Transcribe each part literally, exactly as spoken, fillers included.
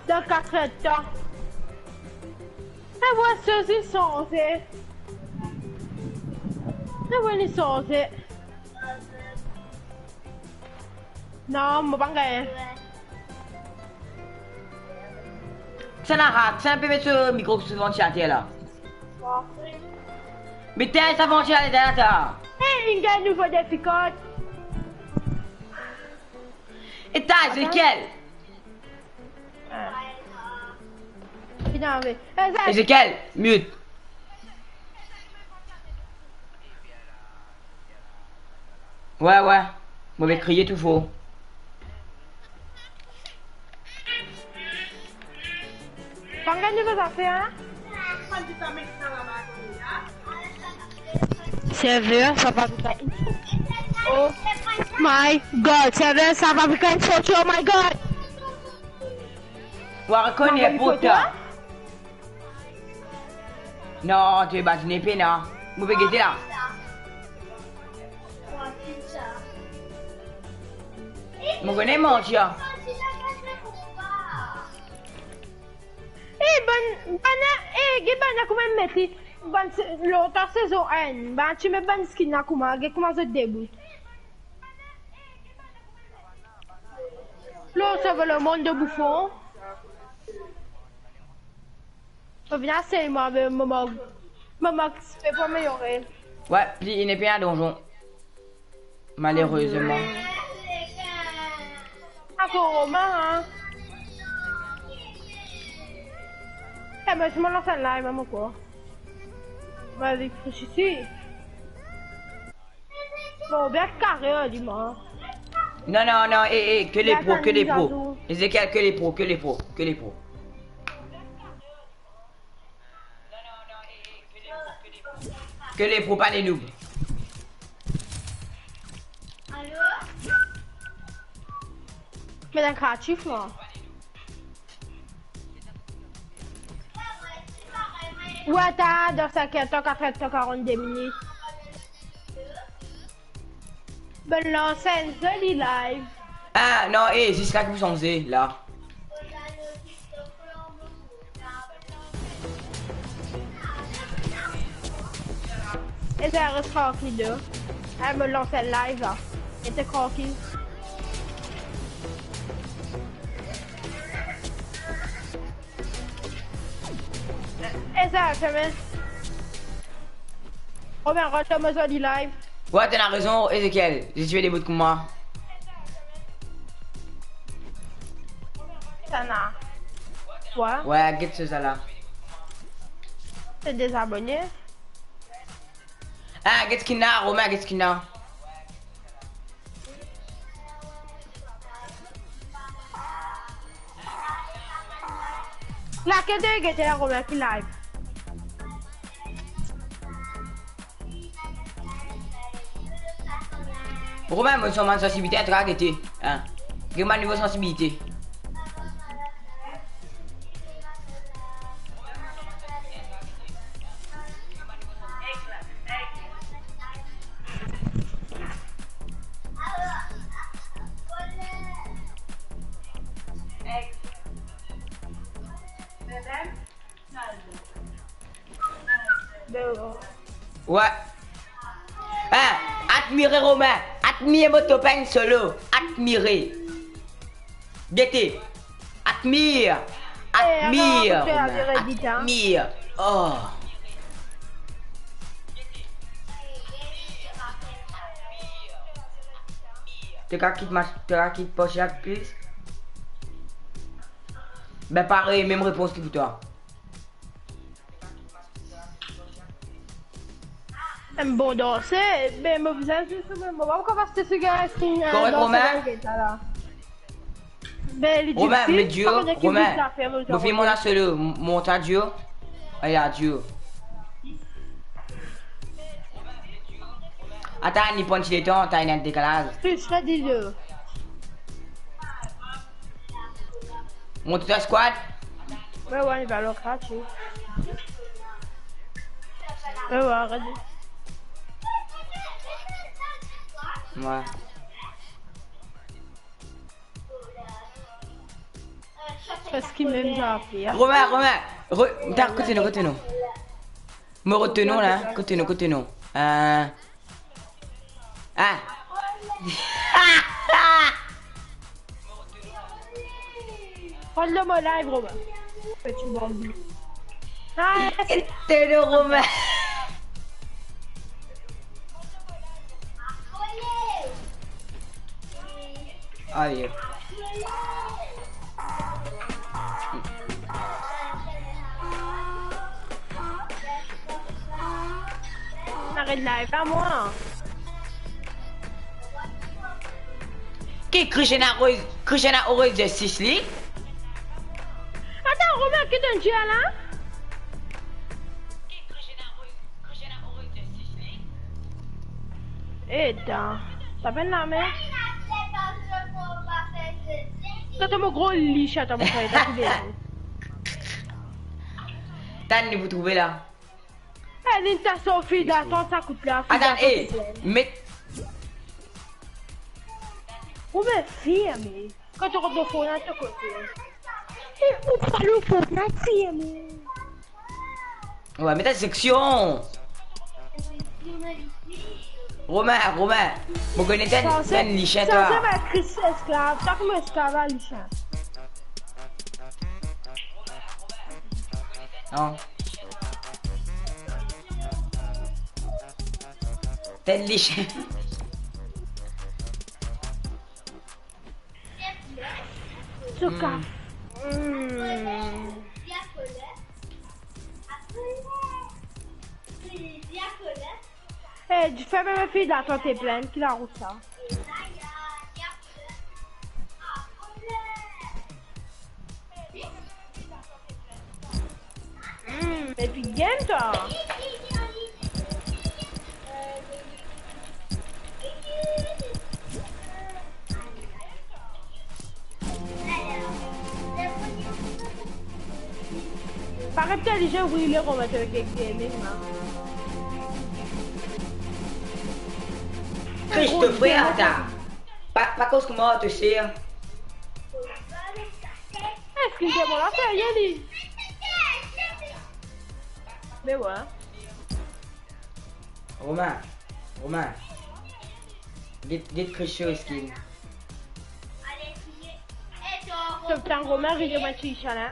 Dan katr er tan. E, mo sos li sanze. E, mo li sanze. Non, mo pa gagne. Kisannla, kisannla pe met so mikro sou vantilater la? Me tengn sa vantilater la, ta. Hey, inn gagn nouvo defi kod. E ta, Ezekiel. Ezekiel, mute. Wi, wi. Mo pe kriye tou for. Pa'nn gagn nouvo zafer, hein? Server, sa pa pou gagn. Oh my God, server, sa pa pou gagn, oh my God. Wa rekonet pou ta. Non, to pe badine pena. Mo pe gete la. Mo kone manti a. Eh, bann, bann, eh, get bann kouma met li. Bann se-, lontan sezon enn, bann ti met bann skin la kouma, get kouma zot debout. Lo, sove le monde de bouffon. Mo vinn asey mwa, me mo mank, mo mank pe pou ameliore. Wi, li, li nepli dan donzon. Malerezman. Ankor Romain, hein. Eh, mais je me lance en live, hein, mon corps. Vas-y, ici. Bon, bien carré, hein, dis-moi. Non, non, non, eh, eh, que les pros, que les pros. Ezekiel, que les pros, que les pros, que les pros. Que les pros, pa les noobs. Me dan kreatif, mwa. Wi, ta, dan sinkler tan, katrer tan, karannde minit. Bon, lans enn zoli live. Ah, non, eh, zis la ki pou sanze, la. Eza, res trankil, yo. Eh, mo lans enn live, la. Rete trankil. Eza, ferme. Romain, rant dan mo zoli live. Wi, to ena rezon, Ezekiel. Zis ti pe debout kouma. Sa na. Wi. Wi, get sa la. Se dezabone. Ah, get ki ena, Romain, get ki ena. Lakel de gete la, Romain, ki live? Romain, mo santi mo sansibilite, to gete, hein. Get mo nivo sansibilite. Wi. Hein, admire Romain, admire mo top enn solo, admire. Gete. Admire. Eh, admire, non, Romain, admire. Oh. To kapav kit ma-, to kapav kit pos la, please? Ben, parey, mem repons ki pou twa. Enn bon danse, ben, mo bizin zis, mo pa kapav aste se gars ki, eh, korek, danse Romain? Gete la. Ben, li difisil, Romain, mo dir, Romain, mo finn mont a solo, m-, mont a duo. Ay, a duo. Atann, li pran ti letan, ta ena dekalaz. Plis, sa di de. Mont a squad. Wi, wi, li pa lor kartie. Wi, wi, gete. Wi. Parski mem zafer. Romain, Romain, re-, ta, kot nou, kot nou. Mo kot nou la, kot nou, kot nou. Euh, ah. Rod dan mo live, Romain. Petit bambi. Ah, c'est le Romain. Aye. Aret live la, mwa. Ki Christiana Roy, Christiana Roy Justice League? Atann, Romain, ki to'nn dir la? Eta, ta pena lame. Sa to mo gro lich, atann mo frè, ta ki bel. Tann li pou trouve la. Eh, li ta sorti la, tan sa kout la. Atann, eh, met. Ou me firme. Kan to rod lor Fortnite, to kote. Eh, ou pa lor Fortnite, firme. Wi, met seksion. Romain, Romain, mo kone tann, tann licien, twa. Sanse, sanse met Chris esklav, sa kouma esklav a licien. Non. Tann licien. Suka. Hmm. Hmm. Eh, dife mem fi, la tante plin ki larout sa. Hmm, epi game twa. Parey to lizet, wi, le Romain to gagn gaming la. Christophe, ata. Pa, pa koz kouma to ser. Eski se mo la fer li? Me wi. Romain, Romain. Get, get Christophe skin. Tou tan Romain, rive mo ti sa la.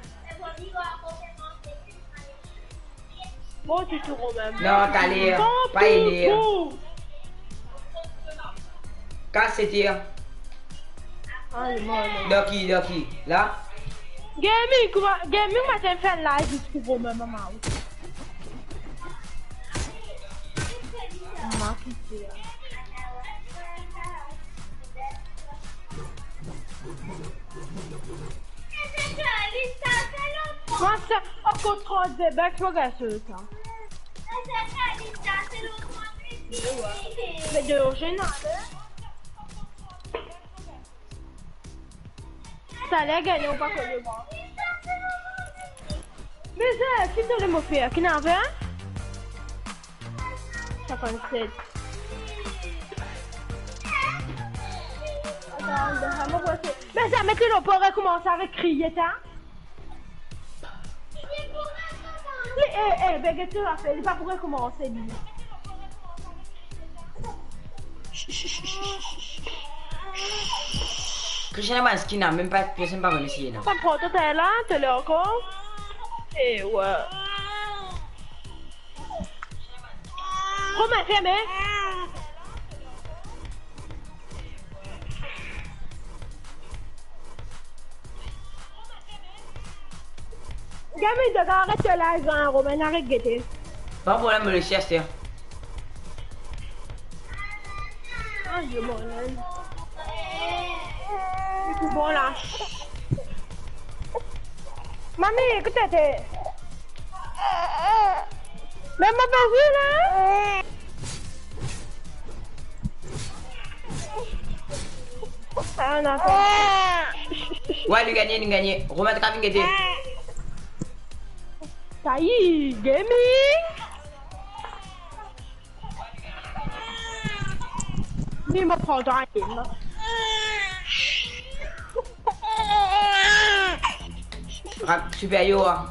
Bon, ti tou Romain. Non, taler, pa iner. Kas setir. Ayo, mor, mor. Dan ki, dan ki? La? Gaming, kouma, gaming, mo ti fer live zis pou Romain, mama. Ma kite. Mwa, sa, ankor trant-de bak, mo gagn sa. Me de lor zenn, ale. Taler gagn ou pa kone mwa. Me sa, ki to le mo fer, ki nave, hein? Sinkant-set. Atann, atann, mo pase. Me zame to pou rekoumans avek kriye, ta? Li, eh, eh, be get to la fer, li pa pou rekoumans, li. Christiana, bann skin la, mem pa, personn pa kone si ena. Sa pran to tan la, to le ankor? Eh, wi. Romain, ferme. Gami, to aret to live, hein, Romain, aret gete. Pa problem, mo les aster. Ayo, mo les. Li pou bon la. Mami, kote to? Me mo pa vi la. Ah, non, non. Wi, li gagne, li gagne. Romain, to kapav vinn gete. Tayi, gaming. Ni mo pran twa, non. Ah, Super Yo, ah.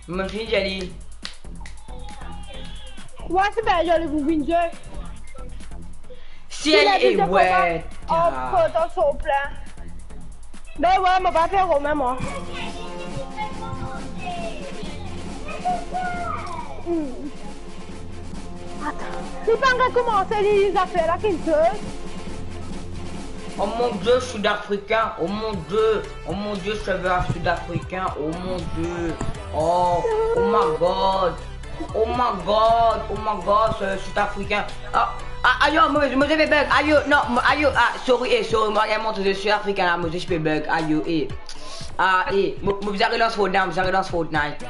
Mo finn dir li. Wa, Super Yo, li pou vinn zwe. Si li, li e, vinn zwe, we, koman? Oh, ta. Koton souple. Ben we, mo pa fer Romain, mwa. Hmm. Atann. Li pa ankor koumanse, li zafer la, kinn koz. Oh mon Dieu, Sud-Africain. Oh mon Dieu. Oh mon Dieu, serveur sud-africain. Oh mon Dieu. Oh, oh my God. Oh my God. Oh my God, serveur sud-africain. Ah, ah, ayo, mo, mo, mo pe bug. Ayo, non, mo, ayo, ah, sorry, eh, sorry, mo, eh, mo, je suis africain, là, mo, je peux bug. Ayo, eh. Ah, eh, mo, mo bizin relans Fortnite, mo bizin relans Fortnite.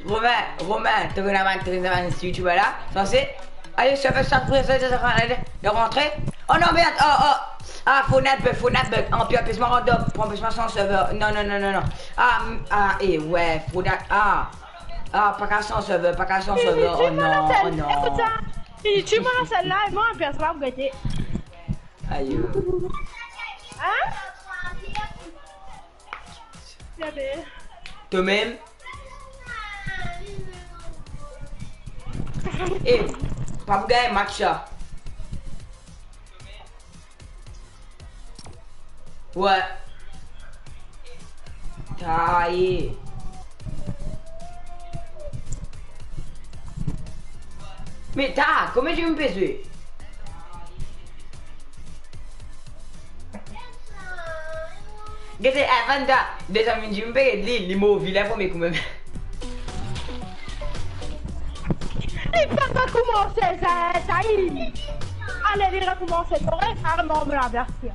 Romain, Romain, to kone bann, to kone bann youtuber la, sanse, ayo, serveur sud-africain, serveur sud-africain, de rentrer. Oh non, merde, oh, oh. Ah, Fortnite bug, Fortnite bug. Anpes, anpes mwa rant, anpes mwa sanz serveur. Non, non, non, non, non. Ah, m-, ah, eh, we, Fortnite, ah. Ah, pa kas sanz serveur, pa kas sanz serveur. Oh non, oh non. Ekout sa. Li ti mwa sel la, e mwa, anpes la, pou gete. Ayo. Hein? Bebe. To mem? Eh, pa pou gagn match la. We. Taye. Me ta, konbien ti mo pe zwe? Gete, eh, Fanta, deziem vinn, ti mo pe get li, li mor vilen pou me koumem. Li pa koumanse sa, sa, li. Ale, li rekoumanse, kore, karman, mo laverti.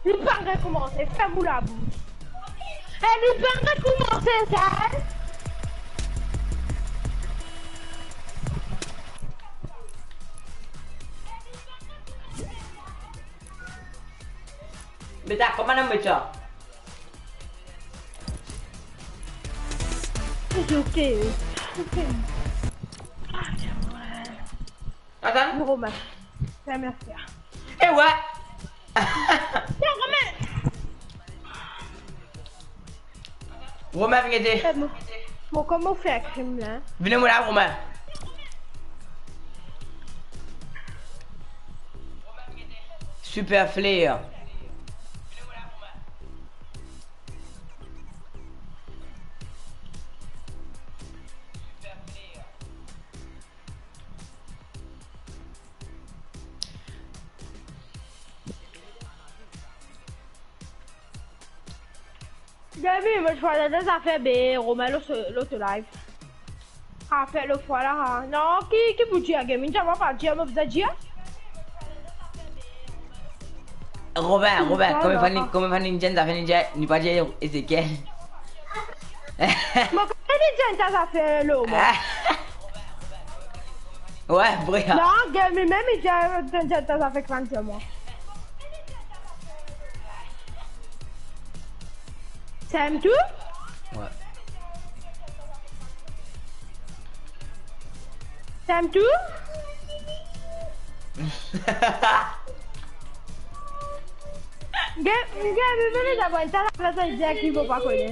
Li pa rekoumanse, ferm ou labous. E li pa rekoumanse sa, hein? Me ta, kouma nou met sa? It's okay. It's okay. Atann. Romain. Bien, mersi. E we. Non, Romain. Romain, vinn ede. Eh, mo, mo, kouma fer krim la? Vinn mo la, Romain. Super Flair. Gaby, mo ti fwa la, zafer be Romain lot, lot live. Afer lot fwa la, ha. Non, ki, ki pou dir, Gaby? Mo pa dir, mo bizin dir. Robin, Robin, non, kouma non, fann, pa. Kouma fann inn dir zafer, inn dir, ni pa dir Ezekiel. Mo kouma inn dir zafer, lo, mo. We, bre. Non, Gaby, mem inn dir zafer, ki fann dir mwa. Sam tou? We. Sam tou? Gaby, Gaby, mem inn dir zafer, ki mo pa kone.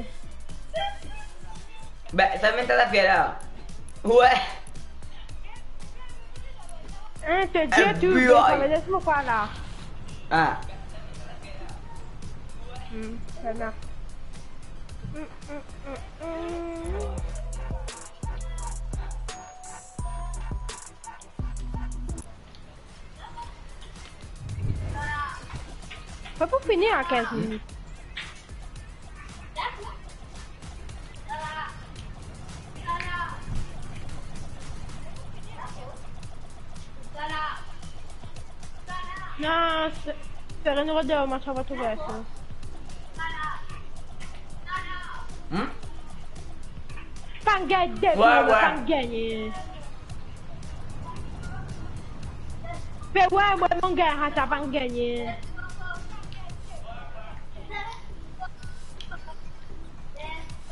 Be, sa mem sa zafer la. We. Hein, to dir tou, sa ve dir mo pa la. Ah. Hmm, sa la. Hmm, hmm, hmm, hmm. Pa pou fini a kinz minit. Non, se, se Renaud Rodeo, match a va trouver sa. Hmm? Pa'nn gagn de, we, we. Pa'nn gagne. Pe we, we, mo gagn, ha, sa pa'nn gagne.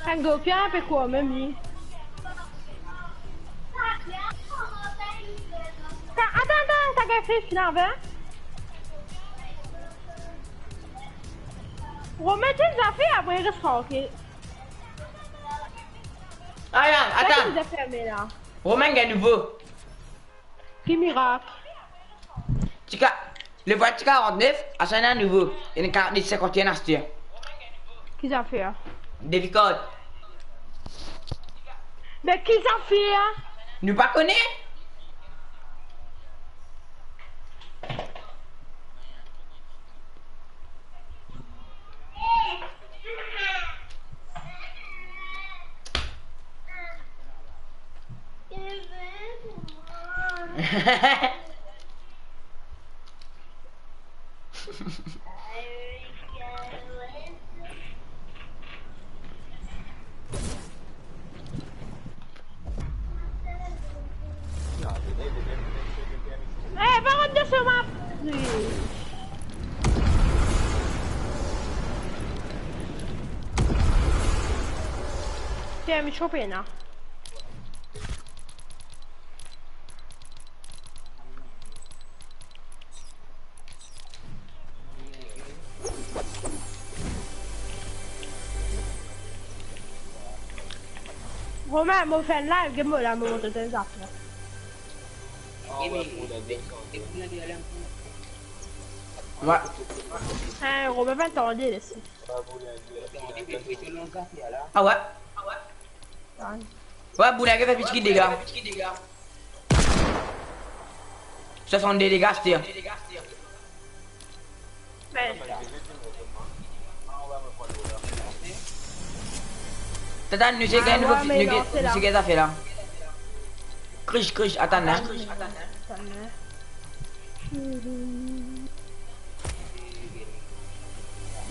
Pa'nn gagn, pe krwar mem li. Sa, atann, atann, sa gagn Fes la, ven. Romain, to zafer, apre res trankil. Ayan, atann. Ki zafer la? Romain gagn nouvo. Ki mirak? Ti ka-, lefwa ti karant-nef, aster ena nouvo. Ena karant-nef sinkant-enn aster. Ki zafer? Devi kart. Me ki zafer? Nou pa kone. Eh, pa rant dan so map. Tiens, mi chope la. Romain, mo fer enn live, get mo la, mo montre twa enn zafer. Wi. Hein, Romain pa tande, les. Ah wi? Wi, boulin fer piti dega. Swasannde dega, aster. Tata, nou ti gagn, nou ti gagn zafer la. Krish, krish, atann la.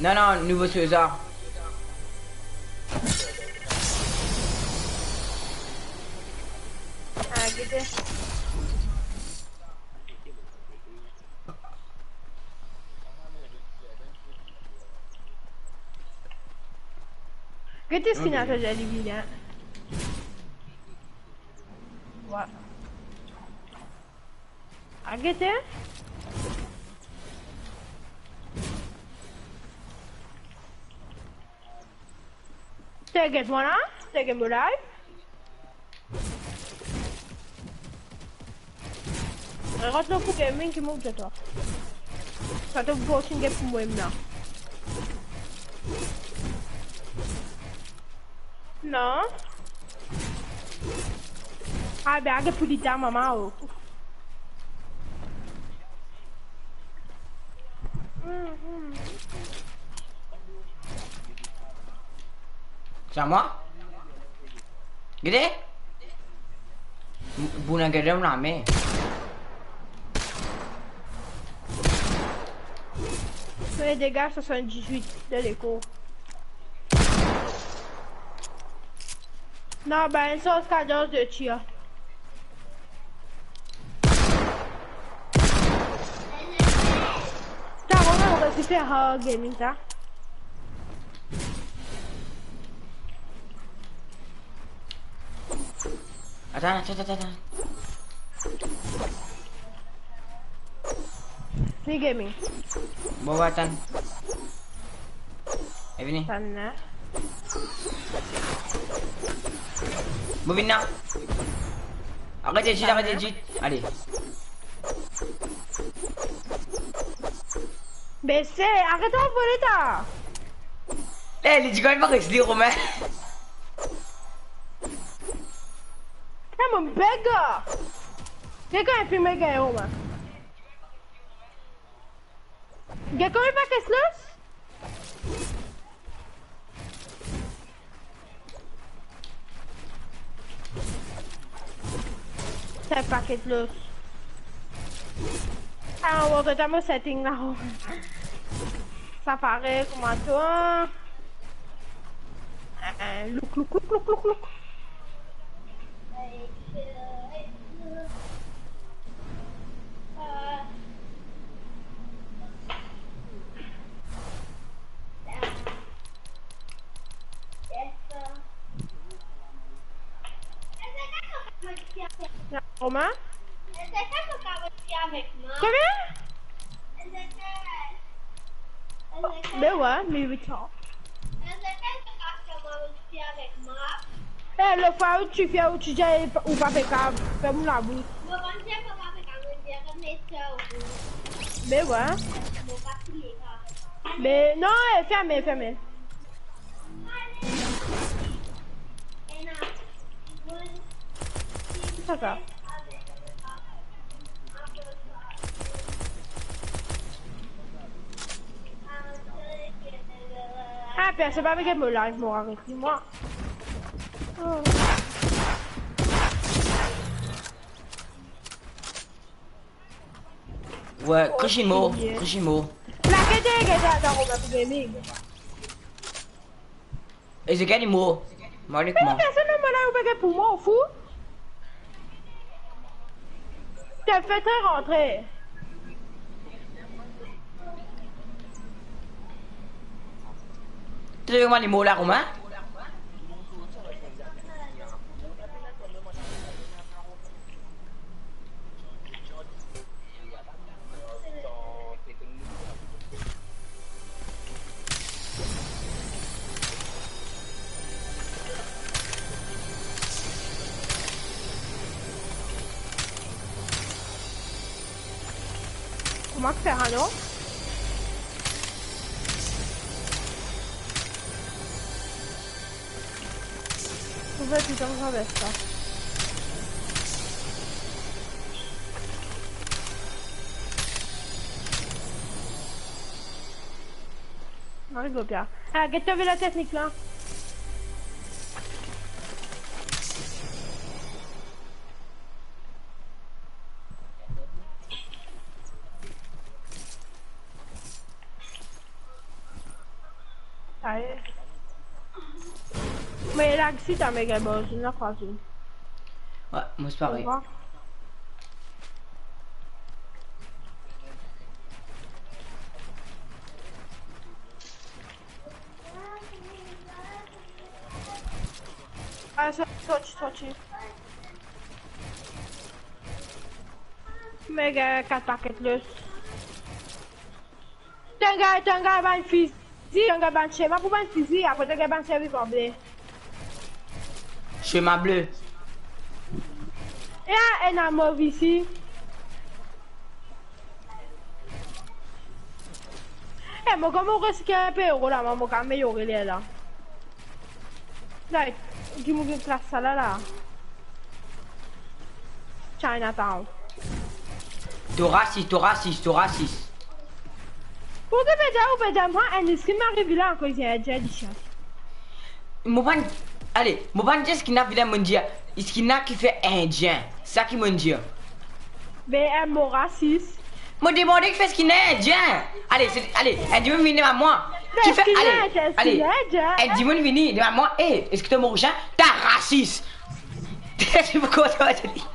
Non, non, nouvo soza. Ah, gete. Gete skin a to, li bien. Wi. Ah, gete. Te get mwa la, te get mo live. Rant dan pou gaming ki mo get twa. Sa to pou okenn get pou mwa la. Non. Ah, be, get pou li ta mama, oh. Sa mwa? Gete? Boulin gete lame. Fè dega swasanndiz-wit de lekor. Non, be, enn sans kadans de tir. Ta, Romain, on va se faire, euh, gaming, ta. Atann, atann, atann, atann. Ni gaming. Bon, atann. E vini. Atann la. Bon, vinn la. Aret edit, aret edit. Ale. Be se, aret anvoye ta. Eh, li dir kan li pa res li, Romain. Come on, beggar. Get kan li pa res los. Sa paket los. Ah, on va regarder mon setting la. Sa parey kouma twa. Eh, eh, look, look, look. Romain? Komie? Be wi, me wi, tan. Eh, lefwa ou ti fer, ou ti dir ou pa pe kav, ferm ou labous. Be wi. Be non, eh, ferme, ferme. Sa, sa. Ah, personn pa met mo live, mo aret li, mwa. Oh. Wi, Crushimo, Crushimo. La, gete, gete, atann, on va gaming. E se ki mo? Malik, mwa. Personn pa la, ou pe get pou mwa, ou fou? T'es fait très rentrer. T'es vraiment les mots là, Romain? Kouma fer alor? Trouve tou sa, sa vès la. Ariv, Pierre. Ah, get to vila teknik la. Aye. Me la, si ta me gagn bon, zot ena krwaze. Wi, mwa osi parey. Au revoir. Ah, sa, sorti, sorti. Me gagn kat paket los. Tann gagn, tann gagn bann fizi, tann gagn bann sema pou bann fizi, apre tann gagn bann servivan ble. Sema ble. E a, ena mov isi. E, mo kouma resikle inpe euro la, mo kapav ameliore ler la. Like, dimoun ki klas sa la, la. Chinatown. To rasis, to rasis, to rasis. Pou ki pe dir, ou pe dir mwa, enn skin mari vilen akoz li Indien, li sien. Mo pann, ale, mo pann dir skin la vilen, mo'nn dir, skin la ki fer Indien. Sa ki mo'nn dir. Be, eh, mo rasis. Mo demande ki fer skin la Indien. Ale, se, ale, enn dimoun vini devan mwa. Ki fer, ale, ale, enn dimoun vini devan mwa. Eh, eski to Morisien? Ta rasis. Ti pou kontan, ti.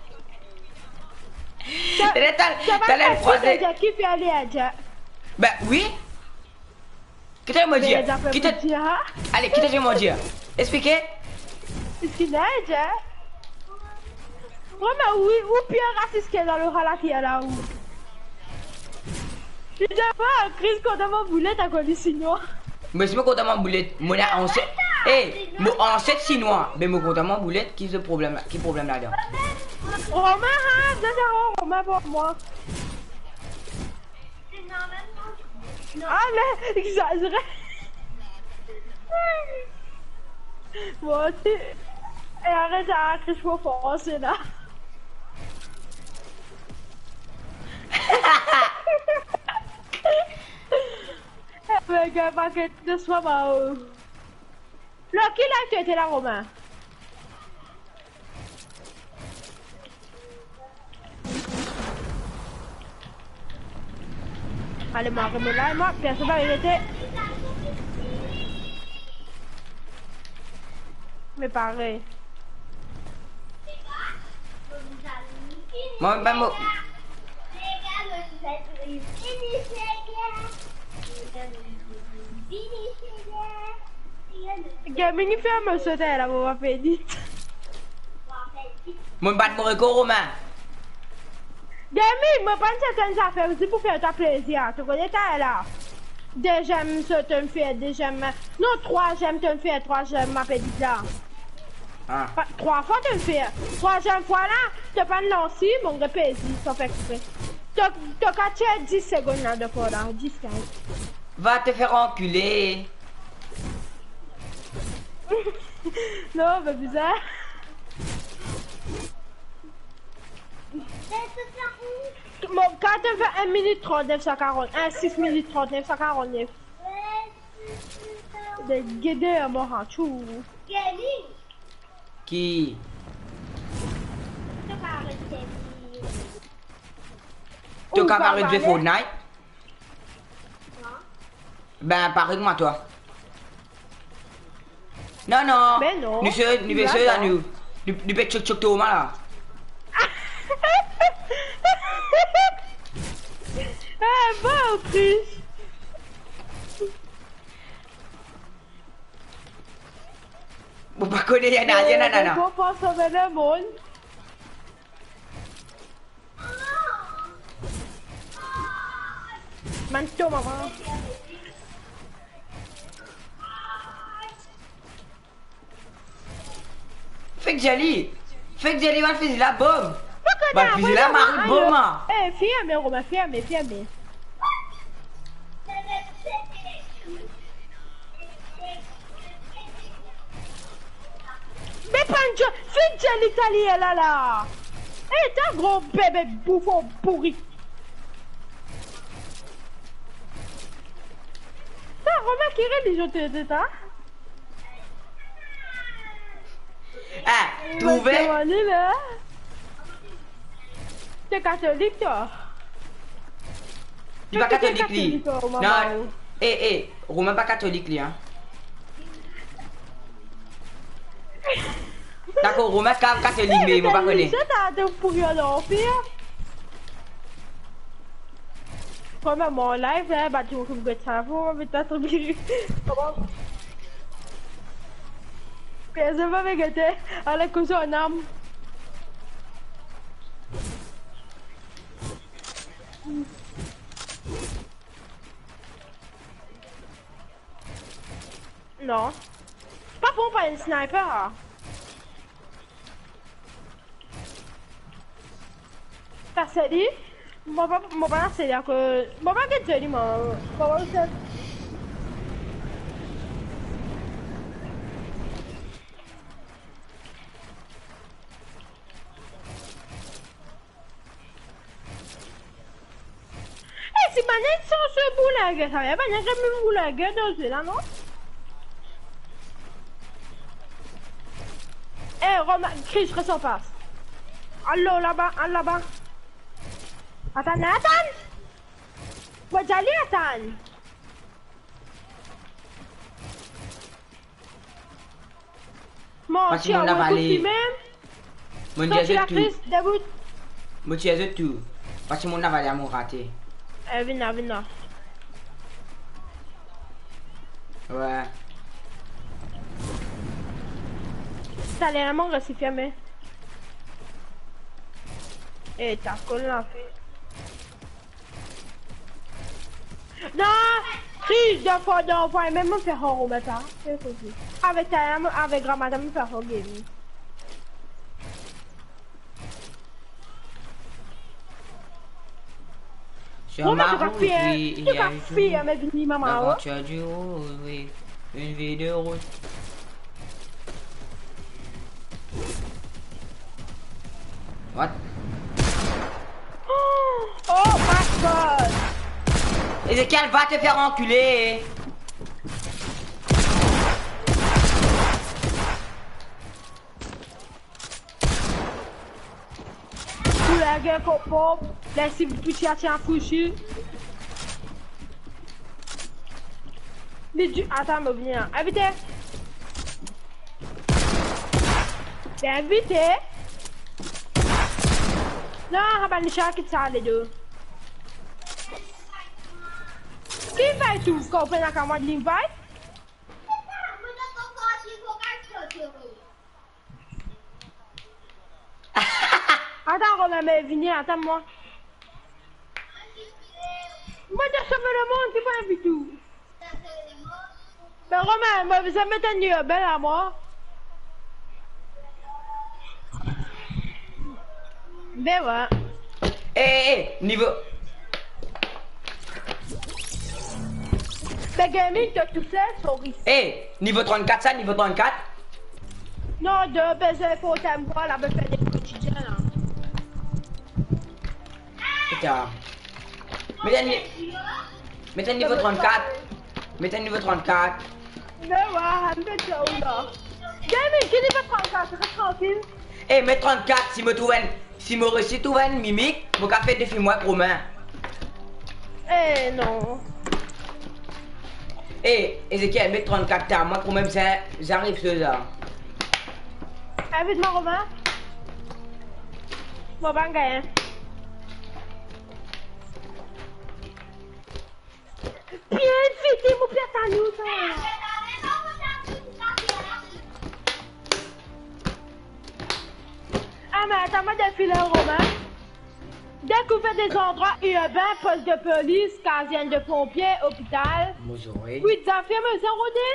Sa, ta, ta, ta, ta, ki fer li Indien? Ben, wi. Ki to mo dir? Ki to, ale, ki to mo dir? Explike. Eski la, eh? Wi, me ou, ou pli rasis ki la, lo hala ki la, ou. Li dir pa, Chris kontan bann boulet akoz li sinwa. Me si mo kontan bann boulet, mo ena anset, eh, mo anset sinwa, me mo kontan bann boulet, ki problem, ki problem ladan? Romain, hein, donn Romain pou mwa. Ah, me, exazere. Bon, ti, e aret, aret, mo panse la. Avek enn paket de swa, ba, oh. Lor ki live to ete la, Romain? Ale, mwa, mo live, mwa, personn pa rete. Me parey. Mwa, ba mo. Gaming fer mo sot la, mo pa pedi. Mo'nn bat mo rekor, Romain. Demi, mo pa'nn dir twa enn zafer osi pou fer twa plezir, to kone twa la. De j'aime, so to'nn fer de j'aime, non, trwa j'aime to'nn fer, trwa j'aime, ma pe dir la. Ah. Pa, trwa fwa to'nn fer. Trwazièm fwa la, to pa'nn lans li, mo gagn plezir, san fer exprès. To, to kapav tir dis segonn la, dakor la, dis, kinz. Va te fer ankile. Non, pa bizar. Bon, kan to fer enn minit trant-nef san karant, enn sis minit trant-nef san karant-nef. De gede, mo rantou. Ki? To kapav aret zwe Fortnite? Ben, parey kouma twa. Non, non. Ben non. Nou se, nou pe se la, nou. Nou, nou pe tchok tchok Thomas la. Ah, bon, Chris. Mo pa kone, ena, ena, ena. Mo pa sove lemonn. Manto, mama. Fek Jelly. Fek Jelly, bann fizi la bom. Bann fizi la mari bom, man. Eh, ferme, Romain, ferme, ferme. Me pann Jelly, fek Jelly, talier la la. Eh, ta gro bebe boufon bouri. Ta, Romain, ki relizion to ete, ta? Ah, trouve? Mo demann li la. To katolik, twa? Li pa katolik, li. Non, eh, eh, Romain pa katolik, li, hein. Dakor, Romain ka-, katolik, me mo pa kone. Sa, ta, to pou vinn lanfer. Kan mem an live la, ba, to pou get sa, pou met ta to biri. Personn pa pe gete, ale koz an nam. Non. Pa bon, pa enn sniper, ah. Sa se li? Mo pa, mo pa se li akoz, mo pa get li, mo, mo pa se. Eh, si bann inn sanse boulager, sa ve dir bann inn mem boulager dan zwe la, non? Eh, Romain, Chris, res an pas. Al laba, al laba. Atann, atann! Mo dir li atann. Mo tir enn kout fime. Mo tir zot tou. Debout. Mo tir zot tou. Parski mo nava li a mo rate. Eh, vinn la, vinn la. Wi. Taler mo resi ferme. Eh, ta kol la fe. Non, Chris, de fwa, de fwa, mem mo fer ho Romain sa. Se koze. Avek ta, avek Ramata, mo fer ho game. Sur ma route, oui, il y a eu tout. L'aventure du rouge, oui. Une vie de route. What? Oh my God! Ezekiel, va te fer ankile! Pou lagè konpran, les si pou ti atir kousi. Li di, atann, mo vini la. Evite. Evite. Non, sa pa ni sa ki ti ale do. Ki fay tou, kan ou pena kamad li fay? Atann, Romain, me vini, atann mwa. Kouma ti pou invit ou? Be Romain, mo bizin met enn urbain la, mwa. Be wa. Eh, eh, eh, nivo. Be gaming, to tousel, sorry. Eh, nivo trannkat sa, nivo trannkat. Non, de bezin pou tempo la, be fer de kotidien la. Putain. Met enn ni-, met enn nivo trannkat. Met enn nivo trannkat. Me wa, met sa ou la. Gaming, ki nivo trannkat, res trankil. Eh, met trannkat, si mo trouv enn, si mo resi trouv enn mimik, mo kapav fer defi mwa ek Romain. Eh, non. Eh, Ezekiel, met trannkat ta, mwa kanmem, sa, zariv so sa. Invit mwa, Romain. Mo pa gagn. Bien fiti, mo pli atann ou sa. Ah, me atann, mo defi la, Romain. Dekouver de zandrwa irbain, post de polis, kazern de ponpie, lopital. Mo zore. Wi, zafir mo zore.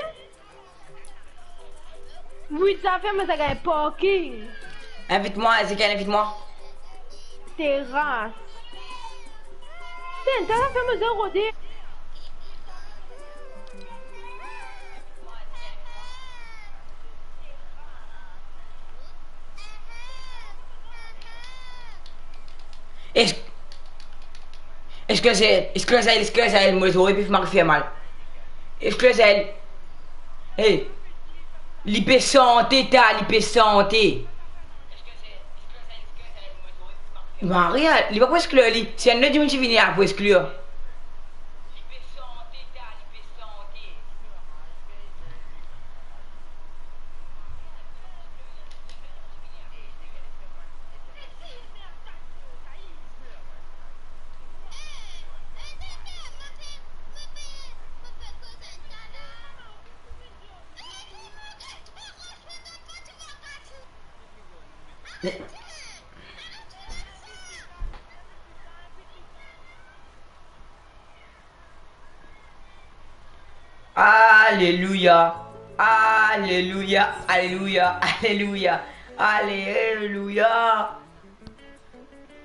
Wi, zafir mo zore, parking. Invit mwa, Ezekiel, invit mwa. Teras. Tienn, zafir mo zore. Es-, eskize, eskize, eskize, mo zore pe finn mal. Eskize. Hey. Li pe sante ta, li pe sante. Maria, li pa pou esklir li. Si enn lot dimoun ti vini, li pou esklir. Alelouya, alelouya, alelouya, alelouya, alelouya.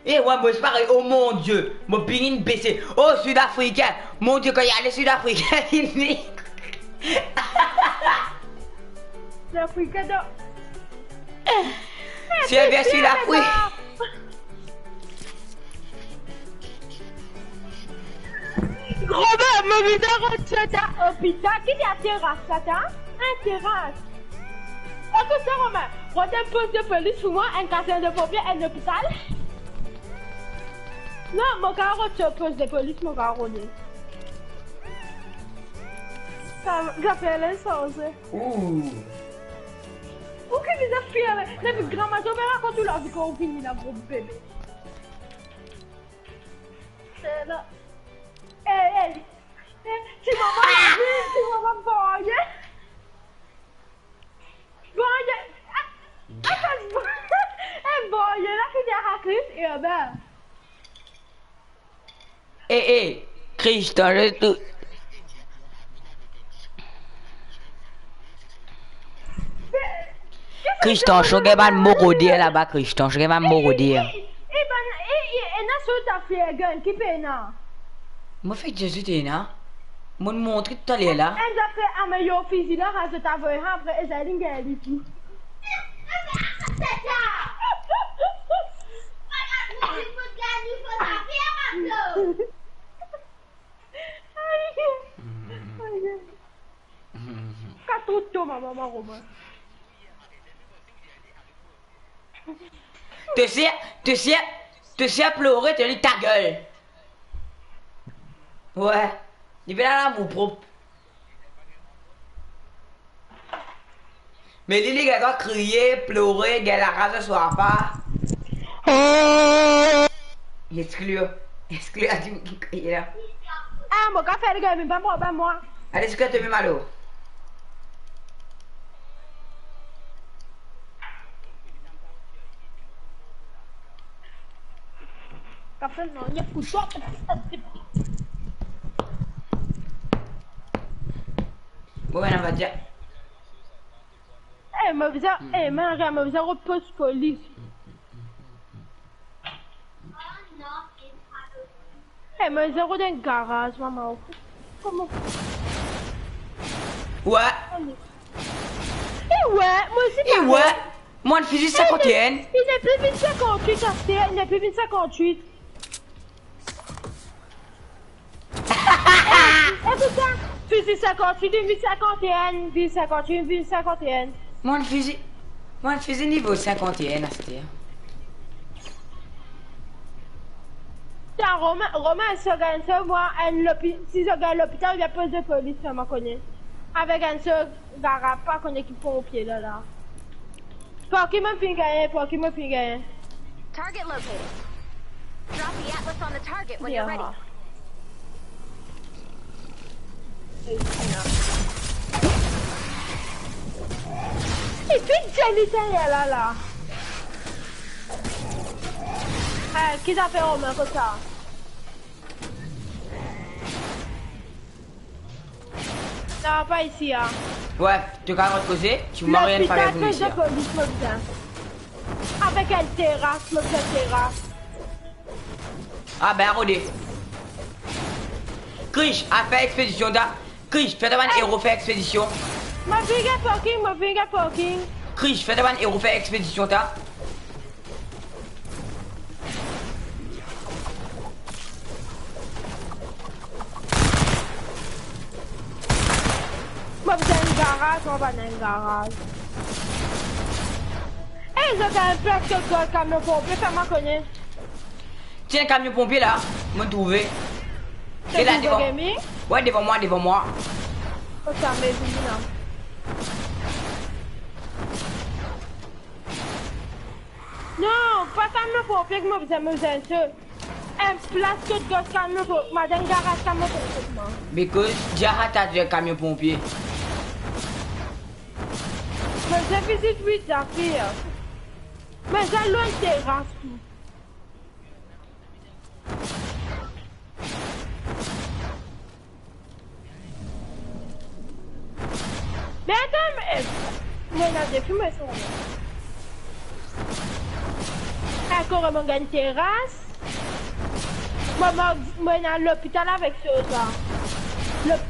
E wa, mo parey, oh mon Dieu, mo pinn bese. Oh, Sud Africain, mon Dieu, kan li ale Sud Africain, li vini. Sud Africain, non. Si enn ver Sud Africain. Romain, mo bizin rod sa lopital, ki ti atir sa, ta? Enn teras. Oke, sa, Romain, rod enn post de polis pou mwa, enn kazern de ponpie, enn lopital. Non, mo kapav rod so post de polis, mo kapav rod li. Sa, sa fer li sanze. Ouh. Ou ki bizin fer, me, depi gramazo, me rakont ou lavi kan ou vini la, gro bebe. Se la. Ey, ey, ey, ti mama, ti mama, boye. Boye. Ah, ah, eh, boye, la ki dir a Kris, e ben. Eh, eh, Kristan, retou-, Kristan, so gagn bann moroder laba, Kristan, so gagn bann moroder. E, e, e, bann, e, e, ena so ta fer gagn, ki pena? Mo fer Zezi ena. Mo montre taler la. Enn zafer, ame yo fizi la, razo ta voye apre, e Zalin gagn li tou. Ka trouv to mama, mama Romain. To sir, to sir, to sir plore, to dir ta gel. Wi, li pena lamour prop. Me li, li gagn kriye, plore, gagn laraz so apa. Li esklir, esklir a dimoun ki kriye la. Ah, mo kapav fer li gagn, me pa problem mwa. Ale, esklir to mem alor. Kapav fer non, li pou sot. Wi, nou va dir. Eh, mo bizin, eh, mo bizin rod polis. Eh, mo bizin rod enn garaz, mama. Kouma? Wi. Eh, wi, mo osi. Eh, wi. Mo enn fizi sinkant-enn. Li nepli vinn sinkant-wit, aster, li nepli vinn sinkant-wit. Eh, ekout sa, fizi sinkant-wit, vinn sinkant-enn, vinn sinkant-wit, vinn sinkant-enn. Mo enn fizi, mo enn fizi nivo sinkant-enn, aster. Sa, Romain, Romain, si zot gagn so, mwa, enn lopi-, si zot gagn lopital, oubien post de polis, sa, mo kone. Avek enn so, Gara pa kone ki ponpie la, la. Par ki mo finn gagne, par ki mo finn gagne. Target located. Drop the atlas on the target when you're ready. Li finn tir li deryer la, la. Eh, ki zafer Romain kot sa? Sa pa isi, a. Wi, to kapav koze, ti mari enn fami pou nou isi, a. Lopital, post de polis, mo bizin. Avek enn teras, mo bizin teras. Ah, ben, rode. Krish, al fer expedision, ta. Krish, fer to bann ero fer expedision. Mo finn gagn parking, mo finn gagn parking. Krish, fer to bann ero fer expedision, ta. Mo bizin enn garaz, mo pa ena enn garaz. Eh, zot ena enn plas kot gard kamion ponpie, fer mwa kone. Ti ena kamion ponpie la, mo trouve. To trouve, devan? Wi, devan mwa, devan mwa. Ok, me vini la. Non, pa kamion ponpie ki mo bizin, mo bizin so. Enn plas kot gard kamion ponpie, mo dan garaz kamion ponpie, mwa. Because Jahat a dir kamion ponpie. Mo bizin vizit wit zafer. Mo bizin lwe enn teras tou. Me atann, eh, mo ena defi, mo ena so. Ankor mo gagn teras. Mo, mo, mo ena lopital avek so sa. Lop-,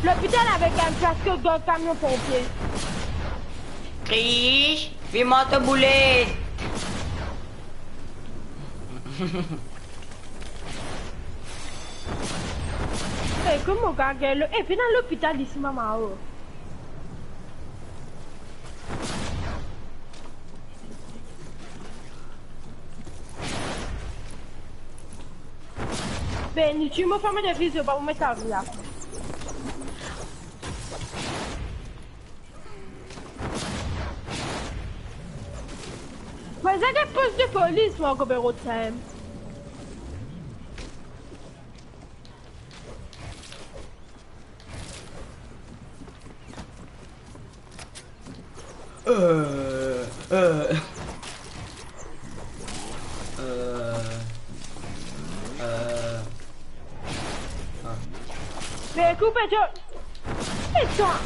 lopital avek enn plas kot gard kamion ponpie. Krish, finn mont to boulet. Eh, kouma gagn lo-, eh, finn al lopital isi, mama, o. Beni, ti mo fam de vizo, pa mo met avi la. Mo zis get post de polis, mo ankor pe rod sa mem. Euh, euh, euh, euh, ah. Me koup, Joe. Putain.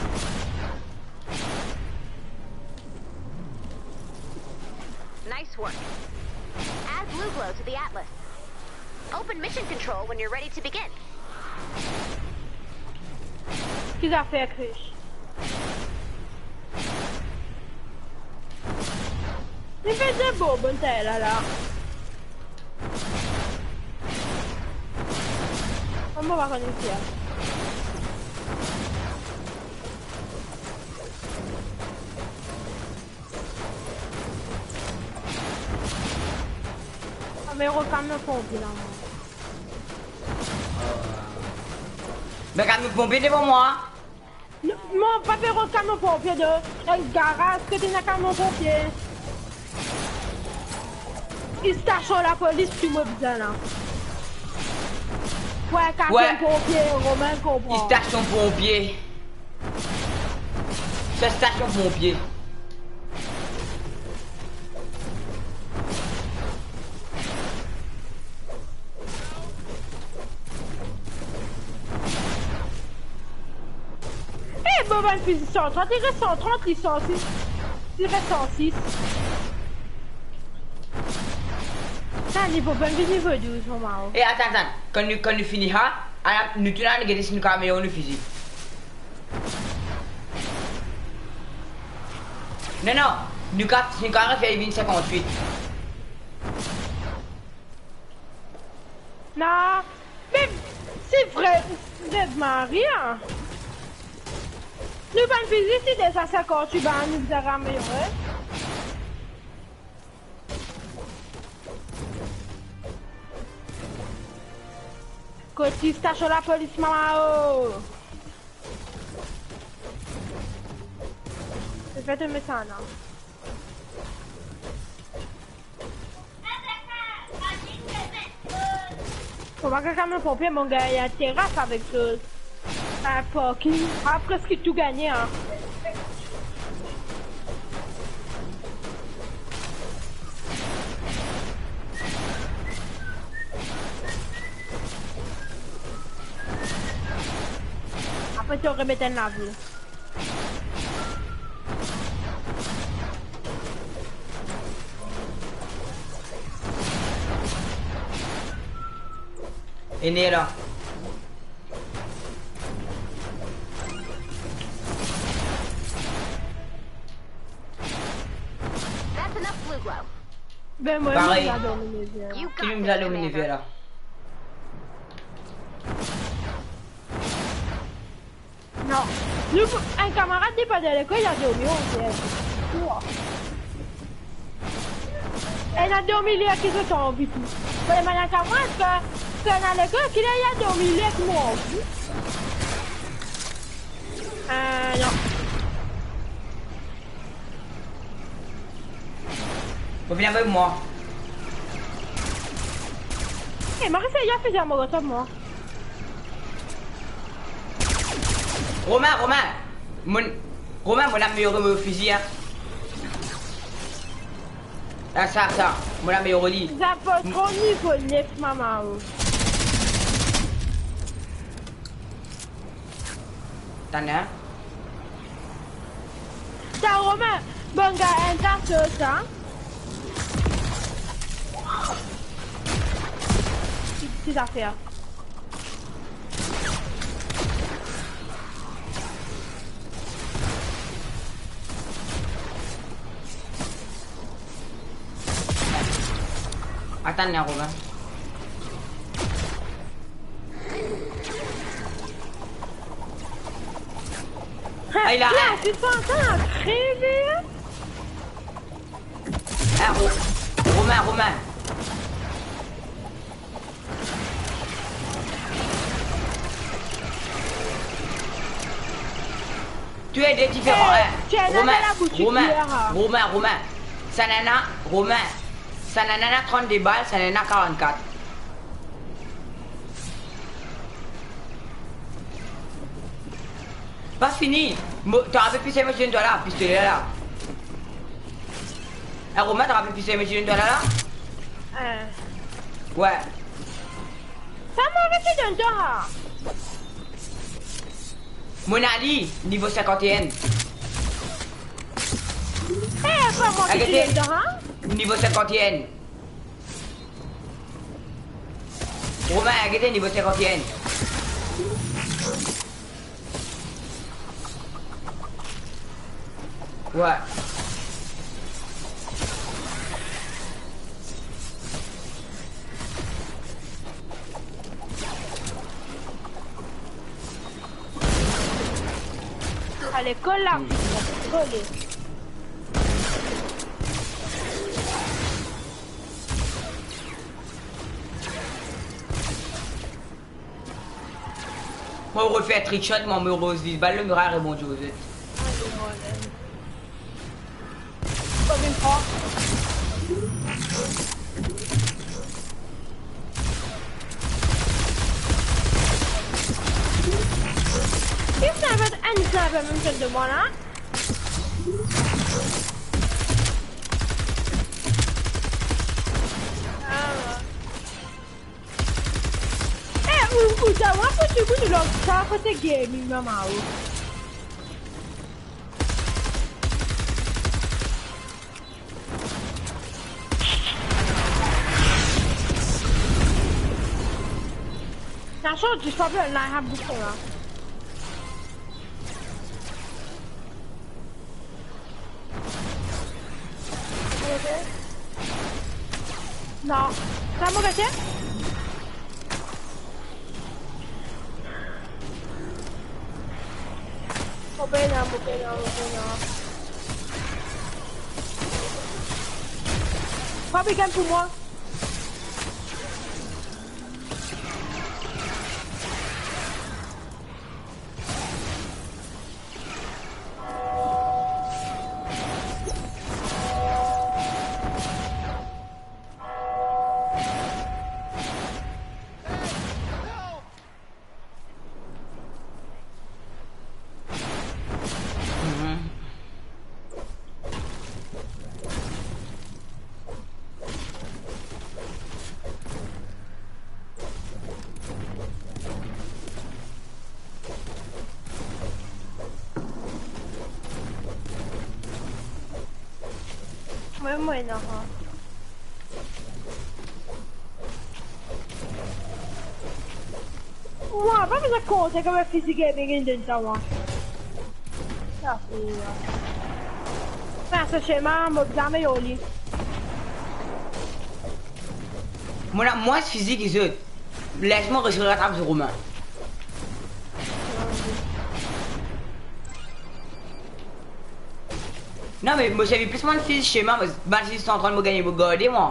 Nice work. Add Blue Glow to the Atlas. Open mission control when you're ready to begin. Ki zafer, Krish? Li fer de bo, bon, sa la, la. Kouma mo pa konn isi a? Ah, me rod kamion ponpie la, mwa. Me kamion ponpie devan mwa. Non, mo pa pe rod kamion ponpie, de, enn garaz kot ena kamion ponpie. Stasion lapolis, ki mo bizin la. Wi, kamion ponpie, Romain konpran. Stasion ponpie. Se stasion ponpie. Mo bann fizi san trant, li res san trant, li san sis, li res san sis. Sa, nivo bann fizi nivo douz, mo mao. E, atann, atann. Kan nou, kan nou fini sa, ala, nou tourn, nou gete si nou kapav amelior nou fizi. Non, non, nou kapav, nou kapav fer vinn sinkant-wit. Non, me se vre, se mari, hein. Nou bann fizi ti deza sinkant-wit, bann nou bizin ameliore. Kot ti stasion lapolis, mama, oh. Zot fer tonbe sa, non? Mo pa kapav kamion ponpie, mo gagn teras avek, euh, parking. Ah, preski tou gagne, hein. Apre, to remet enn lavi. Ena la. That's enough blue glow. Ben, mwa, parey. Mwa, mwa, mwa, mwa. You got this, Commander. Ki nou bizin domine la? Non. Nou, enn kamarad, li pa dan lekol, li al dormi, on dirait. E li al dormi ler ki zot anvi tou. Bon, bann kamarad, kan, kan li al lekol, ki li al dormi ler ki mo anvi. Euh, non. Bon, vinn avek mwa. E, Marie, sa, li al fer mwa, kot mwa. Romain, Romain. Mo, Romain, mo amelior mo fizi, hein. Ah, sa, sa. Mo amelior li. Zot pou tro nivo nef, mama, oh. Tann, hein? Sa, Romain, bon, gagn enn tas sa. Ti, ti zafer. Atann la, Romain. Ay, la, la, hein. Ti pantan kreve. Eh, Ro-, Romain, Romain. Tu es de différent, eh, hein. Romain, Romain, Romain, Romain. Sa nana, Romain. Sa nana ena trannde bal, sa nana ena karannkat. Pa fini. Mo, to rapel pistole mo ti donn twa la, pistole la. Eh, Romain, to rapel pistole mo ti donn twa la, la? Eh. Ouais. Sa mo ti donn twa. Mo ena li, nivo sinkant-e-enn. Eh, pa mwa ki ti donn twa, hein? Nivo sinkant-e-enn. Romain, gete, nivo sinkant-e-enn. Ouais. Ale, kol la. Hmm. Kole. Mwa, mo refer trickshot, mwa, mo roz dis bal, mo rebondi zot. Konbien fwa? Ki sniper, enn sniper mem kot de mwa la. Ah. Eh, ou, ou, ta wa pou ti bout lor sa kote gaming, mama, ou. Attention, tu frappes là, il y a un bouton là. Ok. Non. T'as mon cachet? Mon père là, mon père là, mon père là. Pas besoin pour moi. Mwa, mwa, non. Mwa, pa bizin konte kouma fizi gaming inn donn sa mwa. Sa fer. Sa, se sema, mo zame yo li. Mo ena mwins fizi ki zot. Les mwa resi ratap zot Romain. Non, me mo servi plis bann fizi sema, mo, bann fizi santral mo gagne, mo garde mwa.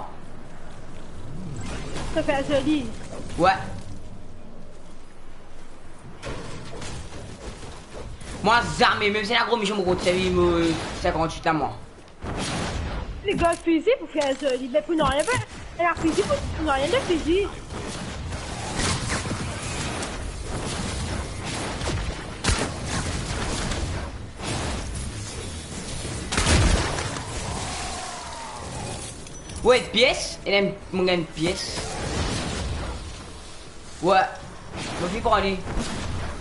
Sa fer zoli. Wi. Mwa zame, mem si ena gro mision, mo kontign servi mo sinkant-wit la, mwa. Li gagn fizi pou fer zoli, me pou nanye, ena fizi pou, pou nanye de fizi. Wi, pies, ena, mo gagn pies. Wi. Mo finn pran li.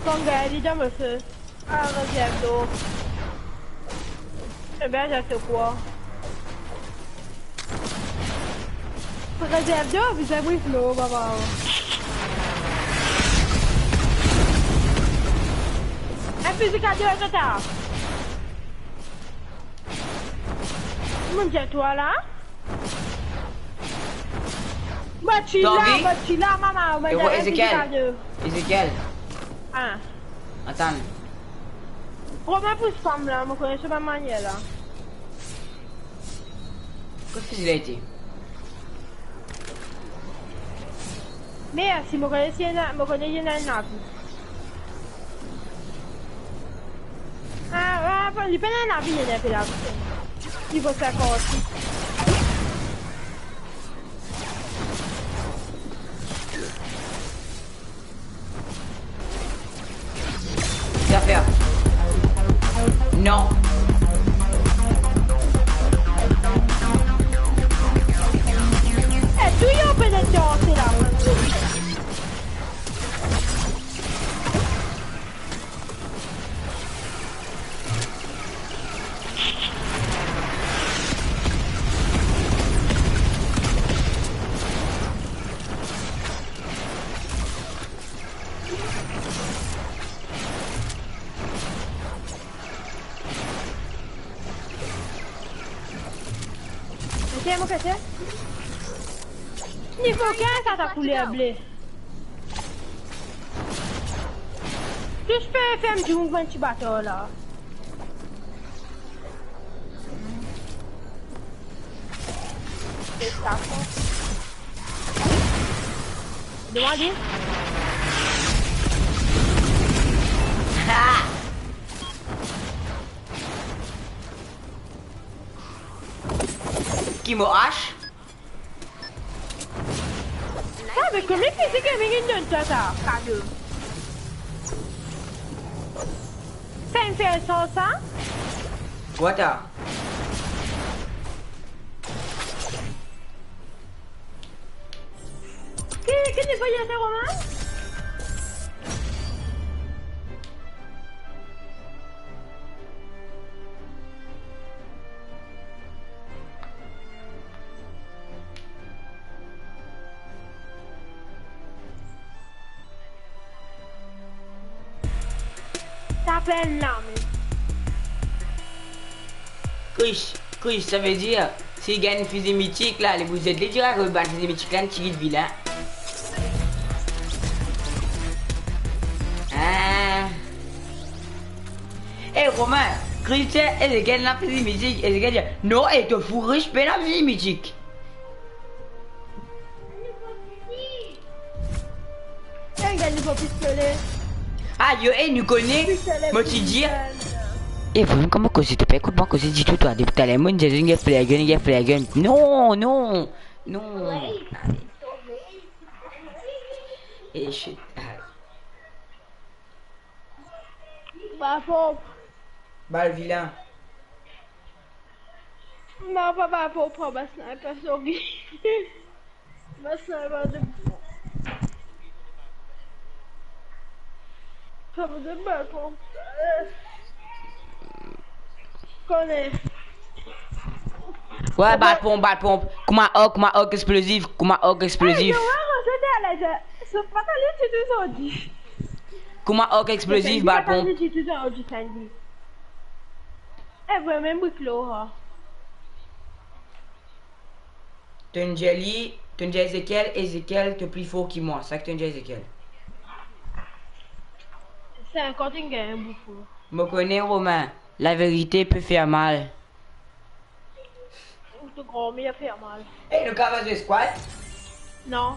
Kan gagn li dan mo fes. Ah, rezerv dor. Ebien, je te crois. Rezerv dor, bizin briv lo, baba. Enn fizi kado, tata. Mo dir twa la. Mo ti la, mo ti la, mama, mo ti la, Ezekiel. Ezekiel. Ah. Atann. Romain pou spam la, mo kone so bann manier la. Kot fizi la ete? Mersi, mo kone si ena, mo kone si ena enn lavi. Ah, ah, li pena lavi, li ena enpe lavi. Li vo sinkant. Zafer. Non. Eh, tou yo pena danse la. Mete mo kete. Nivo kinz sa, ta kouler ble. Zis fer, fer enn ti mouvman ti bato la. Devan li. Ki mo H? Sa, me konbien fizi gaming inn donn twa sa, kado? Sa inn fer san sa? What a? Ki, ki nivo li ete, Romain? Pena la, me. Kris, Kris, savedir, si li gagn fizi mitik la, li pou zet li direk, bann fizi mitik la, enn tigit vilin. Ah. Eh, Romain, Kris, Ezekiel ena fizi mitik, Ezekiel dir, non, eh, to fou, Kris pena fizi mitik. Eh, gagn li pou pistole. Ah, yo, eh, nou kone, pistole, mo ti dir. Eh, vremem, kouma koze to pe ekout mwa koze ditou, twa, depi taler, mo dir zot ena flare gun, ena flare gun. Non, non, non. Eh, shit. Ah. Bal pranp. Bal vilin. Non, pa bal pranp, pran bal sniper, sorry. Bal sniper de... Pran de bal pranp. Kone. Wi, bal pranp, bal pranp. Kouma ark, kouma ark explozif, kouma ark explozif. Eh, yo, wi, se de la, se pa ta li ti tou zordi. Kouma ark explozif, bal pranp. Sandy, pa ta li ti tou zordi, Sandy. Eh, vremem brik lor, ha. Tonn dir li, tonn dir Ezekiel, Ezekiel, to pli for ki mwa, sa ki tonn dir Ezekiel. Sinkant inn gagn boukou. Mo kone, Romain, laverite pe fer mal. Ou to granmir fer mal. Eh, nou kapav zwe squad? Non.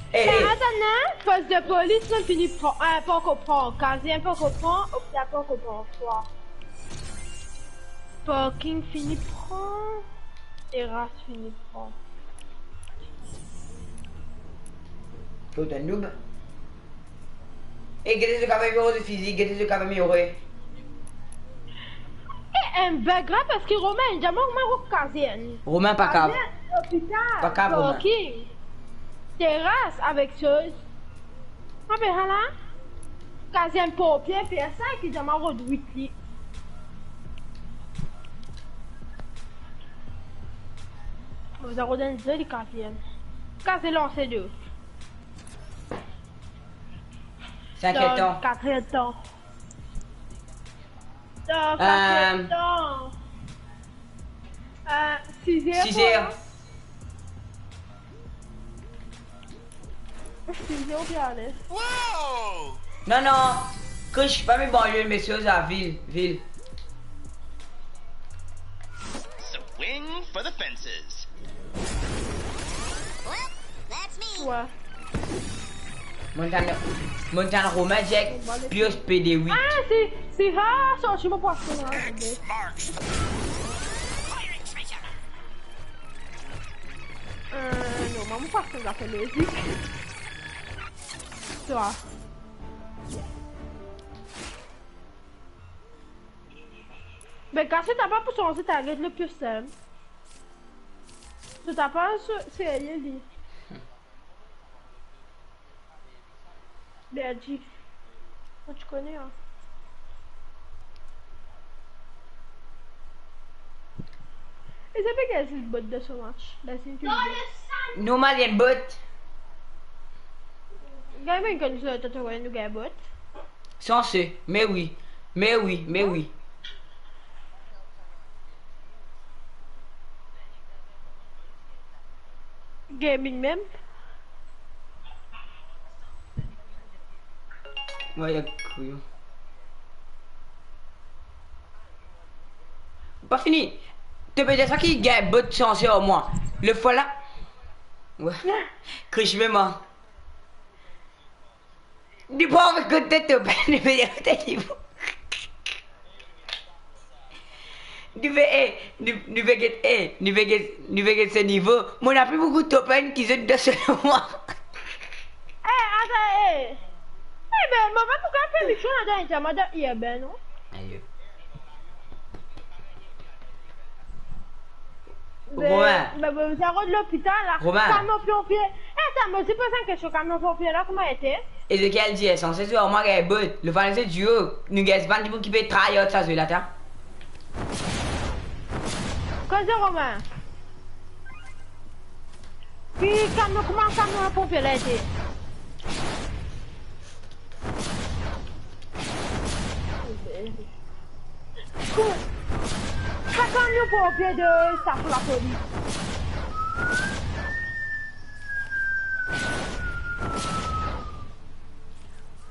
Eh, eh. Atann, post de polis, nou fini pran, eh, pankor pran. Kazien pankor pran, Opta pankor pran. Twa. Parking fini pran. Teras fini pran. Fot enn noob. E gete zot kapav ameliore zot fizik, gete zot kapav ameliore. E enn bug la, parski Romain, zame Romain rod kazien. Romain pa kav. Kazien, lopital, pa kav, Romain. Parking, teras avek soz. Ape hala, kazien ponpie fer sa, ki zame rod wit li. Mo zame rod enn zoli kazien. Kazien lanse de. Sink er tan. Katr er tan. Dan katr er tan. Euh, sis er. Sis er. Sis er, ou pe ale. Wow! Non, non. Krish, pa met banlye, mesye, sa, vil, vil. Swing for the fences. Well, that's me. Wi. Montann, Montann Romain, Jack, Pius, P D huit. Ah, si, si, ah, sorti mo pwason la. X marks the... Euh, non, mo pwason la fer lozik. Twa. Be, kas to pa pou sanz target le pli sinp. To pa se-, serye li. Berdi. Mo ti kone, an. E sa pe gagn zis bot dan so match, dan so ékip. Normal, gagn bot. Gagn bann konn so, to, to, nou gagn bot. Sanse, me wi, me wi, me wi. Gaming mem. Wi, li kouyon. Pa fini. To pe dir sa ki gagn bot sanse ar mwa. Lefwa la. Wi. Krish mem, an. Li pa anvi kot to, to pe, li pe dir kot li pou. Li pe, eh, li, li pe get, eh, li pe get, li pe get so nivo. Mo ena pli boukou token ki zot dan so mwa. Eh, atann, eh. Eh ben, mo pa pou fer mision ladan, mo dan, eh ben, non. Ayo. Romain. Be, be, be, sa rod lopital la. Romain. Kamion ponpie. Eh, atann, mo ti poz enn kestion, kamion ponpie la, kouma ete? Ezekiel dir, sanse zwe, mwa gagn bot. Le fan se duo. Nou gagn bann dimoun ki pe tryhard sa zwe la, ta. Koze, Romain. Ki kamion, kouma kamion ponpie la ete? Kouma? Sa kamion ponpie de sa pou lapolis.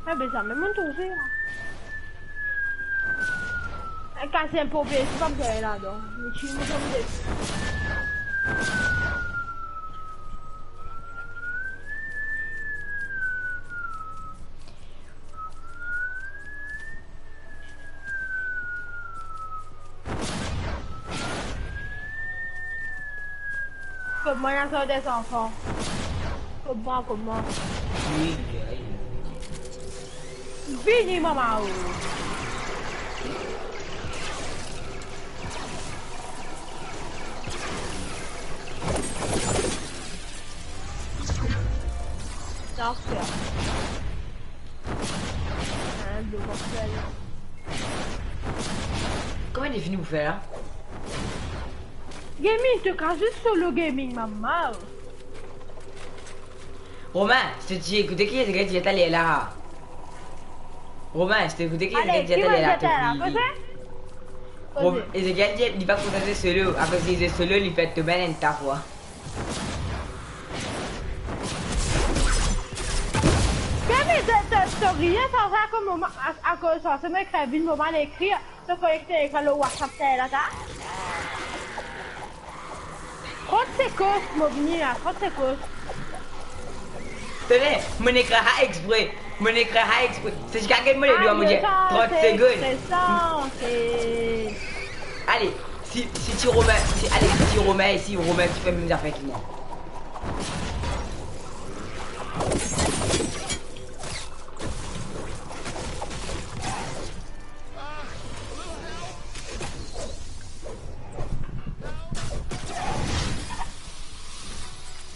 Ah, be zame monn trouve la. Enn kaziem ponpie, se pa bizin ladan. Mo ti mo tonbe. Kot mwa, ena sa de zanfan. Kot mwa, kot mwa. Wi, wi, wi. Vini, mama, o. Danser. Hein, dlo mortel. Kouma li fini pou fer la? Gaming, to kapav zis solo gaming, mama. Romain, si to ti ekoute ki Ezekiel ti dir taler la. Romain, si to ekoute ki Ezekiel ti dir taler la, to pliye. Rom-, Ezekiel dir li pa kontan zwe solo, akoz si li zwe solo, li fer to bann enn ta fwa. Kevin, to, to, to riye sa, sa kouma, a, akoz sa, se mo Kevin, mo mal ekrir, to konekte ek lor WhatsApp, ta la, ta. Trant sekon, mo vini la, trant sekon. Tene, mo nek ekrir sa expre, mo nek ekrir sa expre. Se ti kaget mo le dwa, mo dir trant sekon. Ale, si, si ti Romain, si, ale, si ti Romain, si Romain ti fer mem zafer ki mwa.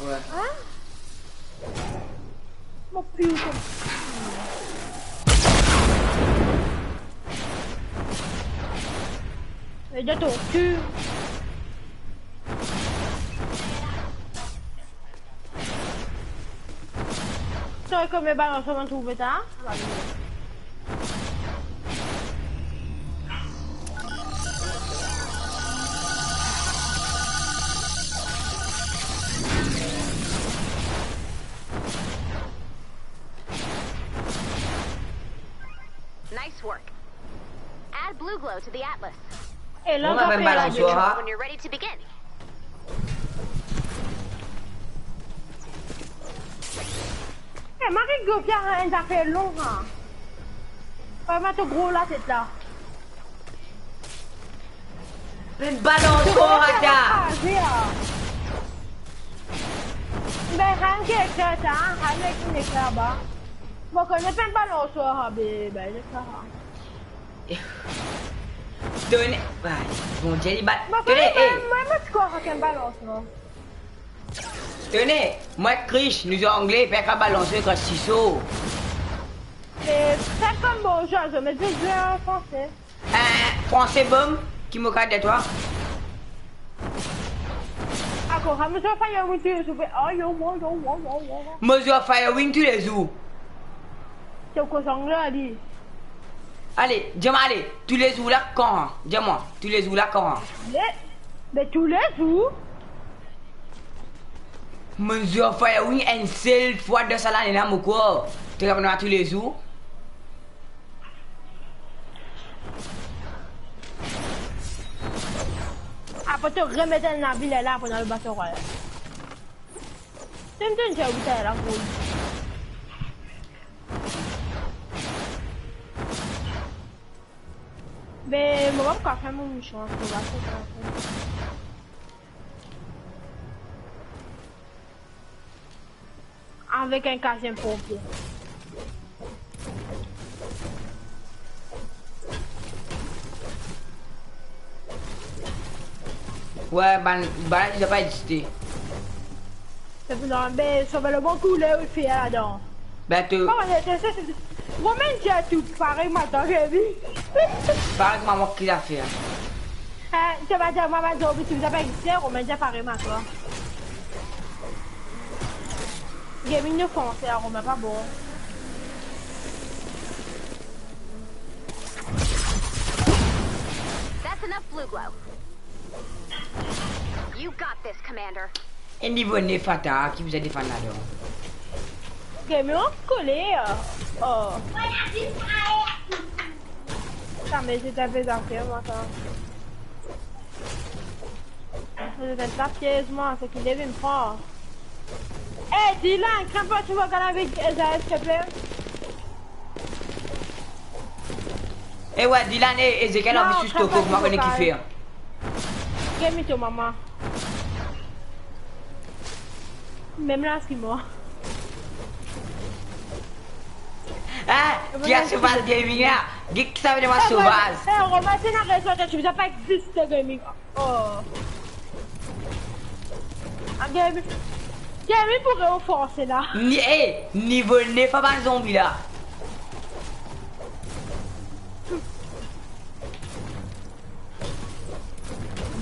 Wi. Hein? Mo piou konsa. Ede to ki. Sorry, konbien balanse mo'nn trouve ta? Nice work. Add blue glow to the atlas. E la, mwa, mo pe fer enn balansoir, ha? When you're ready to begin. E, mari gro pia, hein, sa fer lon, hein. Vremem to gro latet la. Enn balansoir, ata. Be, rann ki ekrir sa, rann ki ekrir laba. Mo kone pa enn balansoir, be, be, sa. Tone, ay, Bondie, li bat. Mo kone, tone, pa, eh. Mwa, mo ti krwar sa enn balansoir. Tone, mwa ek Krish, nou zwe angle, pa kapav balanse kan siso. E, sa kom bonzour, zot met zot zwe an franse. Eh, franse bom, ki mo kapav dir twa? Ankor, ah, mo zwe Firewing toulezou, be, oh, yo, mo, yo, mo, mo, mo. Mo zwe Firewing toulezou. Ti koz angle, li. Ale, dir mwa, ale, toulezour la kan, dir mwa, toulezour la kan. Ale, be toulezour. Monn zwe Firewing enn sel fwa dan sa lane la, mo krwar. To kapav dir mwa toulezour? Apre to remet enn lavi lerla, apre nou al bat rwa la. Tim, tim, tim, ou ta la, boy. Be, mo pa kapav fer mo mision, mo pa kapav fer. Avek enn kaziem ponpie. Wi, bann, bann la, li pa existe. Se pou nou, be, sove le bon koule, ou fer ladan. Be, to... Kouma se, se, se, se, mo mem dir tou parey mwa, dan lavi. Parey mwa, mwa ki zafer? Eh, to pa dir mwa, pa dir, ou ti bizin pa existe, mo mem dir parey mwa, twa. Gaming nou franse, ah, mo mem pa bon. Blue glow. You got this, Commander. E nivo nef atak, ki bizin defann ladan? Game yo kole, oh. Sa, me se enn zafer, mwa, sa. Se enn zafer, mwa, seki leve pran. Eh, Dylan, crains pas, tu vas regarder avec Ezael, s'il te plaît. Eh ouais, Dylan, eh, Ezekiel, non, anvi sus to kok, mwa kone ki fer. Get me to mama. Mem la, si mwa. Ah, ki a Sovaz Gaming la? Ki sa vinn mwa Sovaz? Eh, Romain, ti ena rezon, ti bizin pa existe gaming. Oh. Ah, Gary, Gary pou reforse la. Ni, eh, nivo nef a bann zonbi la.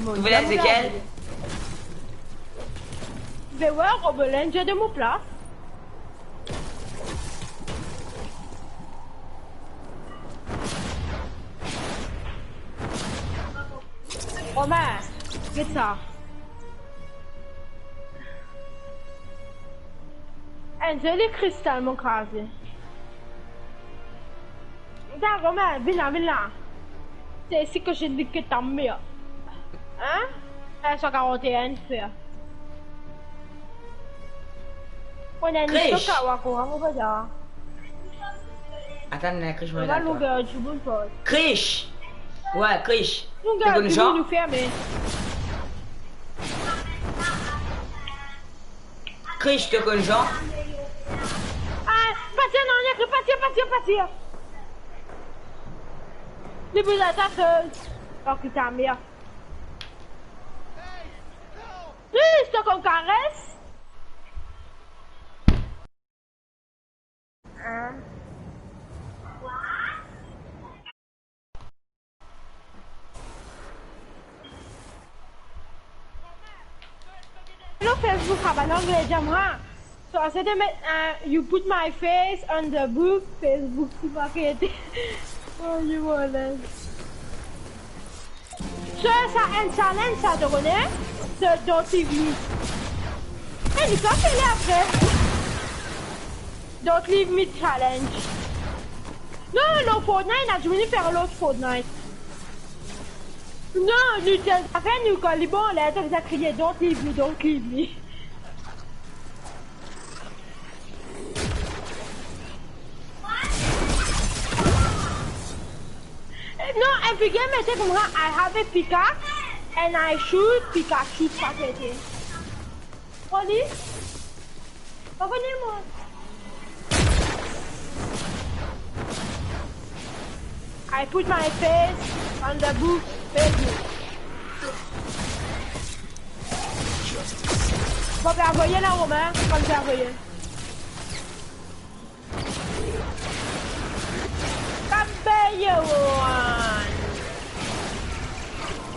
Ou vle Ezekiel? Be ouais, Robolin, de mon plas. Romain, get sa. Enn zoli kristal mo kraze. Gard, Romain, vinn la, vinn la. C'est ici que je dis que t'as mieux. Hein? Eh, sa karant-enn, fer. On a une Krish. Stock à Wako, hein, mon bazar. Atann, la, Krish, mo... Krish. Ouais, Krish. To konn Jean? Krish, to konn Jean? Ah, pa tir, non, non, pa tir, pa tir, pa tir. Li pou atak, euh, oh, putain, merde. Krish, to konn Kares? Hein? Hello Facebook, ah, bann Angle, dir mwa. So, I said, uh, you put my face on the book, Facebook, ti pa kete. Oh, you were there. So, sa enn challenge sa, to kone? So, don't leave me. Eh, li pa fer li apre. Don't leave me challenge. Non, non, Fortnite, ena dimoun fer lot Fortnite. Non, nou ti zafer nou kan li bon, la, to bizin kriye, "Don't leave me, don't leave me." Non, Epic Game mete koumsa, "I have a pickaxe and I shoot Pikachu", pa kete. Oli? Pa kone mwa. I put my face on the book, baby. Bon, pe avoye la, Romain, kan pe avoye. Kabe yo one.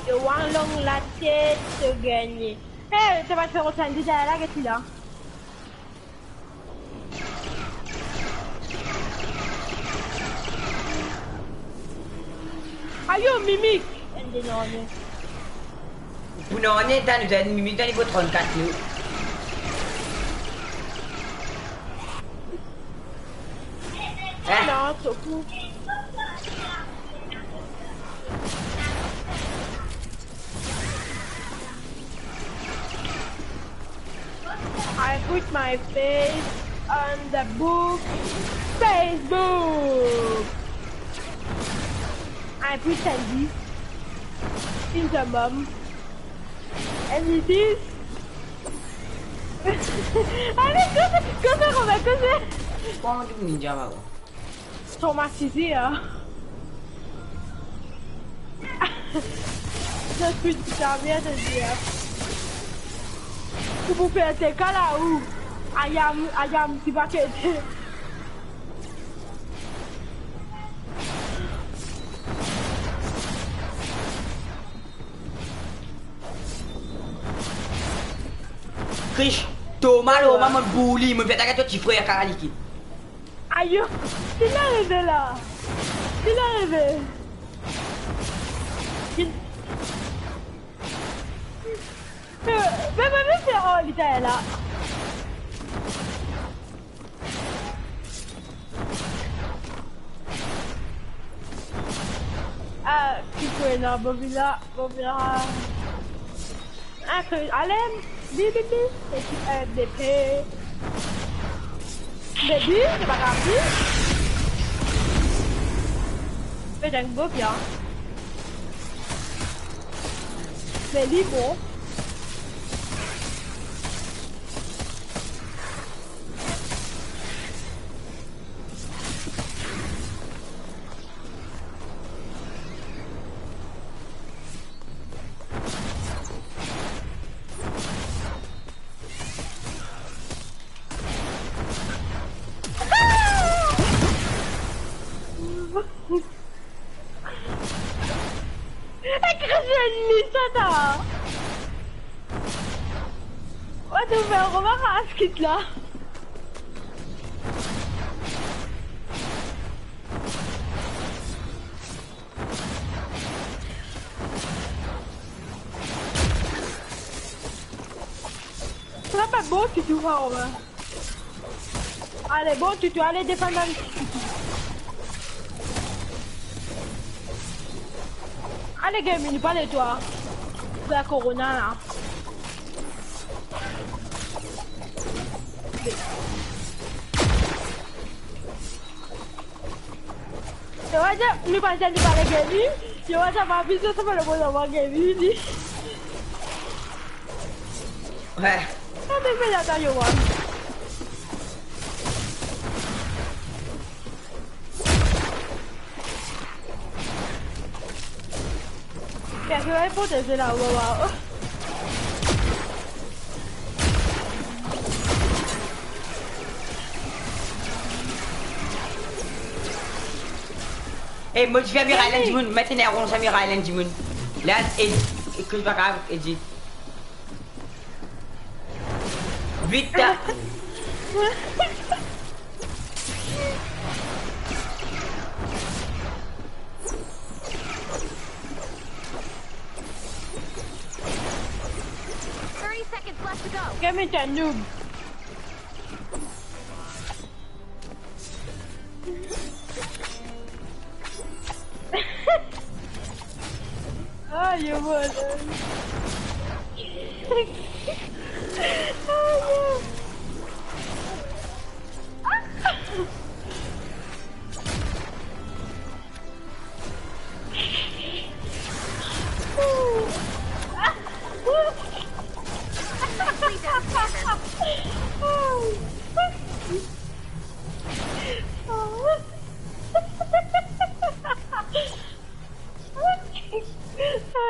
Yo one long latet, to gagne. Hey, to va fer otan di deryer la, get li la. Ayo, Mimik! Enn de nane. Pou nane, ta nou, ta nou, Mimik, ta nou pou trannkat nou. Eh? Non, to pou. I put my face on the book, Facebook. I pretend this in the mom. And it is. Ale, koze, koze, Romain, koze. Kouma to vinn dir sa? Traumatisé, hein. Je suis déjà bien de dire. Ou pou fer te ka la ou? Ayam, ayam, ti pa kete. Krish, Toma, Toma, mo bouli, mo fer atak to ti frer, kara liki. Ayo, ki la arive la? Ki la arive? Ki, Me, me, me, me, se, oh, li ta la. Ah, ki kwe la, Bobby la, Bobby la. Ah, kwe, ale, li, li, li. E ki, eh, depe. Depi, se pa grav, li. Me tank Bobby, hein. Me li bon. Ekraz enn mil, tata! Wa, to fer kouma ras kit la? Sa pa bon ditou, Romain. Ale, bon ditou, ale defann bann. Ale, Gaming, pale twa. Fer korona la. Yo, wa, nou pa tann li pale Gaming. Yo, wa, sa pa bizin, sa pa le bon, sa pa Gaming, li. Wi. Sa te fer la, yo, wa. Personn pa proteze la, wa, wa. Ey, modifie miray la, dimoun. Met enn ron sa miray la, dimoun. La, e, e, koz pa grav, edit. Vit, ta. Thirty seconds left to go. Get me that noob. Ayo, bol. Ayo.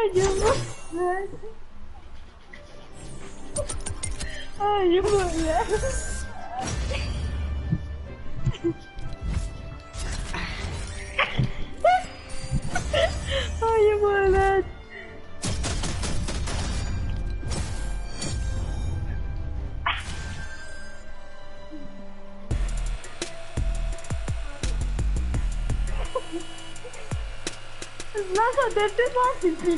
Ayo, bol. Ayo, bol. Ayo, bol. La, sa devan, pipi.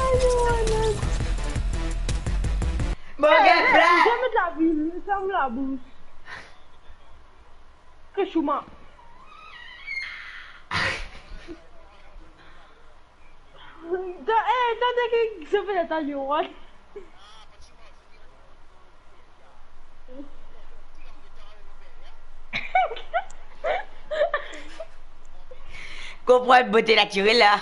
Ayo, ayo. Bon, eh, eh, eh, zame lavi, ferm labous. Ke chouma. Da, eh, tande ki se fer ta, Yohan. Konpran bote natirel la.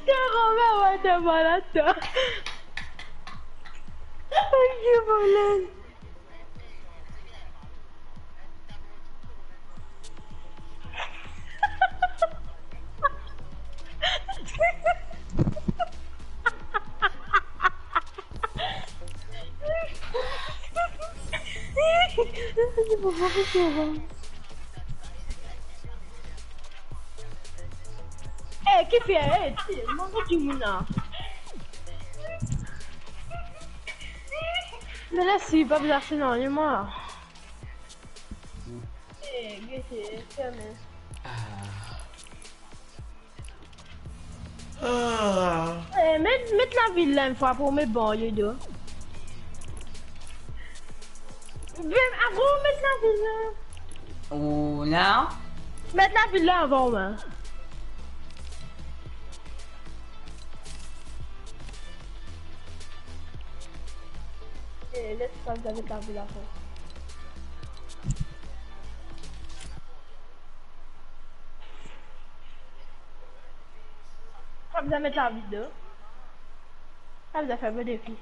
Twa, Romain, wa, to malad, twa. Ayo, malad. Eh, ki fer? Eh, ti, manz dimoun la. Me la, si pa bizin aste non, mwa. Eh, gete, ferme. Ah. Ah. Eh, met, met lavil la enn fwa pou met banlye do. Be, avan met lavil la. Ou non? Met lavil la avan, wi. Eh, les sa, met lavil la avan. Pa bizin met lavideo. Pa bizin fer mo defi.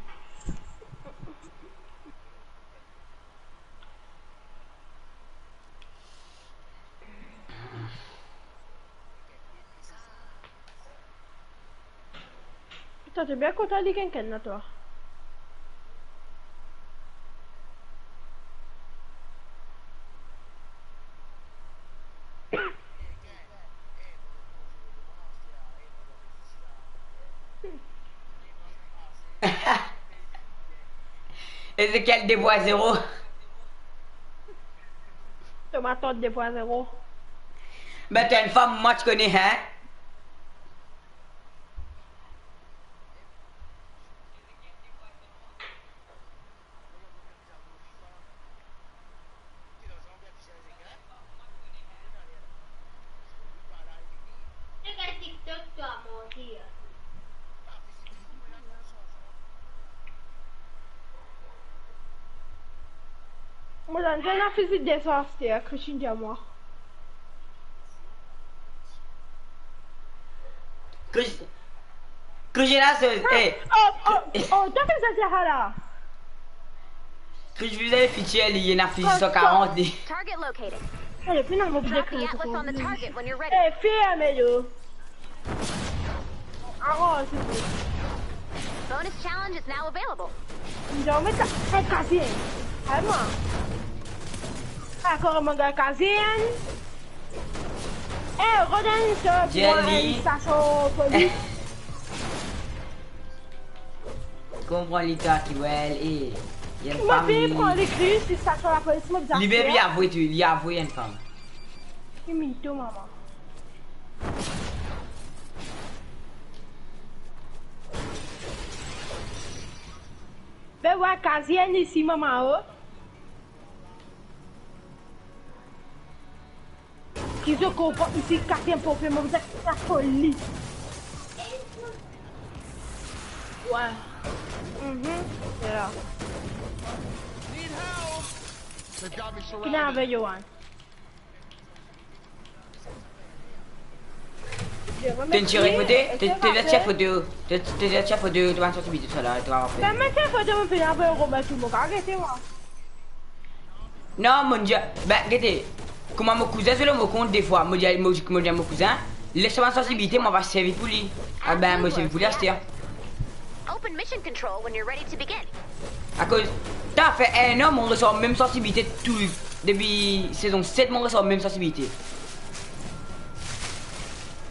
Twa, to bien kontan li kenkenn la, twa. Ezekiel de fwa zero. To matant de fwa zero. Be to enn fam, mwa ti kone, hein? Mo dan zot ena fizi de san aster, Christine dir mwa. Chris, Chris, la, se, eh. Oh, oh, oh, twa finn sa dir la. Chris, vous avez fichier, li ena fizi san karant, li. Target located. Eh, finn mo Drop the atlas on the target when you're ready. Eh, ferme yo. Aran, se bon. Bonus challenge is now available. Li dir mwa sa, eh, kazienn. Ay, mwa. Akor, mwa, kazienn. Eh, rod enn sort, mwa, Jelly. Enn stasion polis. Konpran li, twa ki, well, eh, li enn fam, li pran li, Chris, li stasion lapolis, mo bizin fer. Li avoue tou, li avoue enn fam. Li mito, mama. Be wa, kazienn isi, mama, oh. Ki zot konpran isi, katriem pwofil, mo bizin sa foli. Wa. Mhm. Se la. Ki ena ave Yohan? To tir foto, to, to tir foto, to, to tir foto, to bann sansibilite, tousala, to va fer. Be mo tir foto, mo finn avoy Romain tou, mo kapav gete mwa. Non, mo dir, be, gete, kouma mo kouzin zwe lor mo kont de fwa, mo dir, mo, mo dir mo kouzin, les sa bann sansibilite, mo va servi pou li. Ah be, mo servi pou li aster. Open mission control when you're ready to begin. Akoz, ta fer enn an, mo resevwar mem sansibilite tou, depi sezon set, mo resevwar mem sansibilite.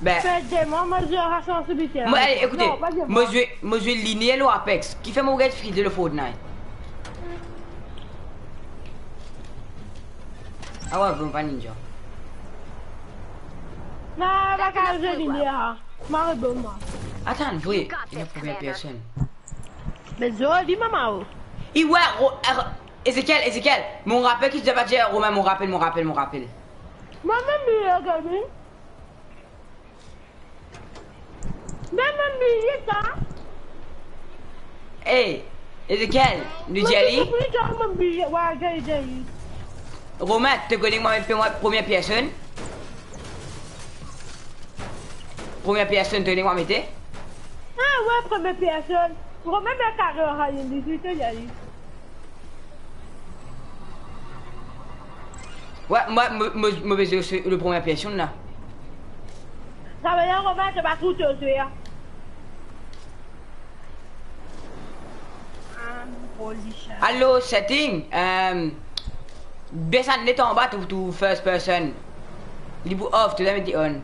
Be. Fer de mwa, mo zwe sa sansibilite la. Mo, ale, ekoute, non, pa de mwa. Mo zwe, mo zwe lineer lor Apex. Kifer mo gagn difikilte lor Fortnite? Ah wa, bon, pa ninja. Non, pa kapav zwe lineer la. Mari bon, mwa. Atann, vre, ena premie personn. Me zoli, mama, oh. I, wa, Ro-, eh, Ezekiel, Ezekiel, mo rapel ki to ti ava dir, Romain, mo rapel, mo rapel, mo rapel. Mwa mem, li, eh, Gabi. Mem, mem bliye sa. Ey, Ezekiel, nou dir li? Mem bliye, wa, gagn, gagn. Romain, to kone mwa met pe mwa premie personn? Premie personn, to kone mwa mete? Ah, wa, premie personn. Romain, mem kare, ah, li, li, li, li. Wa, mwa, mo, mo, mo bezwin le premie personn la. Sa vedir, Romain, to pa trouv to zwe, ah. Ah, holy shit. Allo, setting, euh, Desann net anba, to, to first person. Li pou off, to met li on.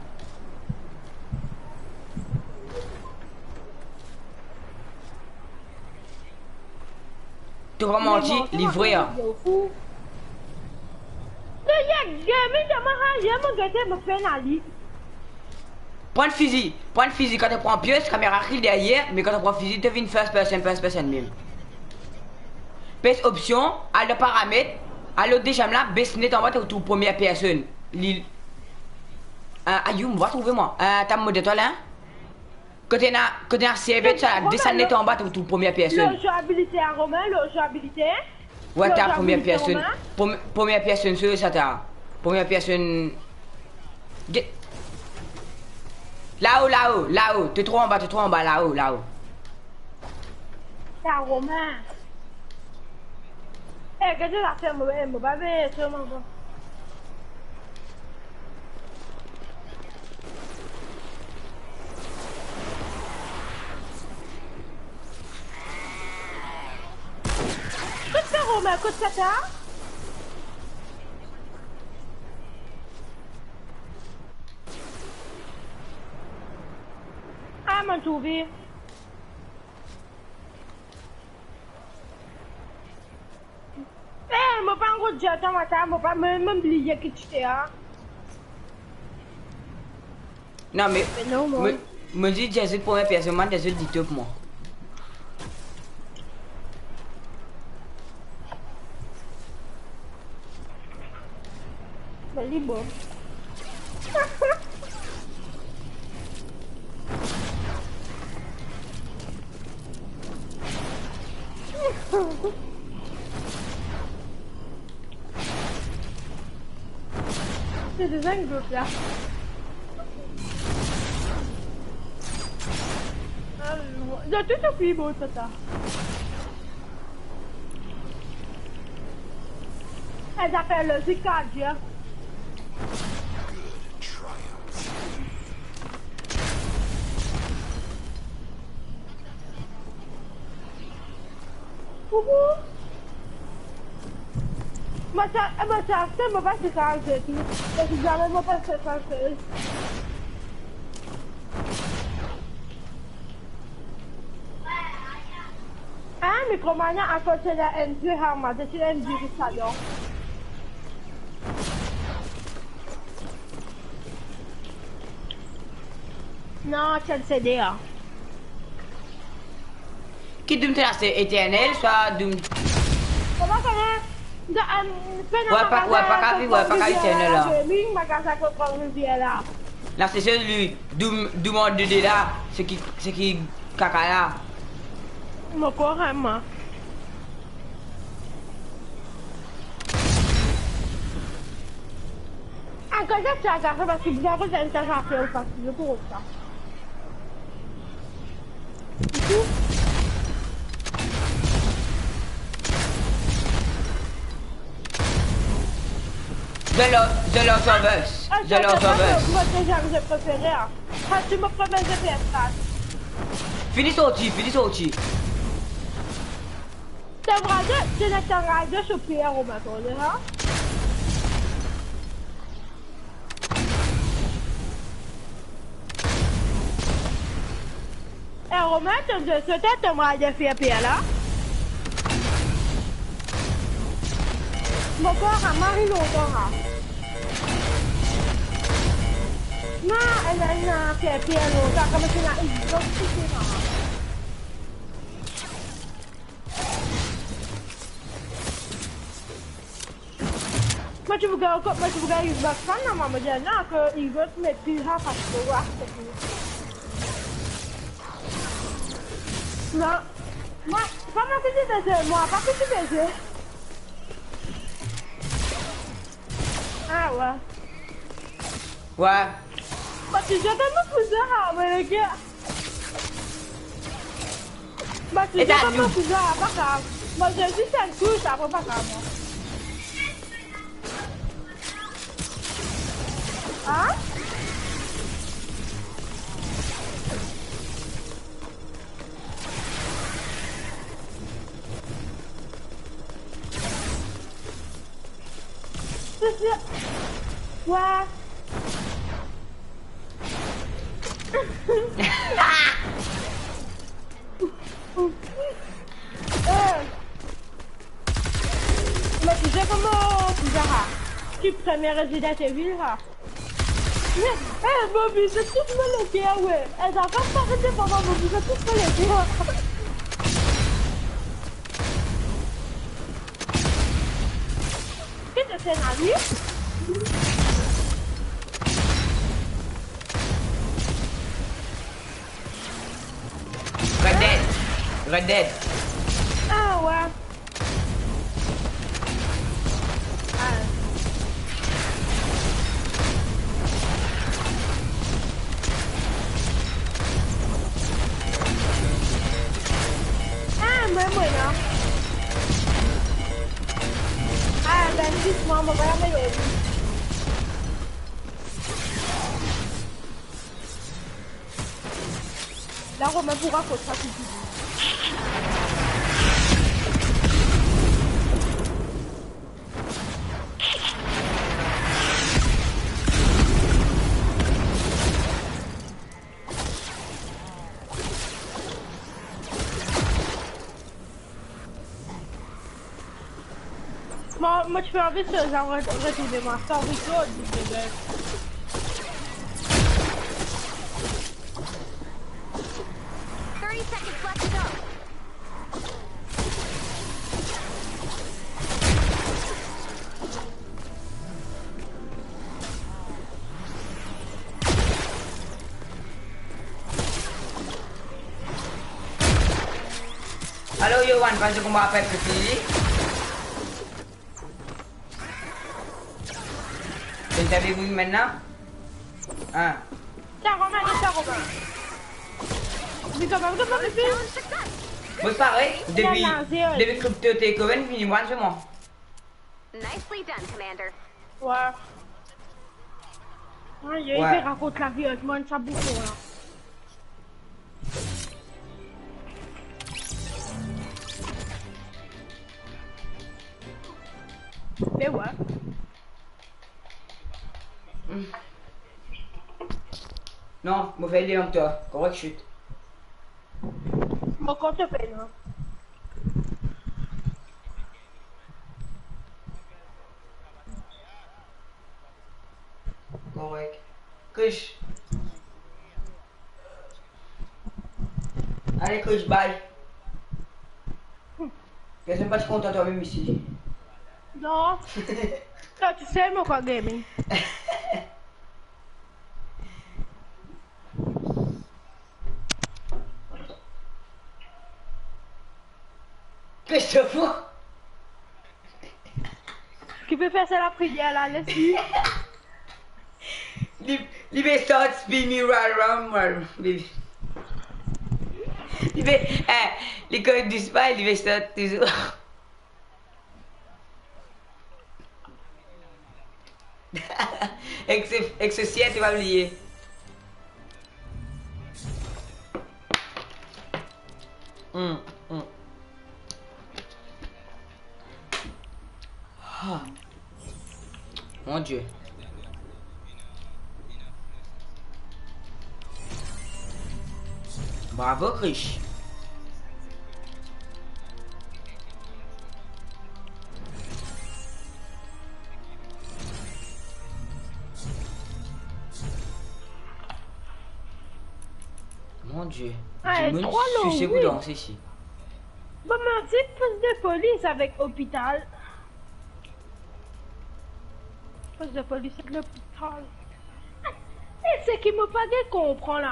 To pa manti, li vre, a. Le yek gaming de mwa, ha, ye mo gete, mo fena li. Pran fizi, pran fizi kan to pran pies, kamera rikil deryer, me kan to pran fizi, to vinn first person, first person mem. Pes opsion, al dan paramet, al lot dezyem la, bes net anba, to trouv première personne. Li, euh, ayo, mo pa trouve mwa. Euh, ta mo de twa la, hein? Kot ena, kot ena servet, sa, desann net anba, to trouv première personne. Lo jeu abilité a Romain, lo jeu abilité. Wi, ta première personne. Première personne, se sa ta. Première personne. Get. Lao, lao, lao. To tro anba, to tro anba, lao, lao. Ta Romain. Eh, gete zafer mo, eh, mo pa ve, selman bon. Kot sa, Romain? Kot sa, ta? Ah, mo trouve. Eh, mo pa ankor dir twa, mo pa, mo pa, mo, mo bliye ki ti te la. Non, me, me non, mo, mwa, mo dir dir zot première personne, mwa, dir zot di top, mwa. Be, li bon. Se deza enn gro pla. Alor, zot tou so pli bon, tata. Sa apel lozik, kardia. Ouhou. Mo sa, mo sa, mo pa se sa, se tou. Parski zame mo pa se sa, se. Ah, Micromania akoz se la N G, ha, ma, se la N G ki salon. Non, ti enn C D, ah. Ki Doom to la, se Eternel, swa Doom? Kouma, kouma? Da, euh, pena... Wi, pa, wi, pa kavi, wi, pa kavi Eternel la. Gaming, magazin Kokon Rivière la. La, se sel li, Doom, Doom an de de la, se ki, se ki kaka la. Mo krwar, mwa. Ankor zot ti agafe parski bizin akoz enn ta zafer ou pa ti pou sa. The Last, The Last of Us. Ah, The Last of Us. Mo deziem ze prefere, ah. Sa ti mo premie ze P S quatre. Fini sorti, fini sorti. Tomb Raider, ti ena Tomb Raider sou P R, Romain, to le, ha? Eh, Romain, to, to, to, to, Tomb Raider fer P R la? Mo krwar a mari lontan, ha. Non, ena, ena fer P R lontan, kouma ti ena Xbox, ti ena. Mo ti pou gagn, mo ti pou gagn Xbox One, non, mo dir non, ke Xbox met pli rafas pou war, se tou. Non. Mwa, pa mwa ki ti pe zwe, mwa pa ki ti pe zwe. Ah, wi. Wi. Mo ti zwe, mo pou zwe, ah, mo le gars. Ba, ti... Eta zot nou. Mo ti dir, ah, pa grav. Mo, zis enn tou, sa, pa grav, mwa. Hein? Wa. Eh. Mo ti dir kouma pou sa, ha. Ki premie Resident Evil, ha. Eh, Bobby, se tout mo leker, we. Eh, sa pa parèt de papa, Bobby, se tout mo leker. Ki to finn ale? Red Dead. Red Dead. Ah, wa. Ah. Ah, mwa, mwa, non. Ah, ben, zis mwa, mo pa ame li. La, Romain pou rakont sa touzour. Mo, mo ti pe anvi so, sa re-, retourn mwa, sa record, bebe. Thirty seconds left to go. Alo, Yoann, pann se konba apre fini. Interview wi, mintnan. Ah. Sa, Romain, sa, Romain. Vite, vite, vite, vite. Bon, se parey, depi, depi Crypto Takeover, vini, mwa, se mwa. Nicely done, Commander. Wa. Ayo, li pe rakont lavi, mo enn sa bouton la. Me wa. Non, mo fer li an to, korek, shoot. Mo kont pe, non. Korek. Krish. Ale, Krish, bye. Personn pa ti kontan twa mem isi. Non. Twa tousel, mo krwar gaming. Christopher. Ki pe fer sa lapriyer la, les li. Li, li pe start spin me round, round, round, baby. Li pe, eh, li koz dousman, li pe start touzour. Ek so, ek so sien, to pa bliye. Hmm, hmm. Ah. Mon Dieu. Bravo, Krish. Mon Dieu. Ah, dimoun trwa long, sise pou wi. Danse isi. Bon, me ti pos de polis avek lopital. Pos de polis ek lopital. E seki mo pa gagn konpran la.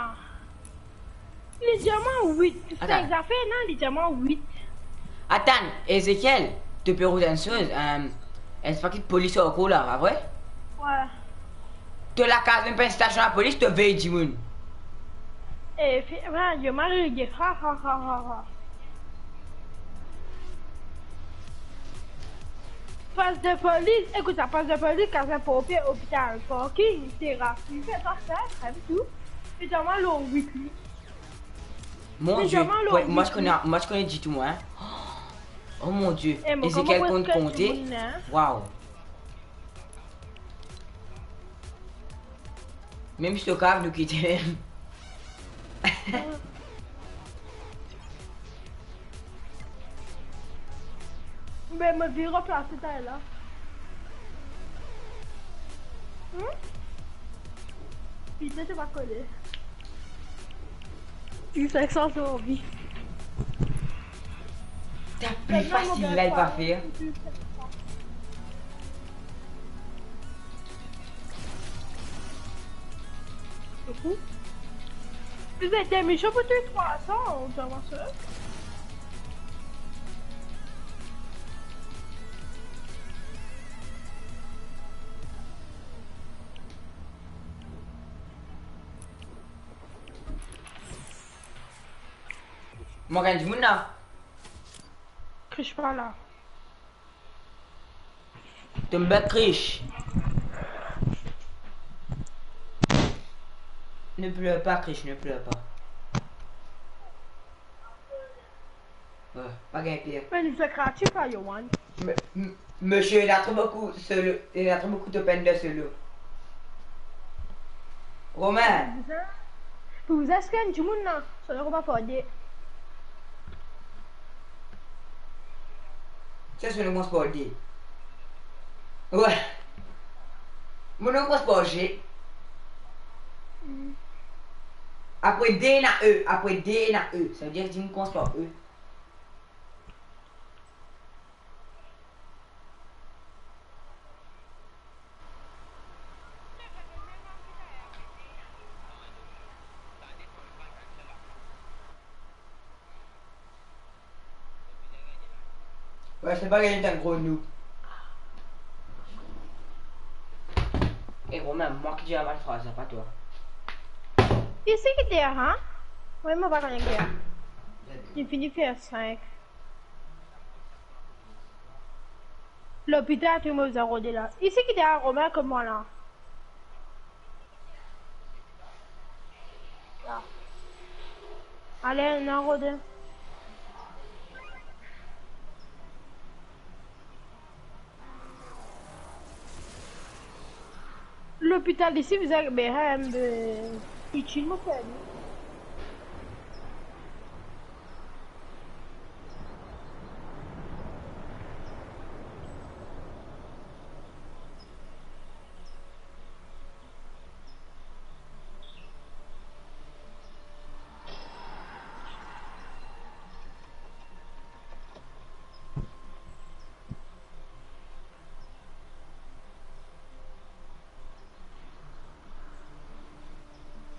Li dir mwa wit. Atann. Sa zafer la, li dir mwa wit. Atann, Ezekiel, to pe rout enn soz, eh, enn paket polis ankor la, pa vre? Wi. To lakaz mem pa enn stasion lapolis, to vey dimoun. E, fi-, wi, yo mari, ha, ha, ha, ha, ha. Pos de polis, ekout sa, pos de polis, kaz laponpie, lopital, parking, terase, li fer sa, sa, sa, tou. Li dir mwa lor wit li. Mon Dieu, mwa, mwa, je connais, mwa, je connais ditou, mwa, hein. Oh mon Dieu, e mo, Ezekiel koman konn konte. Hein? Waouh. Mem si to kav, nou kite mem. Be mo vinn ranplase twa la. Hmm? Pite, to pa kone. Li fek santi anvi. Ta pli fasil la, li pa fer. Li fer demi show pou touy trwa san, ou ti vwar sa? Mo gagn dimoun la. Krish pa la. Tonbe Krish. Ne pleure pas, Krish, ne pleure pas. Wi, pa gagn pir. Me nou fer kreatif la, Yoann. Me, m-, Monsieur, il a trop beaucoup solo, il a trop beaucoup d'open de solo. Romain. Pou zis, pou zis gagn dimoun la, solo pa fode. Sa, solo pa fode. Wi. Mo nom pa fode. Mm. Apre D, ena E. Apre D, ena E. Savedir dimoun koumans par E. Wi, se pa gagn enn gro noob. E Romain, mwa ki dir la bann fraz la, pa twa. Isi ki dir, ha? Mwa, mo pa kone ki dir. Li fini fer sink. Lopital, tou mo bizin rode la. Isi ki dir Romain, kouma la? La. Ale, nou rode. Lopital isi bizin be, ha, be itil, mo fer li.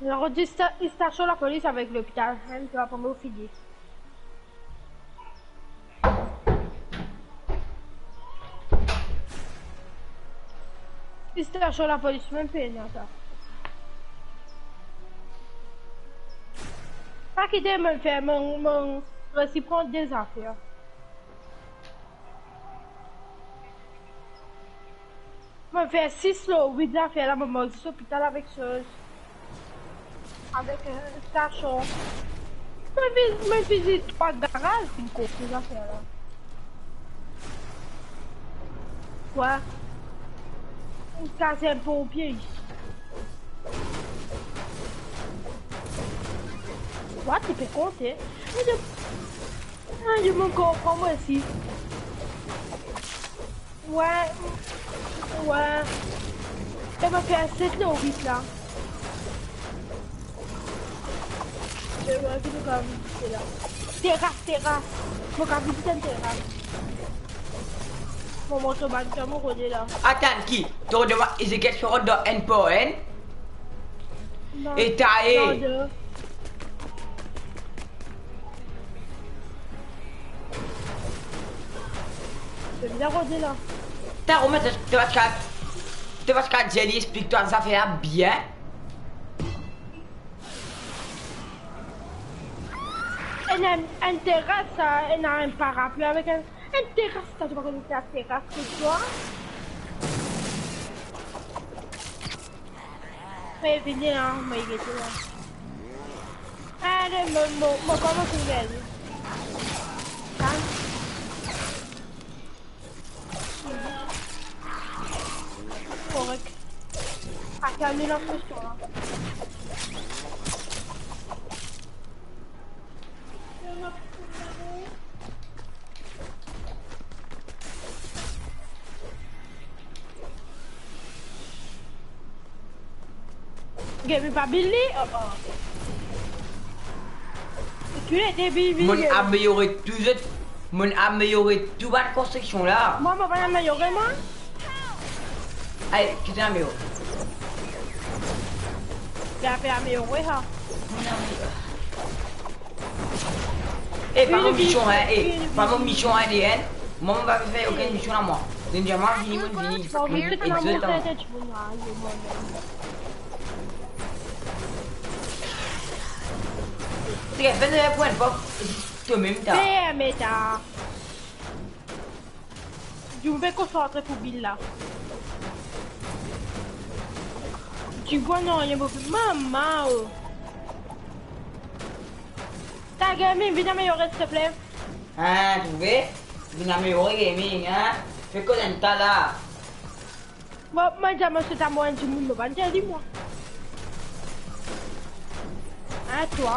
Zot dir sta-, stasion lapolis avek lopital, mem twa pou mo fini. Stasion lapolis, mem pena sa. Pa kite mo fer, mo, mo resi pran de zafer. Mo fer sis lor wit zafer la, mo manz zis lopital avek soz. Avek, eh, stasion. Mo vi-, mo vizit trwa garaz, finn konpli zafer la. Wi. Enn kazern ponpie isi. Wi, ti pe konte. Ayo, ayo, mo konpran mwa osi. Wi, wi. E mo fer set lor wit la. E wi, ki nou kav vizite la? Teras, teras. Mo kav vizit enn teras. Mo mont bann kamo kote la. Atann, ki? To demann Ezekiel fer dan enn par enn? Non. E taye. Non, de. Bizin rode la. Ta Romain, to, to pa ti kav, to pa ti kav dir li explik twa zafer la bien. Ena enn, enn teras sa, ena enn parapli avek enn, enn teras sa, to pa kone ki teras kot twa? Me vini la, mo gete la. Ale, mo, mo, mo koumans gagn. Korek. Atann, nou lans kestion la. Get, me pa build li. Oh, oh. Ki ete build, build, Monn build. Ameliore tou zot, monn ameliore tou bann konstriksion la. Mwa, mo pa ameliore, mwa. Ay, ki to ameliore? Li pe ameliore, ha. Eh, pa mo mision, hein, eh, pa mo mision, hein, D N. Mwa, mo pa pe fer okenn mision la, mwa. Donn mwa vini, monn vini. Monn vini, exit, hein. Ti gagn vinn pwin, pa to mem ta. Ferme ta. Dimoun pe konsantre pou build la. Dimoun, non, li mo mama, oh. Ta gaming, vinn ameliore, silteple. Ah, trouve? Vinn ameliore gaming, hein? Fer koz enn ta la. Mo, mo dir, mo se ta mo enn dimoun, mo pa dir li, mwa. Hein, twa?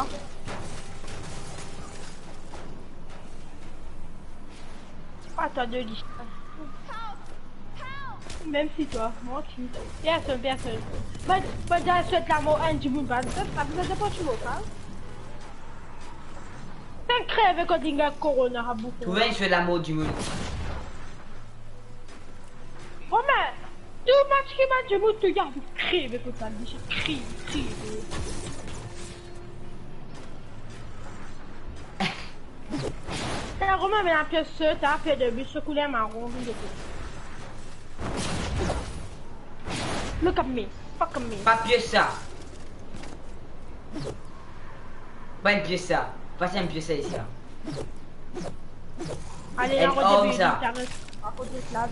Pa twa de li. Mem si twa, mwa ki. Personn, personn. Mo, mo dir swet lamor enn dimoun, pa, pa, pa, pa, pa, pa, pa. Tann kreve kot li gagn korona, ha, boukou. Trouve enn swet lamor dimoun. Oh, me, tou match ki bann dimoun touy, kreve kot sa, li kreve, kreve. Sa Romain, me lapies sa, ta pe de bi, so kouler maron, vinn de. Look at me, fuck me. Pa pies sa. Pa enn pies sa. Pa enn pies sa isi la. Ale, la, enn arm sa. Akote la.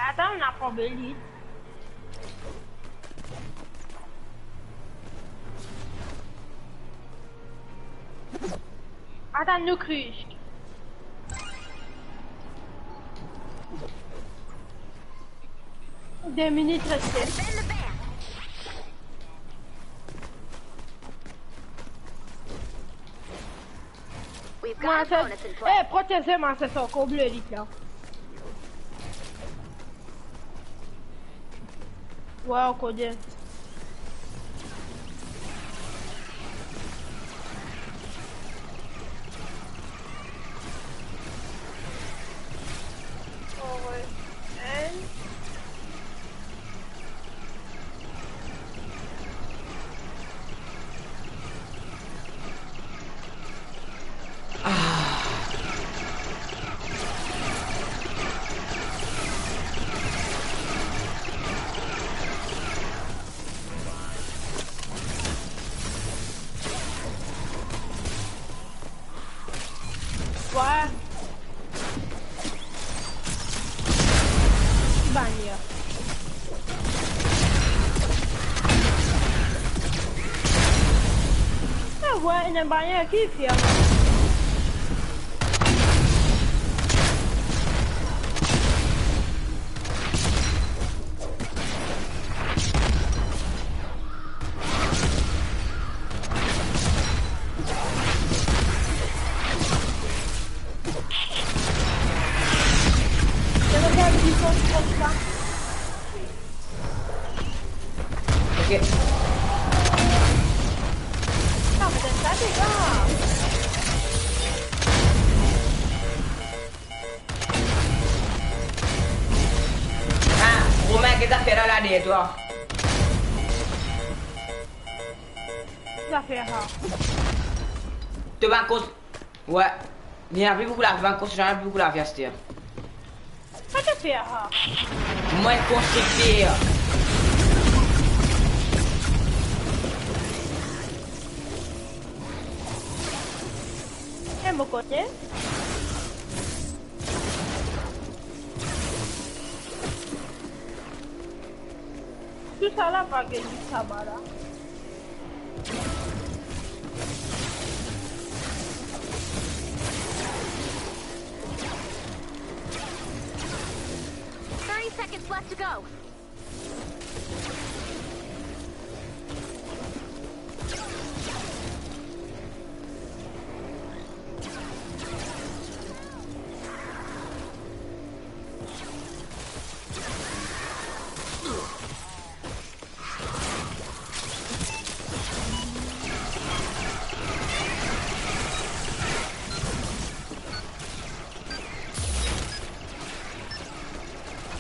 Atann, nou pran beli. Atann, nou kriz. De minit reste. We've got a bonus in play. Eh, proteze mwa, se sa, ankor ble lit la. Wow, kode. Oh, ouais. Hein? Wa. Banier. Ah ouais, ena banier ki fer. Ok. Ah, mais t'as ça, les gars. Ah, Romain, ki zafer la deryer twa? Ki zafer la? To pa koz-, ouais. Li ena pli boukou lavi, bann konstrikter ena pli boukou lavi aster. Sa ki zafer la? Mwa konstrikter. E mo kote? Tou sa la pa gagn sa ba la. Thirty seconds left to go.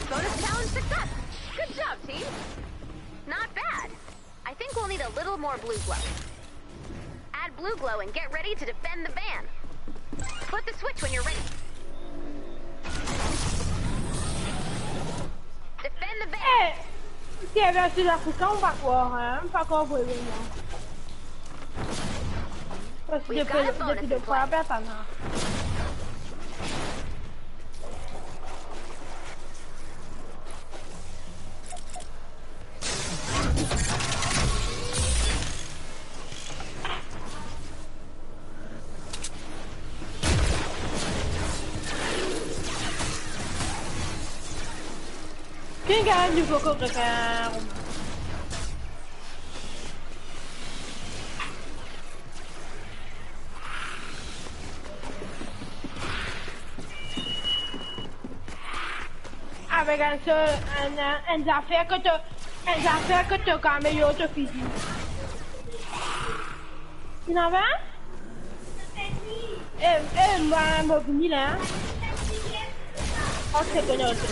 Bonus challenge success! Good job, team! Not bad. I think we'll need a little more blue glow. Add blue glow and get ready to defend the van. Flip the switch when you're ready. Defend the van. Eh, server Sud Afrika, ou pa krwar, hein? Ou pa krwar vremem. Parski depi, depi de fwa, personn la. Ki gagn nouvo kokokan? Avek enn sel, enn, enn zafer ki to, enn zafer ki to kapav amelyor to fizik. Inn ava? Eh, eh, mwa, mo vini la. Ok, bon, ok.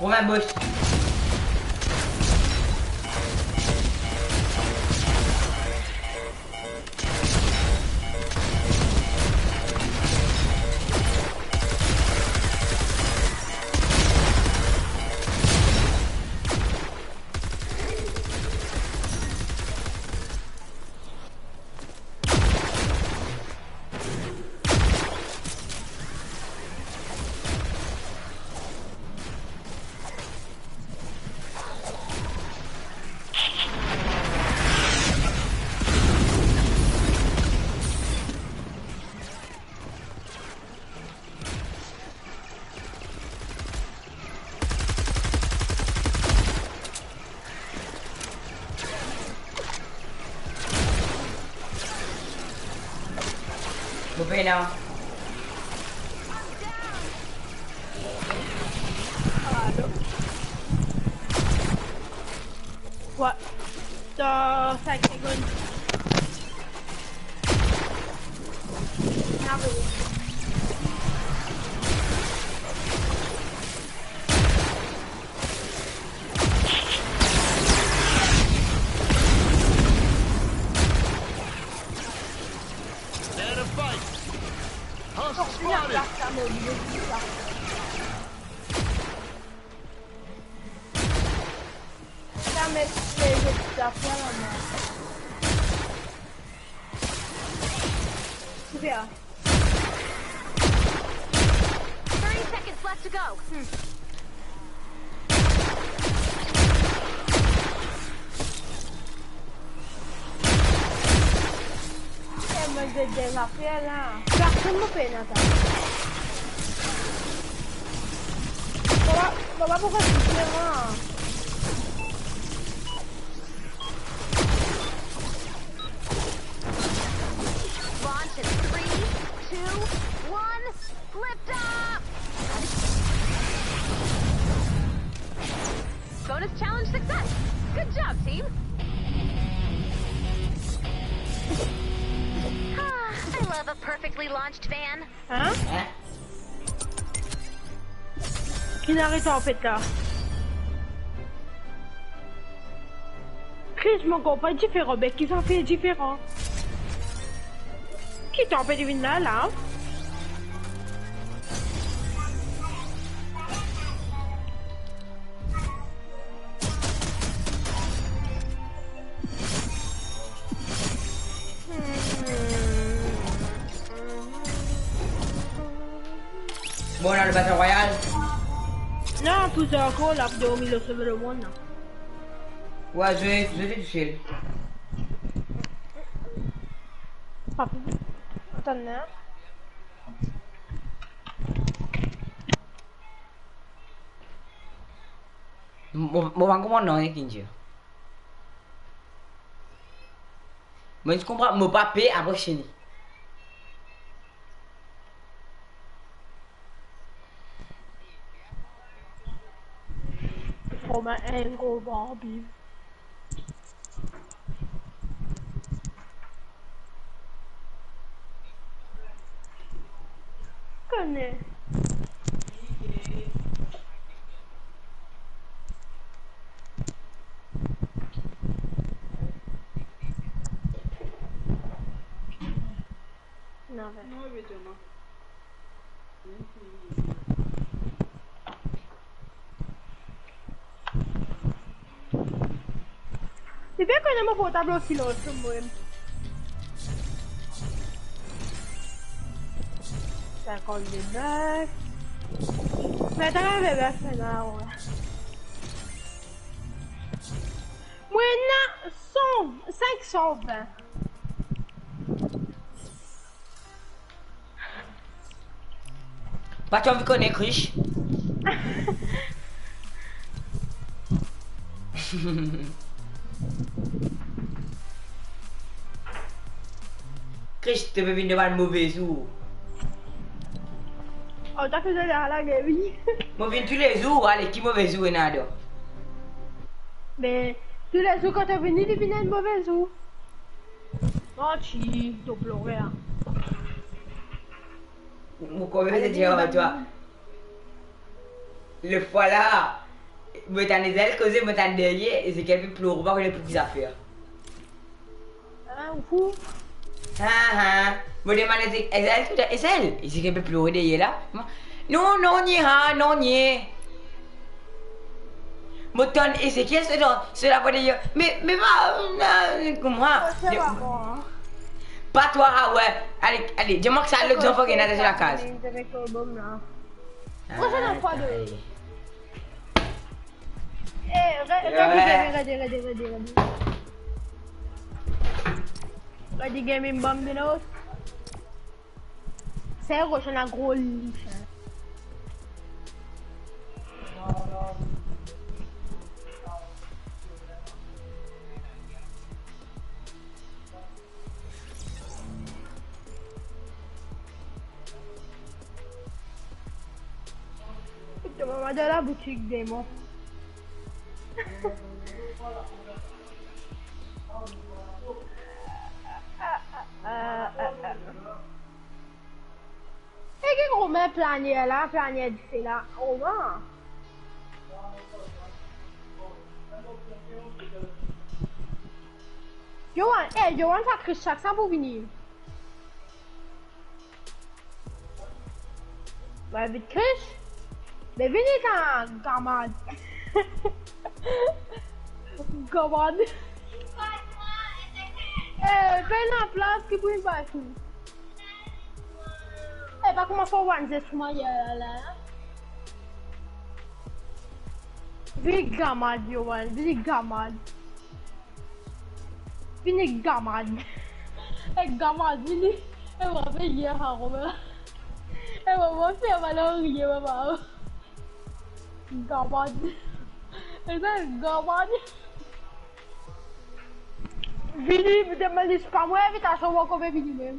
Romain Bosch. Mo pena. What? Dans cinq secondes. They're in a fight. Hostile spotted. Sa met lezot zafer la, mwa. Super. Thirty seconds left to go. Hmm. Eh, mo get de zafer la. Personn mo pena sa. Papa, papa, pourkoi ti fer mwa? Launch in three, two, one, lift off! This challenge success. Good job, team. Ah, I love a perfectly launched van. Hein? Hein? Ki inn aret anfet la? Kris, mo konpran diferan, be ki zafer diferan? Ki tanp inn vinn la, la? Bon, nou al Battle Royale. Non, pou zot ankor la, pou dormi lor sove lemonn la. Wa, zwe, zwe tousel. Papi, atann la. Mo, mo pa konpran nanye ki inn dir. Mo ti konpran, mo pa pe apre fini. Kouma enn gro banbi. Kone. Non, non, evideman. Li pe kone mo portab osi lor so mwa. Sinkant-de bef. Me atann, bef la, wi. Mo ena san, sink san vin. Pa ti anvi kone Kris? Kris, to pe vinn dan bann move zour. Oh, ta finn la, la, Gaby. Mo vinn toulezour, ale, ki move zour ena dan? Me toulezour kan to vini, li vinn enn move zour. Manti, to plore, a. Mo koumans dir ar twa. Lefwa la, mo tann Ezel koze, mo tann deryer, Ezekiel pe plore, mo pa kone pou ki zafer. Ah, ou fou. Ah, ah. Mo demann Eze-, Ezel, Ezel, Ezekiel pe plore deryer la. Non, non, nie, ha, non, nie. Mo tann Ezekiel, se dan, se la deryer. Me, me pa, non, kouma? Oh, se pa bon. Pa twa, ah, wi. Ale, ale, dir mwa ki sa lot zanfan ki ena dan lakaz. Prochaine fois de. Eh, re-, redi, redi, redi, redi, redi. Redi Gaming Bambinos. Sa ros ena gro lis, hein. Mama dan laboutik, demon. E ki Romain planier la, planier dife la, Romain? Johan, eh, Johan, sa Kris sak sa pou vini. Ba, vit Kris. Me vini kan, gamad. Gamad. Eh, pena plas ki pou vinn pa isi. Eh, pa kouma fou bann zes kouma ye la, la. Vini gamad, Johan, vini gamad. Vini gamad. Eh, gamad, vini. Eh, mo rapel yer, ha, Romain. Eh, mo, mo fer mal ariye, papa. Gamad. Eh, sa, gamad. Vini, demann li pa mwa invitasion, mo kouma vini mem.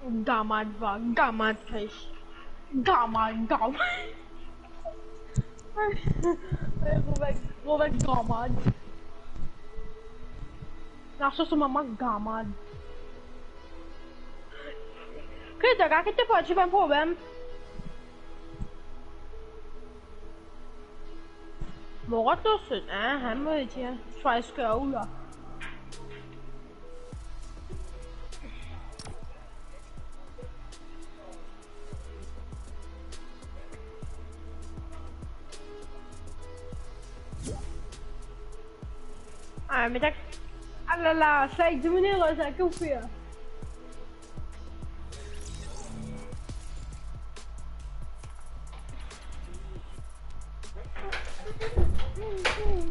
Gamad va, gamad, guys. Gamad, gamad. Ay, move, move gamad. Lasos mama gamad. Ki to gagn ki to pou ti bann problem. Mo rod to son, hein, hein, mo dir, try score ou la. Ah, me ta, ah la la, sa ek dimoun ero sa, ki ou fer la?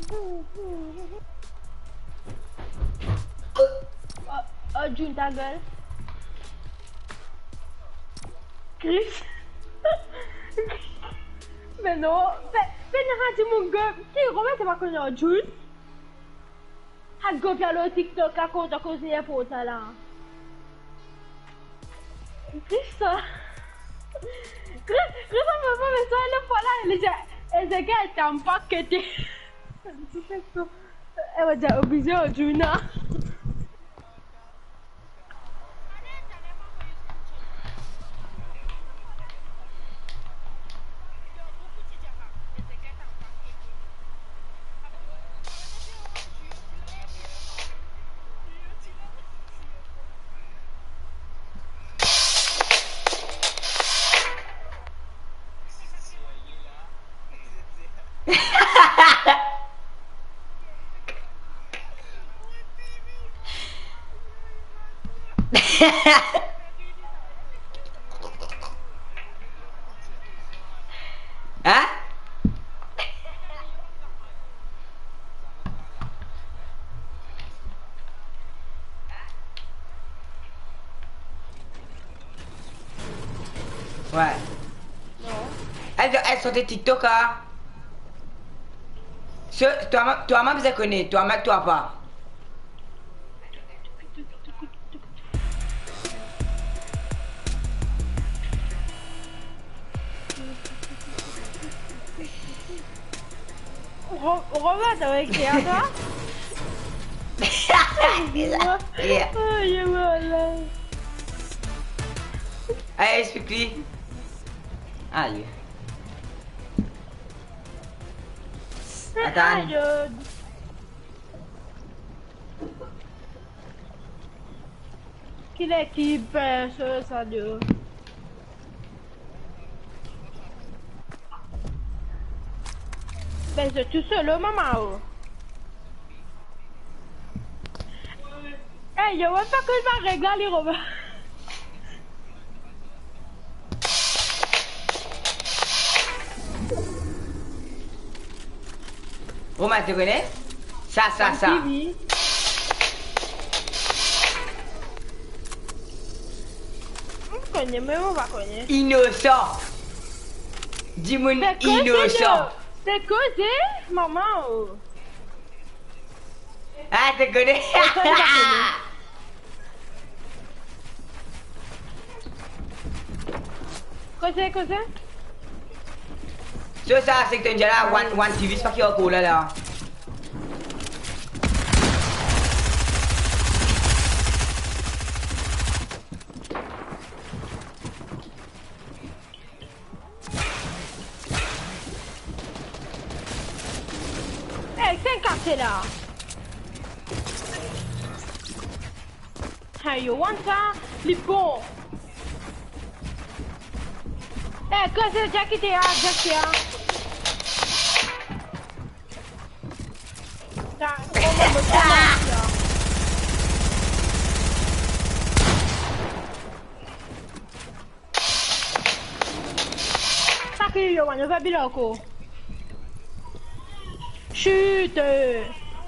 Oh, oh, Jun, ta gel. Chris. Me non, me, me nana dimoun gel, ki Romain, se pa konn Jun. Al gobya lor TikTok, akoz, akoz li inportan la. Chris sa. Chris, Chris, mama, me sa, lefwa la, li dir, e, ze gagn, ta pa kete. E, mo dir, oblize, Juna. Hein? Ouais. Non. Elle, elle sortait TikTok, hein. Ce, toi, toi, moi, vous connaissez, toi, moi, toi, pas. Ro-, Romain, t'as réussi à ça? Yeah. Aïe, voilà. Allez, explique-lui. Aïe. Attends. Aïe. Ki lekip, eh, so, sa, de? Ben, zot tou solo, mama, oh. Eh, yo, ouais, pa koz bann reg la, li Romain. Romain, tu connais? Ça, ça, ça. T V. Mo kone, me mo pa kone. Inosan. Dimoun inosan. Be koze, mama, oh. Ah, tu connais? Koze, koze? So sa, seki to dir la, One, One T V, se pa ki ankor la, la. Eh, seki kase la. Hey, yo, one sa, li bon. Eh, koze, Jackie, te a, Jackie, a. Sa, koman mo sa la? Sa ki yo, wan, nou pa bilan ankor. Chute!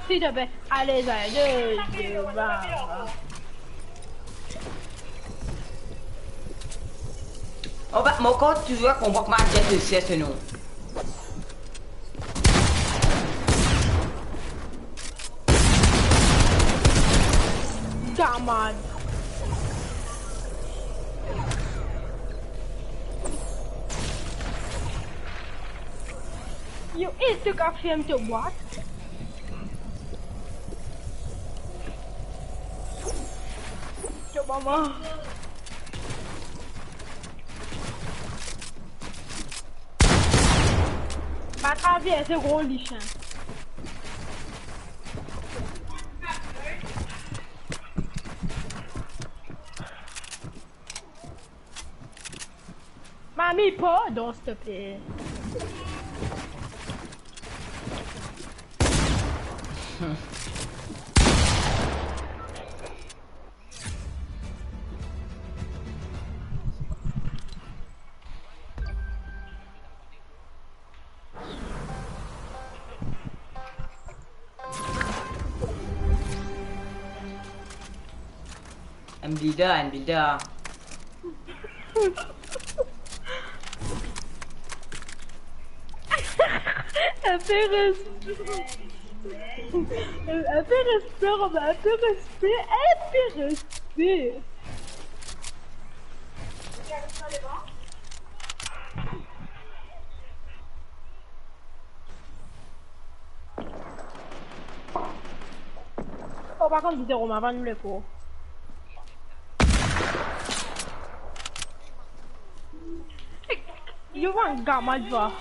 S'il te plaît, allez, allez, allez, va, va. Mo pa, mo ankor touzour konpran kouma Jet resi ase non. Gamad. Yo, e to ka ferm to bwat? To mama. Pa travers gro lich, hein. Mami, pardon, s'il te plaît. Enn builder, enn builder. Enn pe respe. Enn pe respe, Romain, enn pe respe, enn pe respe. Oh, par kont, Romain, pa nou lekor. Yo, bann gamin, tu vois.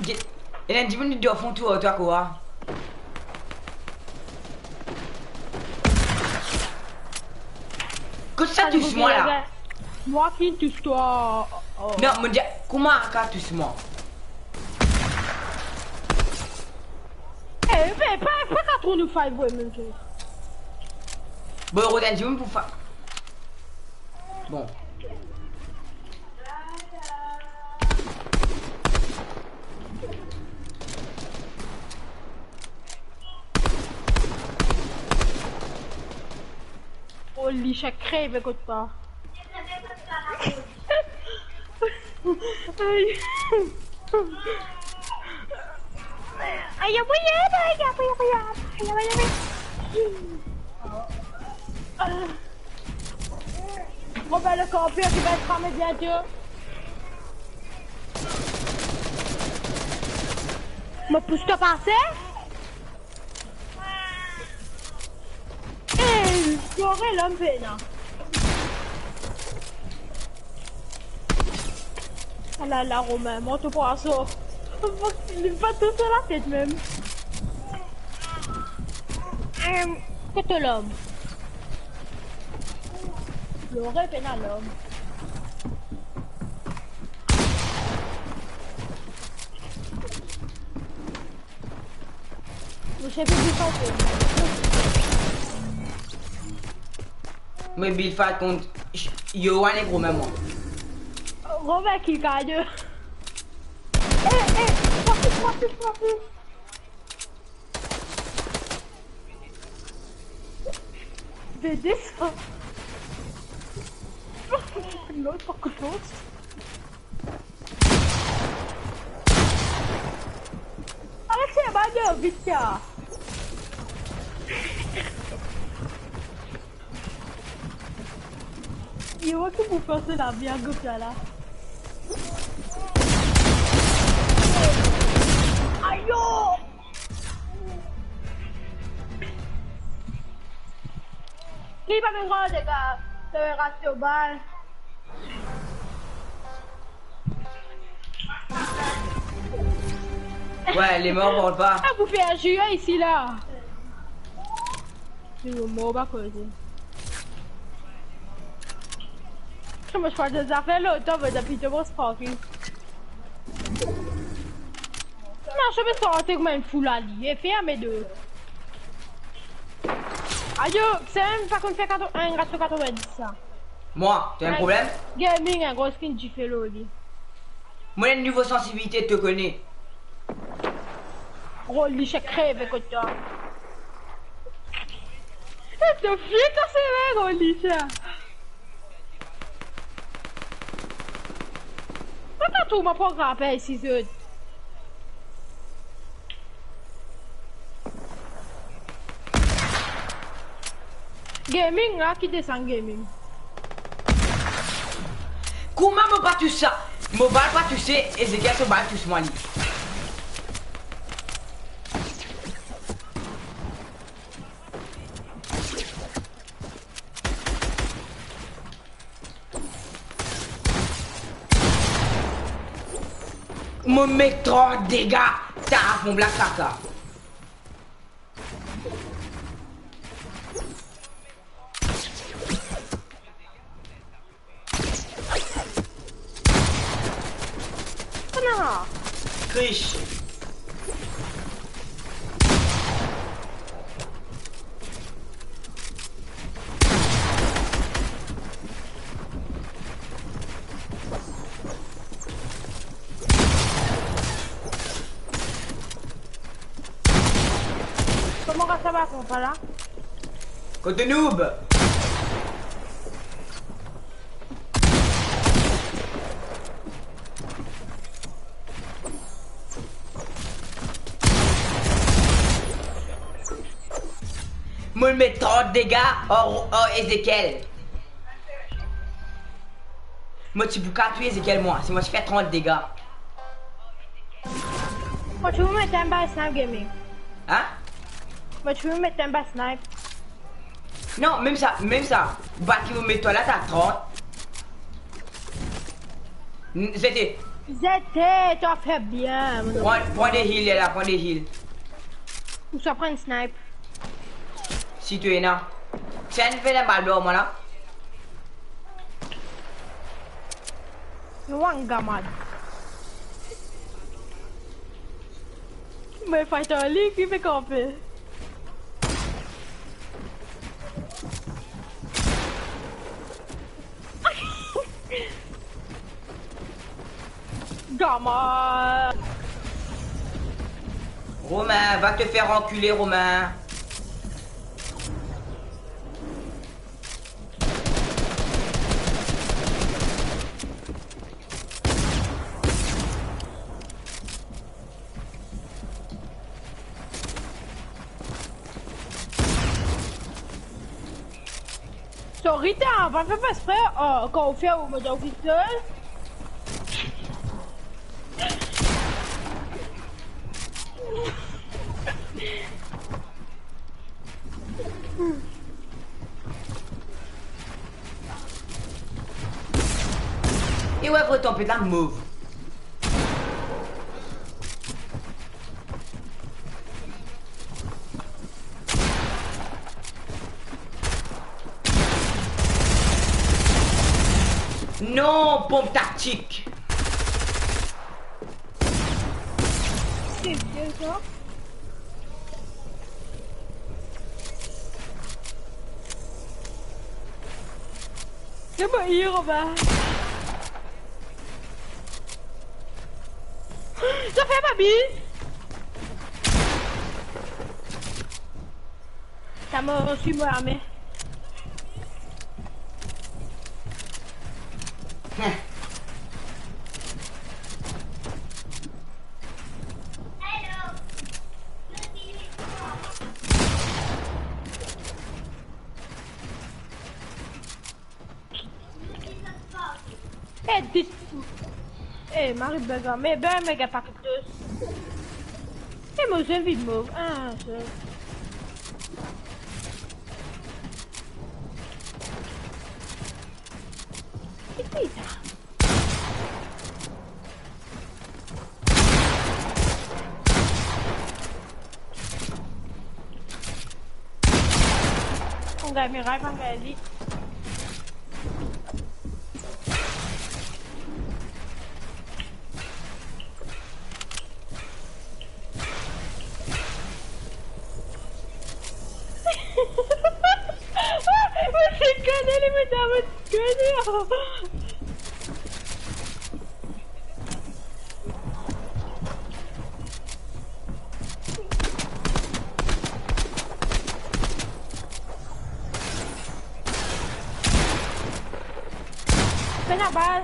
Get, ena dimoun dan fon tour twa, kwa. Kot sa tous mwa la? Mwa ki tous twa. Oh. Non, mo dir, kouma sa tous mwa? Eh, me pa, pa ka tourn five way, mem. Bon, rod enn dimoun pou fa-, bon. Oh, li sa krev kot twa. Ay. Ay, amoin, amoin, amoin, amoin. Mo pe al kanpe, ki va krame biento. Mo pous twa pase. Eh, zore lom pena. Ala la, Romain, mont ou pwason. Li pa tou so latet mem. Em, kot lom? Zore pena lom. Mo sepe build fight. Mo build fight kont Yohan ek Romain, mwa. Romain ki gagn. Eh, eh, frape, frape, frape. Be desann. Lot, pa kout lot. Aret tir bal de vit sa. Yo, ki pou fer sa lavi a gos la la. Ayo! Li pa menm gran dega, to rat to bal. Ouais, les morts volent pas. Ah, pou fer zwe isi la. Li mor, pa koze. Kouma zot zafer lontan, mo zafer to mor trankil. Non, je vais sortir kouma enn fou la li. E ferme de. Ayo, se mem pa konn fer kato-, enn rat so katrovin-dis sa. Mwa, to ena problem? Gaming, enn gro skin dife lor li. Mo ena enn nivo sansibilite, to kone. Gro lich, kreve kot twa. Eh, to fie kase la, gro lich. Mo pa trouv mo program isi, zot. Gaming la, ki desann gaming. Kouma mo pa tous sa? Mo bal pa touse, Ezekiel so bal tous mwa li. Mo met trant dega, ta fon blag kaka. Kona. Krish. Kouma sa va, konpa la? Kot to noob? Mo met trant dega ar, ar Ezekiel. Mo ti pou kapav touy Ezekiel mwa, si mo ti fer trant dega. Mo ti pou met enn bal snipe gaming. Hein? Mo ti pou met enn bal snipe. Non, mem sa, mem sa. Bal ki mo met twa la, ta trant. N-, zete. Zete, to fer bien, mo. Pran, pran de heal la, pran de heal. Ou sa pran snipe. Si to ena. Ti enn fer enn bal dor mwa la. Wanga mad. Mo fight ar li, ki pe kanpe. Gamin. Romain, va te fer ankile, Romain. Sorry, ta pa fer espre, oh, kan ou fer, ou mo dir ou fixel. E ouais, vre, tonbe la mov. Non, ponp taktik. C'est bien ça. Lama ir, Romain. Sa fer babi. Sa mo swi mo lame. Eh, dis-, eh, Marie Bega, me ben, me gagn pa kiksoz. Eh, mo zot inn vinn mor. Ah, sa. Ki sa? Mo gagn miray, mo gagn li. Mo ti kone li, mo ti kone. Pena bal.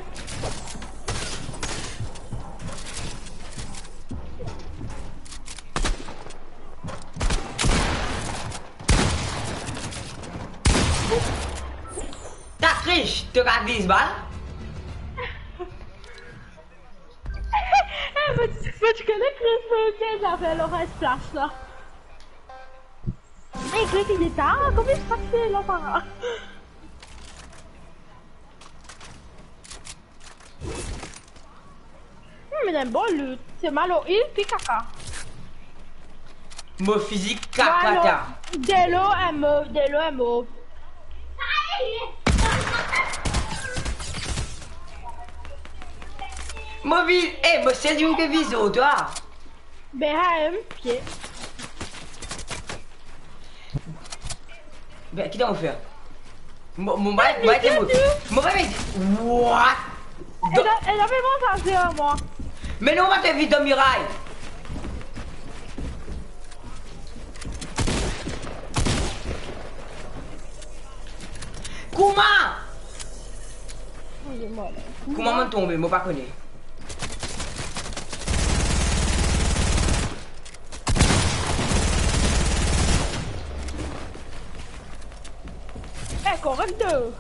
To ka viz bal? Eh, mo ti, mo ti kone Chris Paul zafer lor enn splash la. Eh, Chris, il est tard. Combien je crois que c'est là, par là? Hmm, mais il a un bon loot. C'est mal au heal, puis caca. Mo fizik kaka. Delo, emo, delo, emo. Mo vi-, eh, mo sel dimoun ki viz twa. Be, ha, em, pie. Be, ki to fer? Mo, mo, mo, mo, mo, mo, mo, what? E la, e la, me mwa sa, se mwa. Me non, mo te viz dan miray. Kouma? Kouma mo tonbe? Mo pa kone. Eh, korek de.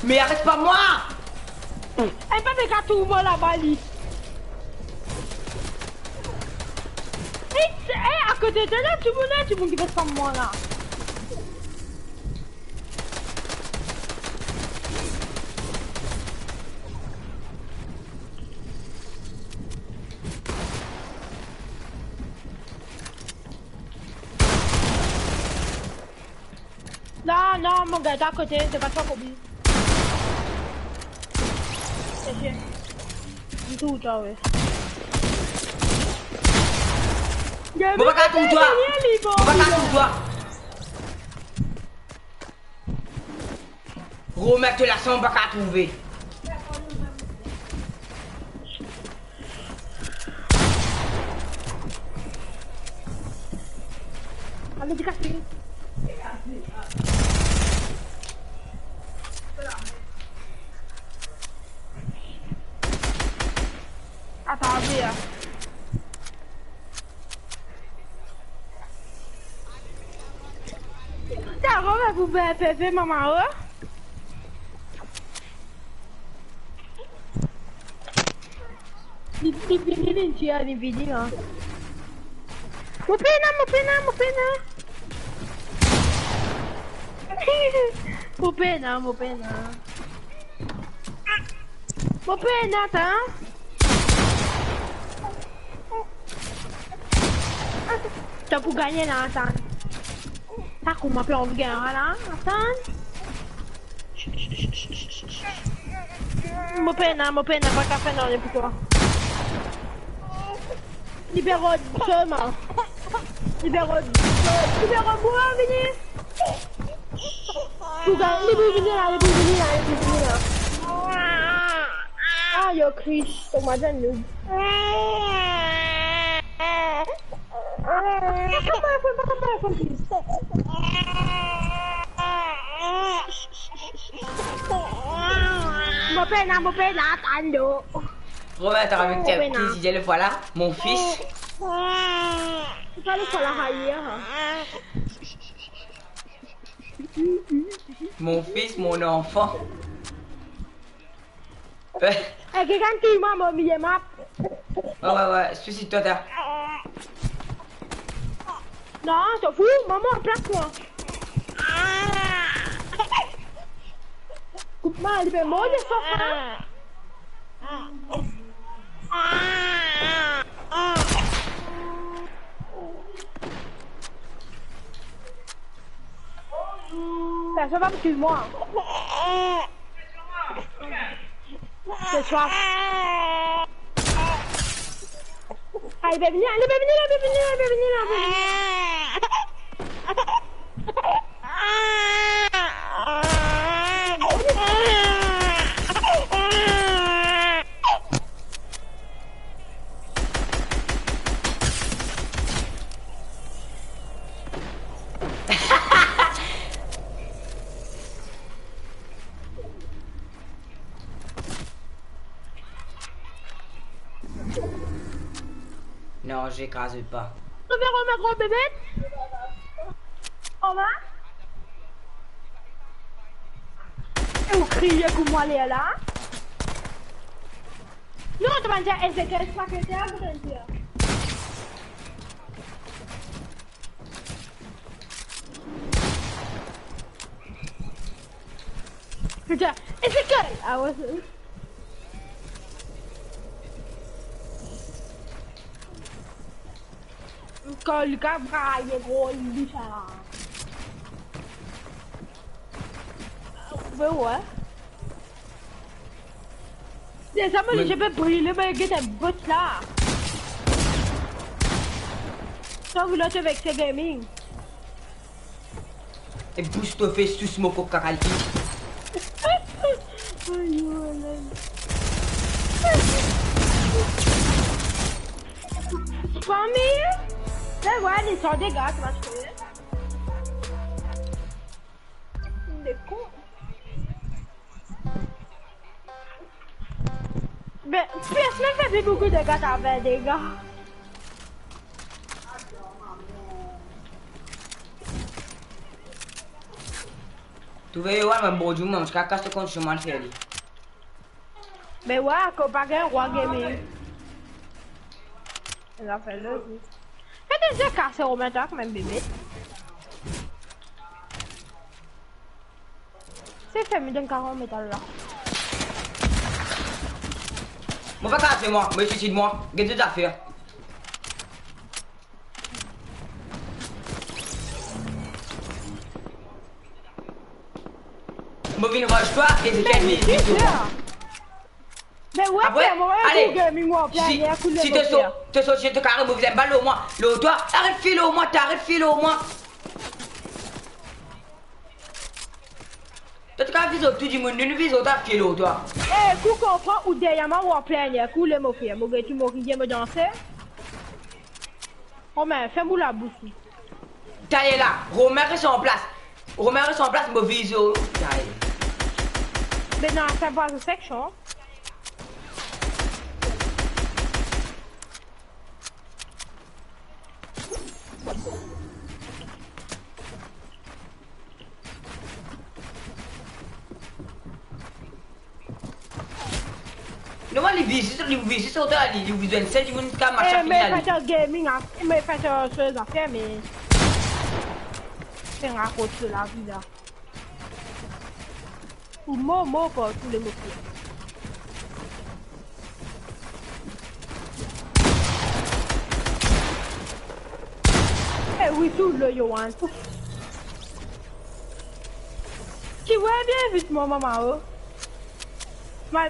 Me aret pa mwa! Eh, pa de gate mwa laba li. Eh, eh, akote de la, dimoun, dimoun ki pas pa mwa la. Non, non, mo gars, akote, se pa twa kopi. Seke. Li tou twa, we. Mo pa ka touy twa. Mo pa ka touy twa. Remet to lasanm, pa ka trouve. Ale, dikase. Atann, ale, a. Sa, Romain, pou be, be, be, mama, o. Li, li vini, li dir, li vini, la. Mo pena, mo pena, mo pena. Mo pena, mo pena. Mo pena, ta. To pou gagne la, atann. Sa kouma pe anvi gagne la, atann. Mo pena, mo pena, pa ka fer nanye pou twa. Libere selman. Libere, libere, mo vini. Pou gagne, li pou vini la, li pou vini la, li pou vini la. Ah, yo, Chris, to mwa dir nou. Mo pena, mo pena, atann do. Romain, t'as avec qui tu dis le voilà, mon fils. C'est pas le voilà, ailleurs. Mon fils, mon enfant. Eh, quelqu'un qui m'a mis ma. Ouais, ouais, ouais, suicide-toi, t'as. Non, t'en fous, maman, place-moi. Koup ma, li pe mor de sof, hein. Personne va me tuer, moi. Ce soir. Ah, li pe vini, li pe vini la, li pe vini la, li pe vini la, li pe vini. Non, j'écrase pas. Tu veux remettre au bébé ? Koma? E ou kriye kouma ler la? Non, to bann dir Ezekiel, se pa ki te a bout dir. Putain, Ezekiel! Ah ouais, c'est... Kan li ka braye, gro, li sa. Be ouais. Deza, mo, li, je peux brûler, mais get un bot là. Sa, ou la, tu avec ses gaming. E bous to fes, tous mo kok kaka li. Ayo, ayo. Kouma? Ben ouais, li san dega, tu vois, tu connais. Li kon. Ben, personne ne fait plus beaucoup de dégâts avec des gars. Trouve yo, mwa, bon dimoun, mwa, kas to kondision, mwa, fer li. Me ouais, kan pa gagn rwa gaming. Zafer lozik. Fer de ze kase Romain, twa kanmem, bebe. Se ferme, donn karan metal la. Mo pa kase mwa, mo suisid mwa. Get zot zafer. Mo vinn rod twa, e se... Ben, mi, mi, mi, mi. Ben ouais, apre, ale, si, si to so-, to sorti, to kare, mo vinn bal lor mwa, lor twa, aret file lor mwa, aret file lor mwa. To, to kapav viz tou dimoun, nou, nou viz twa, file lor twa. Eh, kou konpran ou deryer mwa, ou an plen ler, kou le mo fer, mo get ou, mo riye, mo danse. Romain, ferm ou labous ou. Taye la, Romain res an plas. Romain res an plas, mo viz ou. Taye. Be non, sa pa section. Non, li vize, li vize, li, li bizin sel dimoun ki kapav mars. Eh, me fini, ale. Fete gaming, ah, me fete, euh, se zafer, me se rakont lavi la. Ou mor, mor partou, le mo fer. Eh oui, tou le Yohan. Ti, ouais, bien vit, mon maman, oh. Ma-,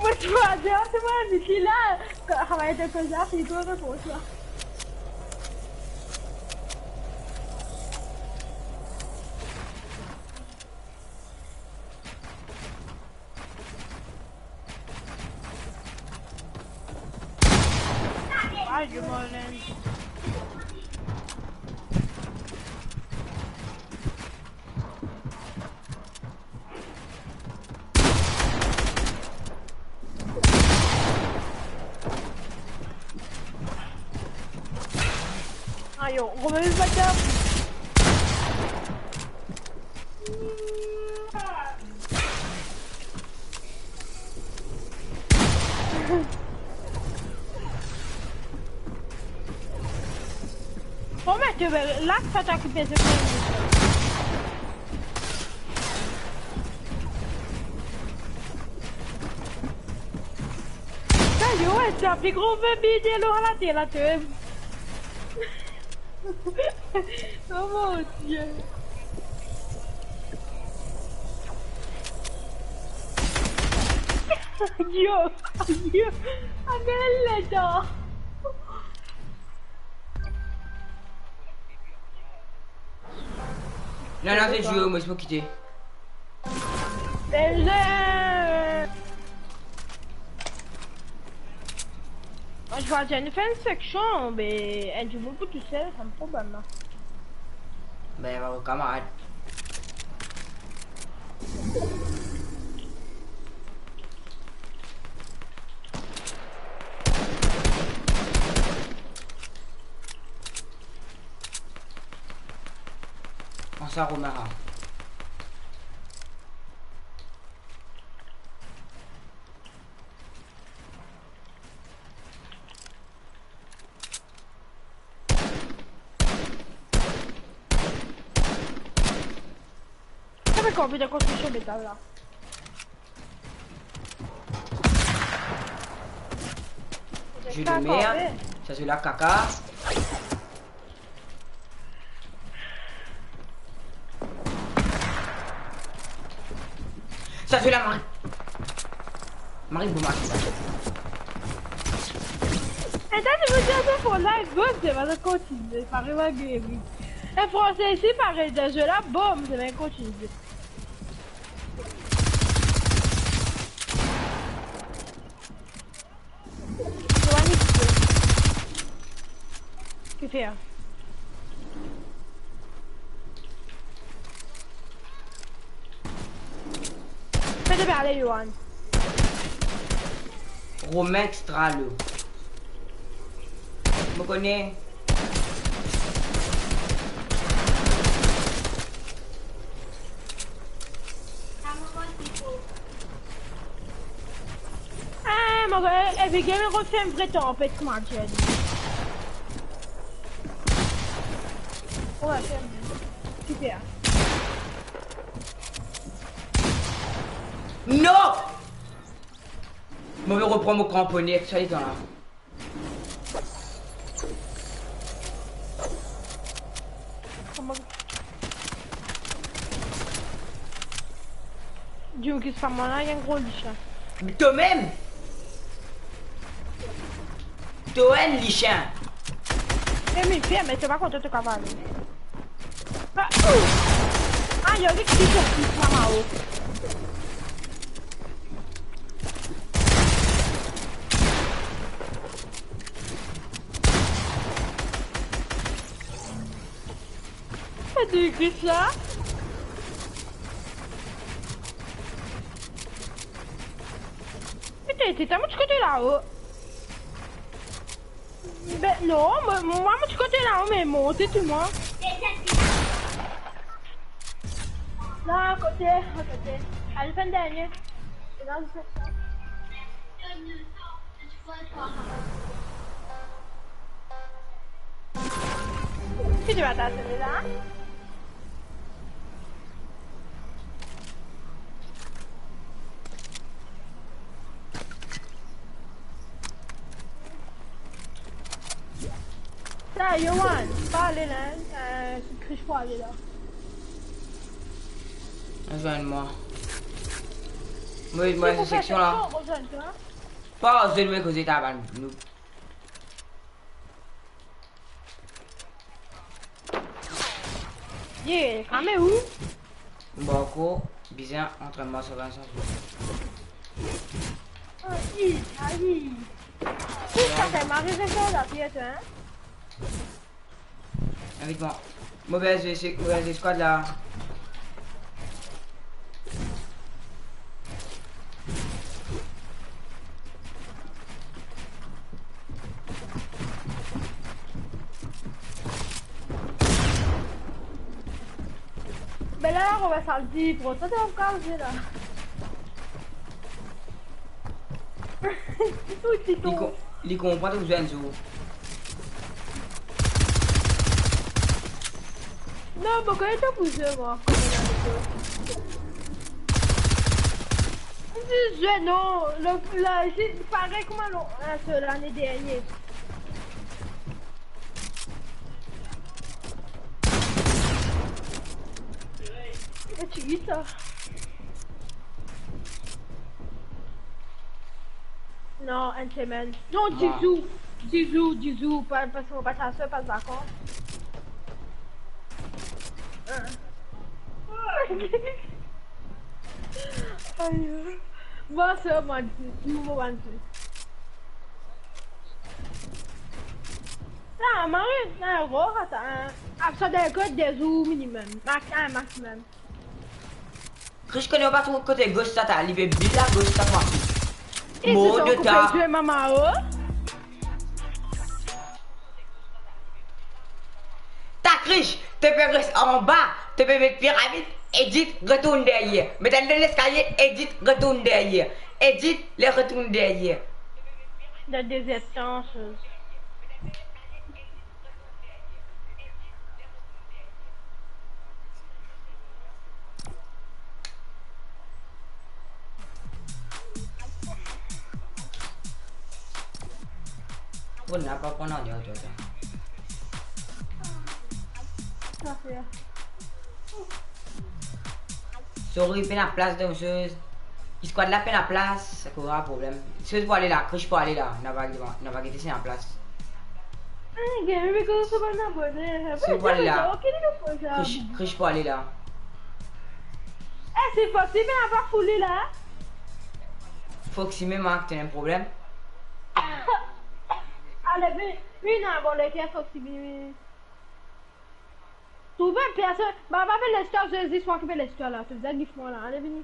mo ti va dir, se mwa, Miki la. Travay de koza, fini to repons la. Ay, je m'enlève. Ayo, gro bebe patat. Bon, ben, tu veux, là, ça t'occupe de ça. Sa yo, sa pli gro bebe de lor later la, to. Oh mon Dieu. Yo, yo, avel ledan. Non, non, se zwe, mo, mo kite. Belle. Mwa, zot va dir nou fer enn seksion, me enn dimoun pou tousel, sa problem la. Ben, va, kamarad. Sa Romain, ha. Sa fer konbien de konstriksion metal la? Jeu de merde. Sa se la kaka. Sa se la Marie. Marie, bon, Marie. Eta, ti pou dir sa pou live, bon, se pa kontinie, pa remarke, wi. E franse isi, parey, dan zwe la, bom, se pa kontinie. Yoann, ki fer? Fer de pale, Yoann. Romain extra lo. Mo kone. Ah, mo gars, Epic Games, on fait une vraie tempête, comment dire. Ouais, c'est super. Non! Mo pe repran mo kranpone ek sa, li dan la. Kouma? Dieu, ki sa mwa la, enn gro lisien. To mem! To enn lisien! E mi fer, me to pa kontan to kaval. Ah, ouh! Ah, yo, li ki konplis, mama, oh. Sa degre sa. Pete, ti ta mo ti kote lao. Ben non, mo, mo, mo ti kote lao, me monte tou mwa. La, akote, akote. Al fer dernie. E la, ou fer sa. Ki ti va ta sele la? Sa, Yoann, pa ale la, hein. Euh, se Chris pou ale la. Zwenn mwa. Mo, mo, se seksion la. Pou fer seksion, mo zwenn twa. Pa zwenn mwa koze ta bann nou. Ye, kame ou? Bon, ankor bizin antrennman sa bann sanz. Ayi, ayi. Ki sa fer mari refer la, Piet, hein? Invit mwa. Mo pe zwe, mo pe zwe squad la. Be la, la, on va faire le dix pour toi, t'es encore là. Ou ti... Li kon-, li konpran to bizin zwe. Non, mo kone to pou zwe, mwa. Mo ti zwe, non, le, la, se parey kouma lo-, euh, so lane dernie. Mo ti git sa. Non, enn semenn. Non, mwa. Dizou. Dizou, dizou, pa, parski mo pa ti asir, pa dakor. Ayo. Mwa, se mwa, dizou, mo bann dizou. Sa, mari, na, ro, sa, hein. Apre sa, de, de zour minimum. Max, hein, maximum. Chris, kone ou pa trouv kote gos sa, ta, li pe bil la gos sa, mwa. E mor de ta. Zwe, mama, oh. Ta, Chris, to pe res anba, To pe met piramid, edit, retourn deryer. Met ale dan leskalie, edit, retourn deryer. Edit, le retourn deryer. Dan dezertan, soz. Bon, napa pran nanye, ok, ok. Sorry, pena plas dan soz. Squad la pena plas, sa kora problem. Soz pou ale la, Krish pou ale la. Napa, napa gete si ena plas. Ah, game, mi koz so bann abone. Soz pou ale la. Krish, Krish pou ale la. Eh, se posib, me napa foule la. Foxy mem, ah, ki ena problem. Ale, vini, vini, bon, leker Foxy, vini, vini. Trouv enn personn, ba, pa pe les twa, se zis mwa ki pe les twa la, to bizin gif mwa la, ale, vini.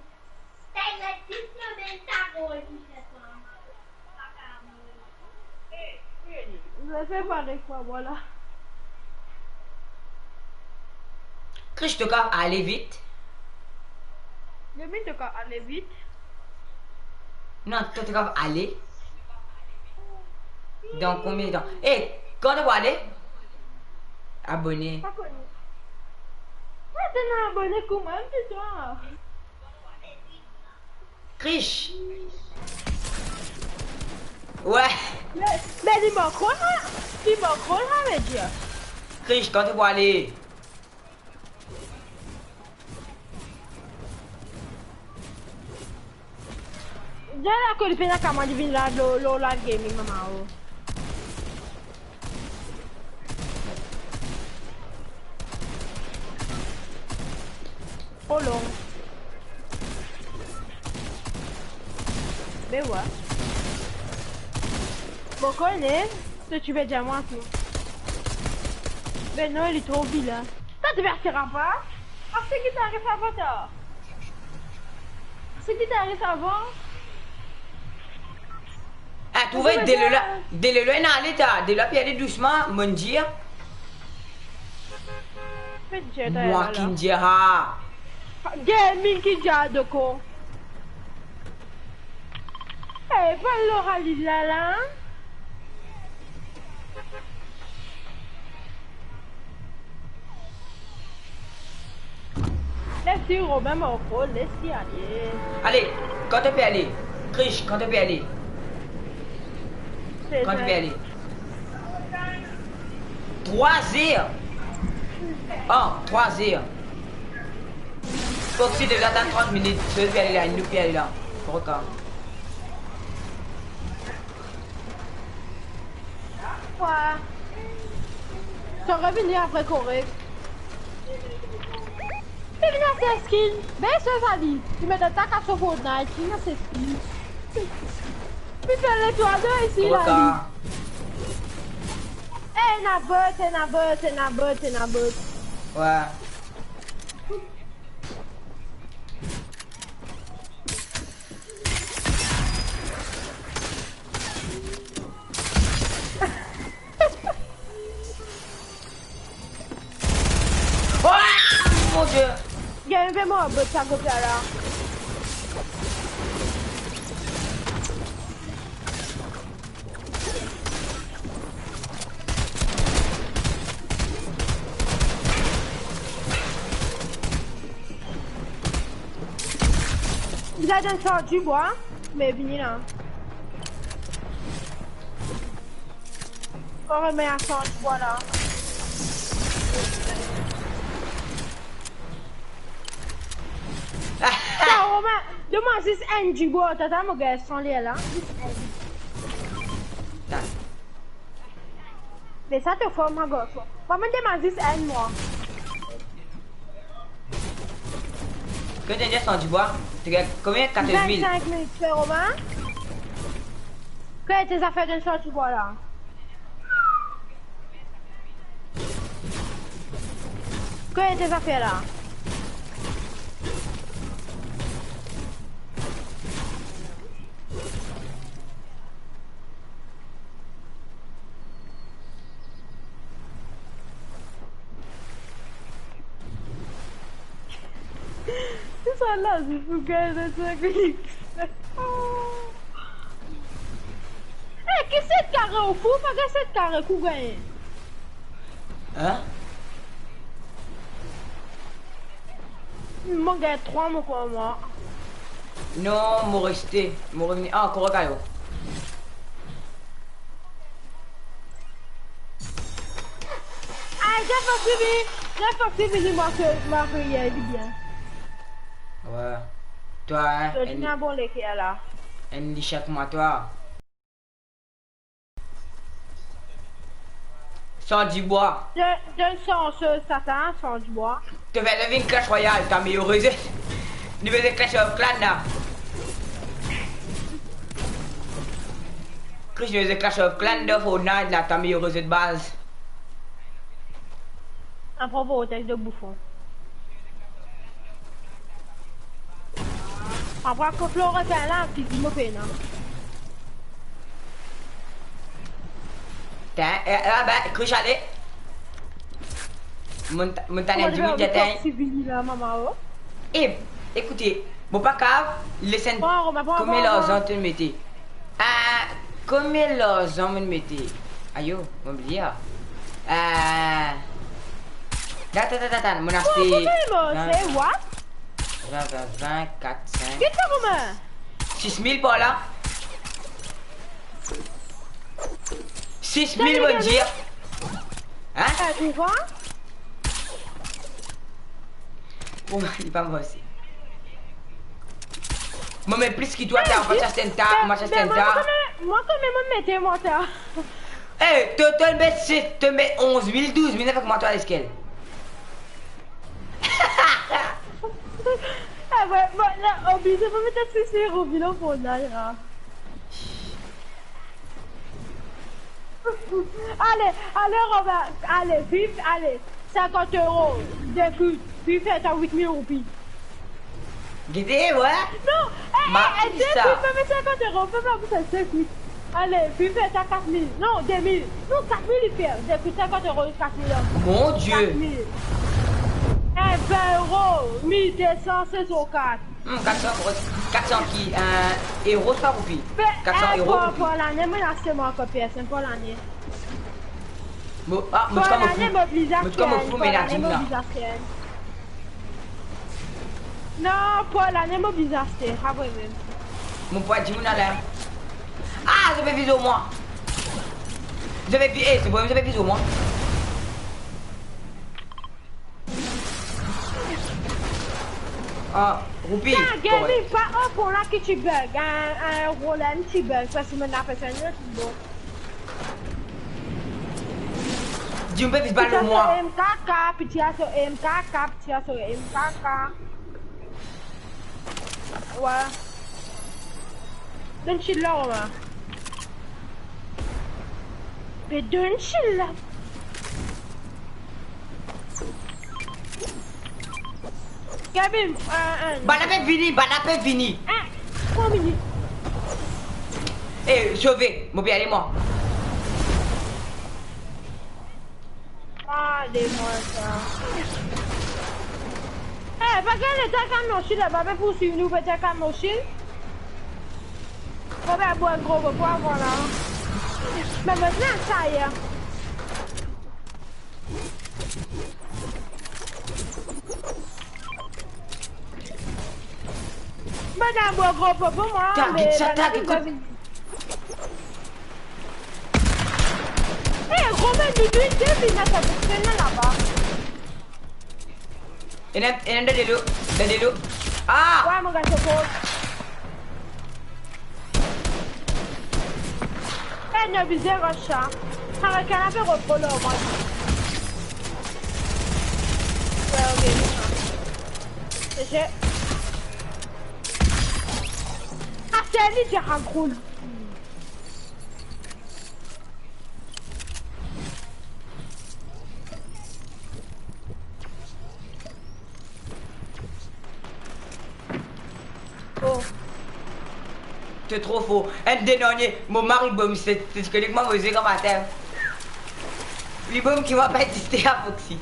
Zot fer parey ek mwa, vwala. Krish, to kav ale vit. Demi, to kav ale vit. Non, to, to kav ale. Dan konbien letan? Eh, kan to pou ale? Abone. Pa kone. Mwa, to ena abone kouma, pito. Krish. Wey. Me, me li mank la. Li mank la, me Dieu. Krish, kan to pou ale? Dir la ke li pena kamarad, li vinn la lor, lor la gaming, mama, oh. Tro long. Be wa. Mo kone, se ti pe dir mwa tou. Be non, li tro vilin. Sa ti pe aster apa? Aster ki ti ariv avan sa? Seki ti ariv avan. Ah, trouve, Delo la, Delo la ena ale ta, Delo la pe ale dousman, mo dir. Mwa ki dir, ha. Gaming ki dir, doko. Eh, pa Laura li la, la, hein? Les li, Robin Marco, les li ale. Ale, kan to pe ale? Krish, kan to pe ale? Kan to pe ale? Trwa zer. Ah, trwa zer. Foxy, deja tann trant minit, to pe ale la, nou pe ale la. Roka. Kwa? To revini apre korek. Li vinn aste skin. Be so sa li. Li met atak a so Fortnite. Li vinn aste skin. Li fer le twa de isi la, li. Eh, ena bot, ena bot, ena bot, ena bot. Wey. Oh, mon Dieu! Gen enn mor bot sa kote la. Li al dan sort dibwa, me vini la. Mo rod mwa sort dibwa la. Sa, Romain, donn mwa zis enn dibwa, tata, mo gagn san ler la. Zis enn. Be sa to for, mo gagn for. Mo demann zis enn mwa. Kot to ena sort dibwa? To gagn konbien? Katorz mil. Vennsenk mil, frer Romain. Kot to zafer dan sort dibwa la? Kot to zafer la? Ala, zis pou gagn sa ki. Eh, ki set kare ou fou, pa gagn set kare kou gagn. Hein? Mo gagn trwa, mo krwar mwa. Non, mo reste, mo revini. Ah, ankor kayo. Ay, zot fek vini, zot fek vini, mwa ke, mwa ke, li bien. Wi. Twa, hein, to dinn enn, bon leker la. Enn li chak mwa, twa. San dibwa. To, to sans, Satan, san dibwa. To fer vinn Clash Royale, ta meyer rezet. Nou bezwin Clash of Clan la. Chris, nou bezwin Clash of Clan dan Fortnite la, ta meyer rezet baz. Apre, vo test de bouffon. Apre, kot Florent la, ki di mo pena. Tin, eh, eh, ben, Chris, ale. Mo, mo tann enn dimoun, ti vini la, mama, oh. Eh, ekoute, mo pa kav, les enn, oh, Romain, pran, konbien larzan to mete? Ah, konbien larzan mo mete? Ayo, mo bliye, ah. Ah, atann, atann, atann, mo aste, oh, konbien mo vin, mete, what? Vin, vin, vin, kat, sink. Ki sa, Romain? Sis mil par la. Sis mil, mo dir. Hein? Eh, ou vwar? Bon, li pa mor osi. Mo met plis ki twa, eh, ta, mo pa ti aste enn ta, mo pa ti aste enn ta. Mwa, mwa, mwa, mete mwa ta. Eh, to, to met sis, to met onz mil, douz mil avek mwa, twa, leskel? Ah, ouais, bon, la, oblize pou met sis mil roupi dan fon la, la. Ale, ale, Romain, ale, vit, ale. Sinkant euro, dekout, vit, fer ta wit mil roupi. Gete, ouais. Non, eh, eh, eh, dekout, pa met sinkant euro, fer pa pou sa, dekout. Ale, vit, fer ta kat mil. Non, de mil. Non, kat mil li fer. Dekout, sinkant euro, kat mil. Mon Dieu. Kat mil. Eh, vin euro, mil de san, sezon kat. Hmm, kat san, kat san ki, eh, euro, swa roupi? Kat san euro, eh, pou, roupi. Pou lane, mo aste mwa ankor P S N pou lane. Mo, ah, mo ti konn mo fou. Mo ti konn mo fou, me la dim la. Non, pou lane, mo bizin aste, apre mem. Mo pou dim la. Ah, zot pe vize mwa. Zot pe vi-, eh, se bon, zot pe vize mwa. Ah, roupi. Tiens, Gaby, pa o pran la ki ti bug, hein, hein, Roland ti bug, parski mo ena personn ti bon. Di, ou pe viz bal lor mwa. Piti aso M K K, piti aso M K K, piti aso M K K. Wala. Donn shield la, Romain. Me donn shield la. Gaby, euh, euh, bala pe vini, bala pe vini. Hein? Trwa minit. Eh, sove, mo pe ale mwa. Ah, de mwa sa. Eh, pa gagn letan kamion shield la, pa pe pouswiv nou, pe tir kamion shield. Mo pe bwar gro popo avan la. Me mo bizin sa ye. Mo pe bwar gro popo mwa, ta, me get sa, ta, get kot. Eh, Romain, nou dwe de mil la, sa pou finn laba. Ena, ena dan delo, dan delo. Ah! Wala, mo gagn so kot. Eh, nou bizin rush sa. Sa va kanape repro lor mwa. Ouais, ok. Je... Ah, se li, Jack Roll. Oh. To tro for. Enn dernie, mo mari bom, se, se ki li kouma mo zwe gramatin. Li bom ki mo pa egziste a Foxy.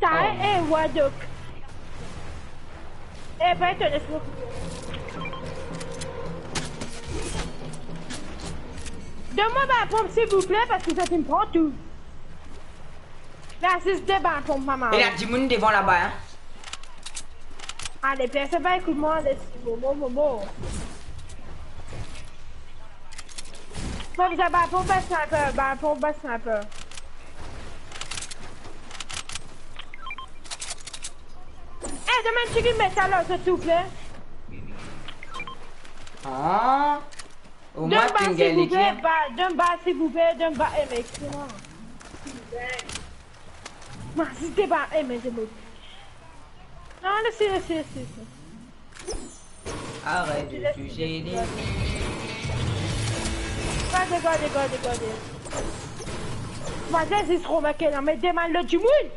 Ta, oh, eh, what the... Eh, pa etone, se bon. Donn mwa bann ponp, silvouple, parski zot inn pran tou. La, zis de bann ponp, mama. E la dimoun devan laba, hein. Ale, personn pa ekout mwa, les momo, momo. Mo bizin bann ponp, bann sniper, bann ponp, bann sniper. Eh, donn mwa enn tigit metal, silvouple. Ah, omwin... Donn mwa, silvouple, ba, donn mwa, silvouple, donn mwa, eh, mec, non. Mwa, si te ba, eh, mec, c'est bon. Non, laisse, laisse, laisse, laisse. Arrête de sucer les... Gade, gade, gade, gade. Mwa, zis Romain ki la, me demann lot dimoun.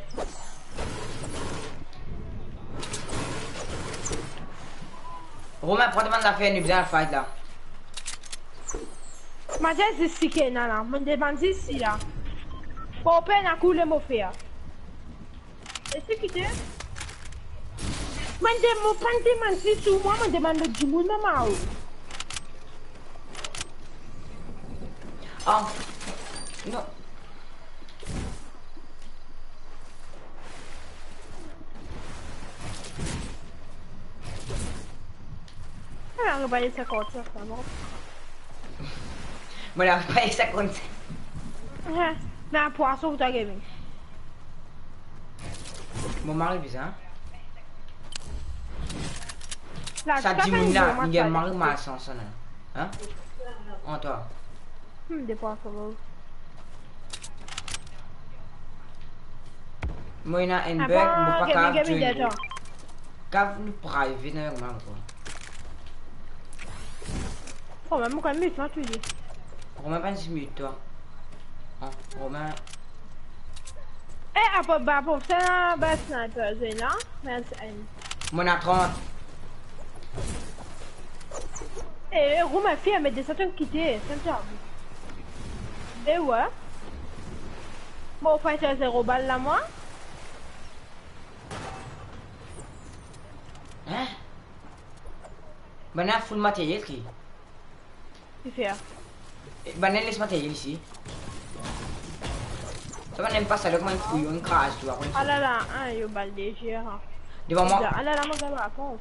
Romain, pran to bann zafer, nou bizin fight la. Mwa, zis seki ena la, mo demann zis si la. Pou pena koule mo fer. E seki te? Mo demann, mo pa demann zis ou mwa, mo demann lot dimoun, mama, oh. Ah, non. Ah, on va aller ça comme ça, vraiment. Mo la pa sa konn sa. Ah, na pwason pou twa, gaming. Mo mari bizin. La, sa dimoun la, li gagn mari malsans la. Hein? An twa. Hmm, de pwason. Mo ena enn bug, mo pa kav join. Kav nou private avek mwa ankor. Oh, mem kan mute, mwa touzour. Romain, pa zis mute twa. Ah, Romain. Eh, apa, ba, pou sa, ba, sniper, zwe la. Mem, eh. Mo ena trant. Eh, Romain, fer, met de sa, to kite, sa, sa. Eh, ouais. Mo, fighter zero bal la, mwa. Hein? Bann la full materyel ki? Kifer? Eh, bann la les materyel isi. Sa bann la pa sa, kouma enn kouyon, enn kraz, tou, apre. Ah la la, hein, yo bal dezer, hein. Devan mwa. Ah la la, mo gagn la pon.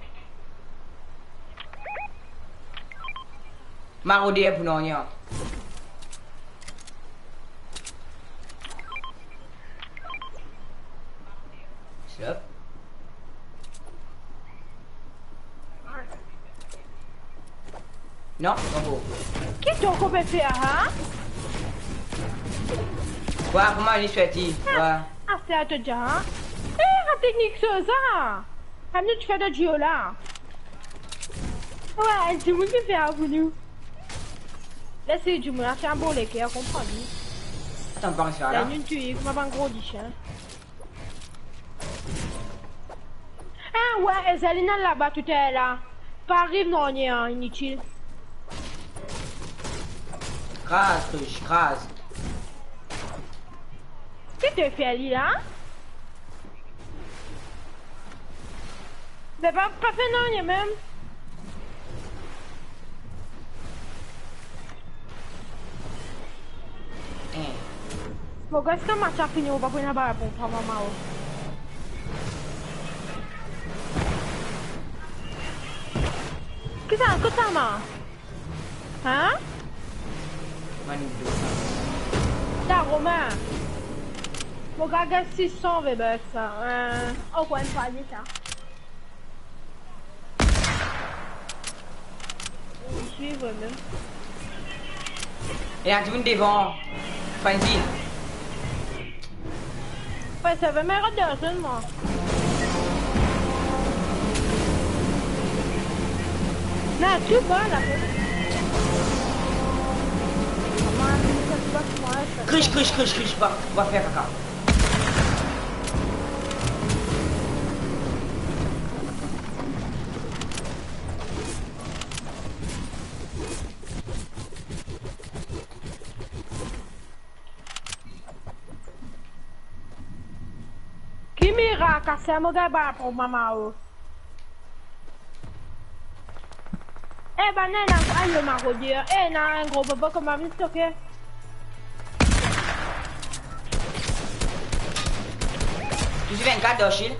Maroder pou nanye. Stop. Non, pa bon. Ki to koupe fer, hein? Wa, kouma li sweti? Wa. Ah, c'est à toi déjà, hein? Eh, la technique, ça, ça. Amenn ti fer de duo la. Wa, dimoun ki fer pou nou. La, se dimoun la, se enn bon leker, konpran li. Atann, pa res la. La, nou touy, kouma bann gro dichin. Ah, ouais, Ezaline laba toutalè la. Pa ariv nanye, hein, initil. Kraz, kraz, kraz. Ki to fer li la? Me pa, pa fer nanye mem. Eh. Mo gars, kan match la fini, ou pa pou ena bal pou mwa, mama, oh. Ki sa, kot sa, ma? Hein? Mann dou sa. Sa, Romain. Mo gagn sis san V-Bucks sa. Euh, ankor enn fwa li sa. Li swiv mem. E la dimoun devan. Fancy. Ouais, ça va, mais regarde personne, moi. Non, tu vois, là. Krish, krish, krish, krish, va, va fer kaka. Ki mirak? Kas la, mo gagn bal pou mama o. Eh, bann la, ena enn maroder. Eh, ena enn gro bobo kouma vinn toke. Touzour vennkat dan shield.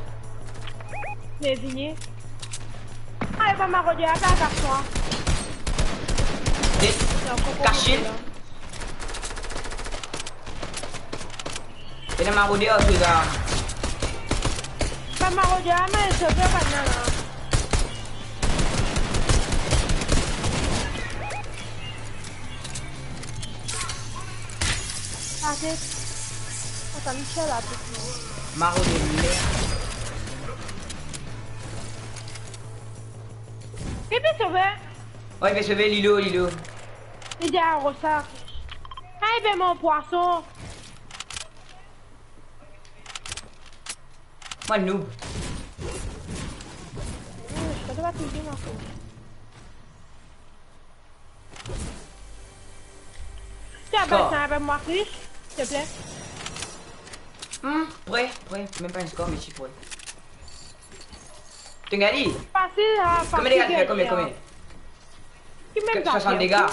Me vini. Ah, ena maroder la, pas par mwa. Kas shield. Ena maroder, seza. Bann maroder la, me sove bann la. Atann, atann, Michel la, tout le monde. Maroder, merde. Li pe sove. Oh, li pe sove, li lo, li lo. Li deryer sa. Ah, li pe manz pwason. Mwa, noob. Hmm, je peux pas toucher, moi. Tiens, ben, ça va, moi, plus, s'il te plaît. Hmm, pre, pre. Mem pa enn skor, me si pre. Tengali. Fasil, ah, fasil. Konbien dega li fer, konbien, konbien? Ki mem swasant dega.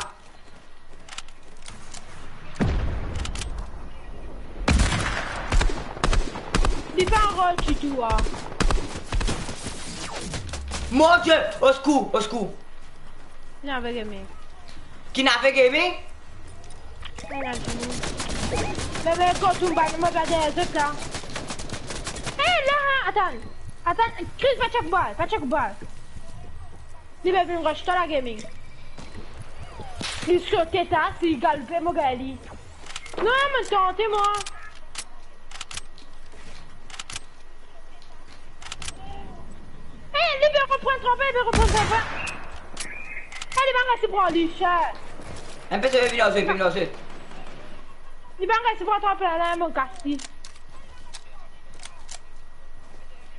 Li pa rod ditou, ah. Mon Die, au secours, au secour. Ena ave gaming. Ki ena ave gaming? Ena dimoun. Bebe, kot ou bann, mo gard zot la. Eh, la, atann. Atann, Chris, pa check bal, pa check bal. Li pe vinn rush twa la gaming. Li sote ta, si li galoupe, mo gagn li. Non, mo tante, mwa. Eh, li pe reprann tranpe, li pe reprann tranpe. Eh, li pa resi pran li, ser. Enn pe sove, vinn ar zot, vinn ar zot. Li pa resi pran tranpe la, la, mo kas li.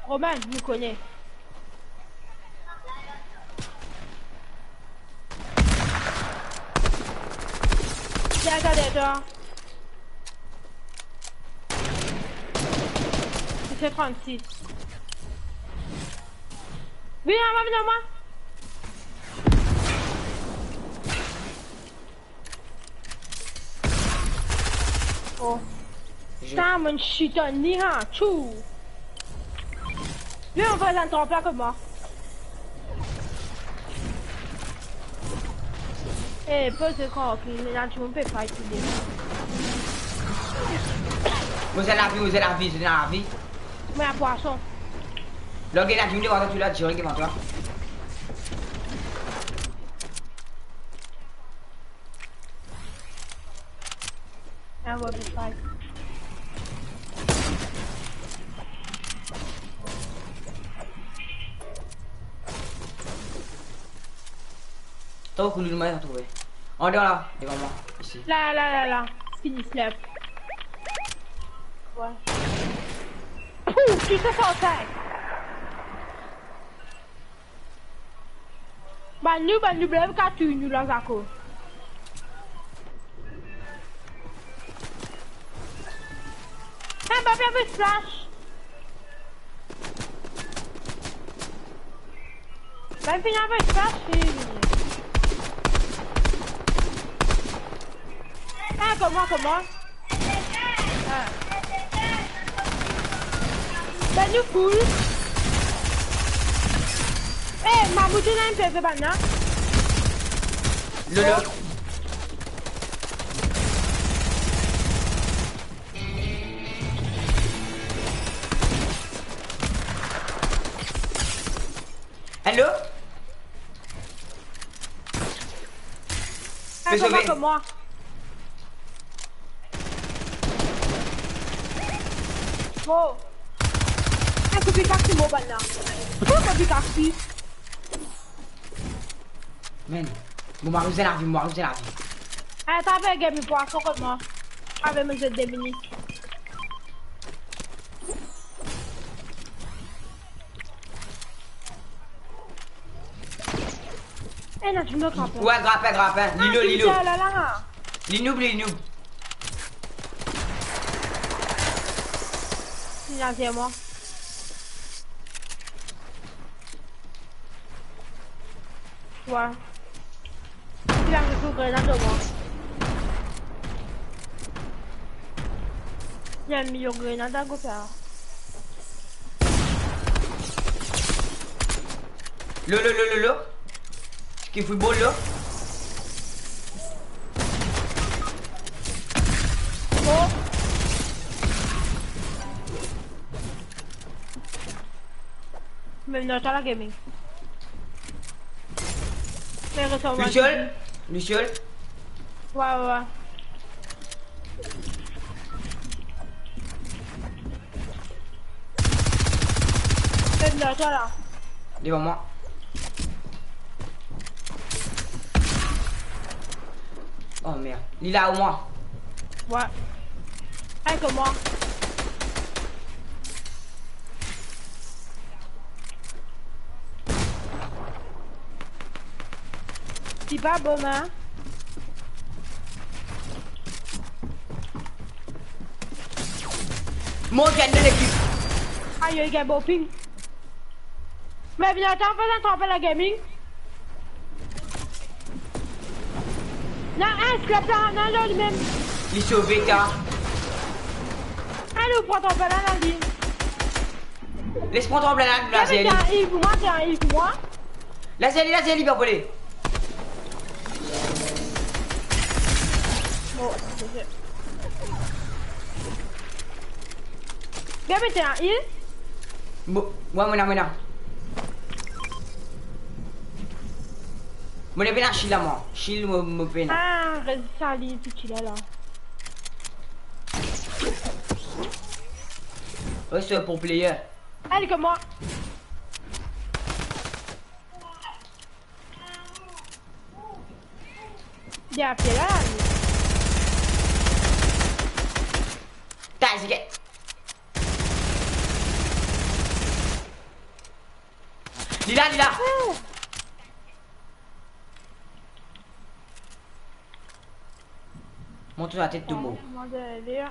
Romain, nou kone. Deryer twa, deryer twa. Li se trannsis. Vinn ar mwa, vinn ar mwa. Oh. Je- Sa, mo'nn shit on li, ha, tchou. Li, on va dan tranp la kouma. Eh, poz le kan, ok, la, dimoun pe fight li. Mo zet lavi, mo zet lavi, zet lavi. Mo ena pwason. Lage la, dimoun devan twa, tou la, direk devan twa. Ah ouais, mais pas. Tro koulou, nou pa trouve. Andan la, devan mwa, isi. La, la, la, la. Fini slap. Ouais. Pouf, tu sais ça, ça. Bann nou, bann nou, bann nou, ka touy nou la, Zako. Hey, bann finn ave splash. Bann finn ave splash, fini. Hey, kouma, kouma? Ah. Bann nou full. Eh, Mamoudou, ena enn PV bann la. Lolo. Hello? Pe sove. Atann, atann, mwa. Oh. Eh, kout pikaksi mo bann la. Kout pikaksi. Man, mo mari zet lavi, mo mari zet lavi. Eh, ta pe game pwason kot mwa. Ave mo zet de minit. Eh, non, tu me frappes. Ouais, grappin, grappin. Li lo, li lo. Ah, li la, la. Li noob, li noob. Li la, c'est moi. Wa. Li la met so grenad lor mwa. Li la met so grenad a kote la. Lo, lo, lo, lo, lo. Ki foutbol, lo. Oh. Mem dan ta la gaming. Mem resanm Luciol, Luciol. Wa, wa, wa. Mem dan ta la. Devan mwa. Oh merde. Li la ou mwa? Wa. Avek mwa. Ti pa bon, hein? Mo, vinn de lekip. Ayo, li gagn bon ping. Me vinn atann, fas atann, fas la gaming. Non, eh, sklap la, non, non, limem. Li sove, ta. Ale, ou pran ton bal la, li. Les pran ton bal la, lazer li. Tiens, il pour moi, tiens, il pour moi. Lazer li, lazer li, pa vole. Bon, ok. Bien, met enn heal. Mo, mwa, mo ena, mo ena. Mo ena pena shield la, mwa. Shield, mo, mo pena. Ah, res sa, li, ti shield la, la. Res pou player. Ale, kouma? Li apel la, li. Ta, zike. Li la, li la. Ouh. Mont latet, tou mor. Mwa, deryer.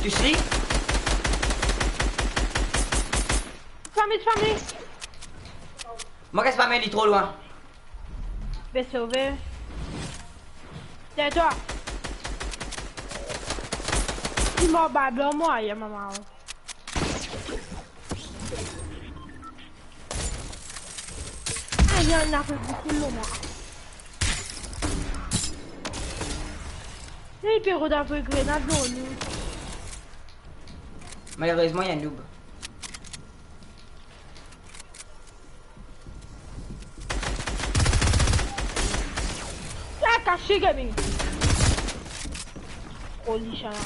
Tu sais? Fami, fami. Mwa, kas pa, me li tro lwin. Be sove. Tais-toi. Li mor bab lor mwa, ya mama. Ah, li ena pe boukou lor mwa. Li pe rod avoy grenad lor nou. Malerezman, li enn noob. Ah, kase gaming. Oh, li sa la.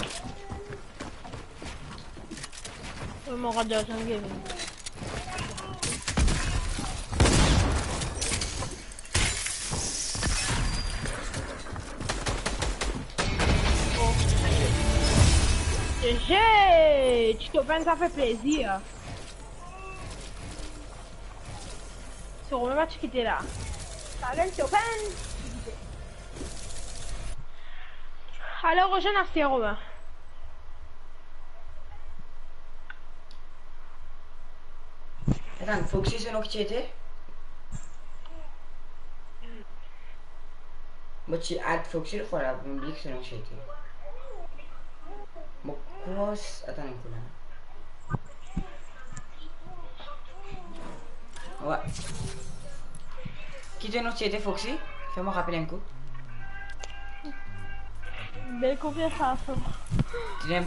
Mo rod dan enn gaming. G G! Ti topenn, sa fer plezir. So Romain pa ti kite la. Sa gagn topenn. Alors, rejoins Arthur, Romain. Atann, Foxy, so nom ki ti ete? Mo ti add Foxy, lafwa la, mo bliye ki so nom ti ete. Mo krwar, atann enn kou la. Wi. Ki to nom ti ete, Foxy? Fer mwa rapel enn kou. Bel konversasyon. To,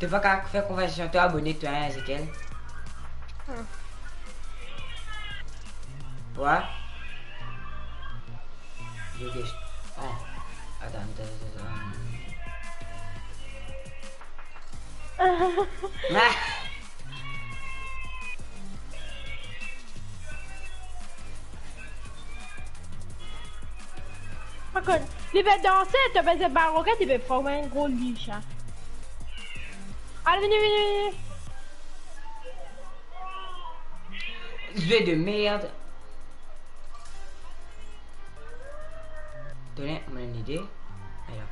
to pa kapav fer konversasyon, to abone, to, hein, Ezekiel? Hmm. Wi. Yo, guys. Ah. Atann, atann, atann, atann. Ah. Par kont, li pe danse, to pe zet bal roket, li pe pran enn gro lich, hein. Ale, vini, vini, vini. Jeu de merde. Tone, mo ena enn lide. Ala.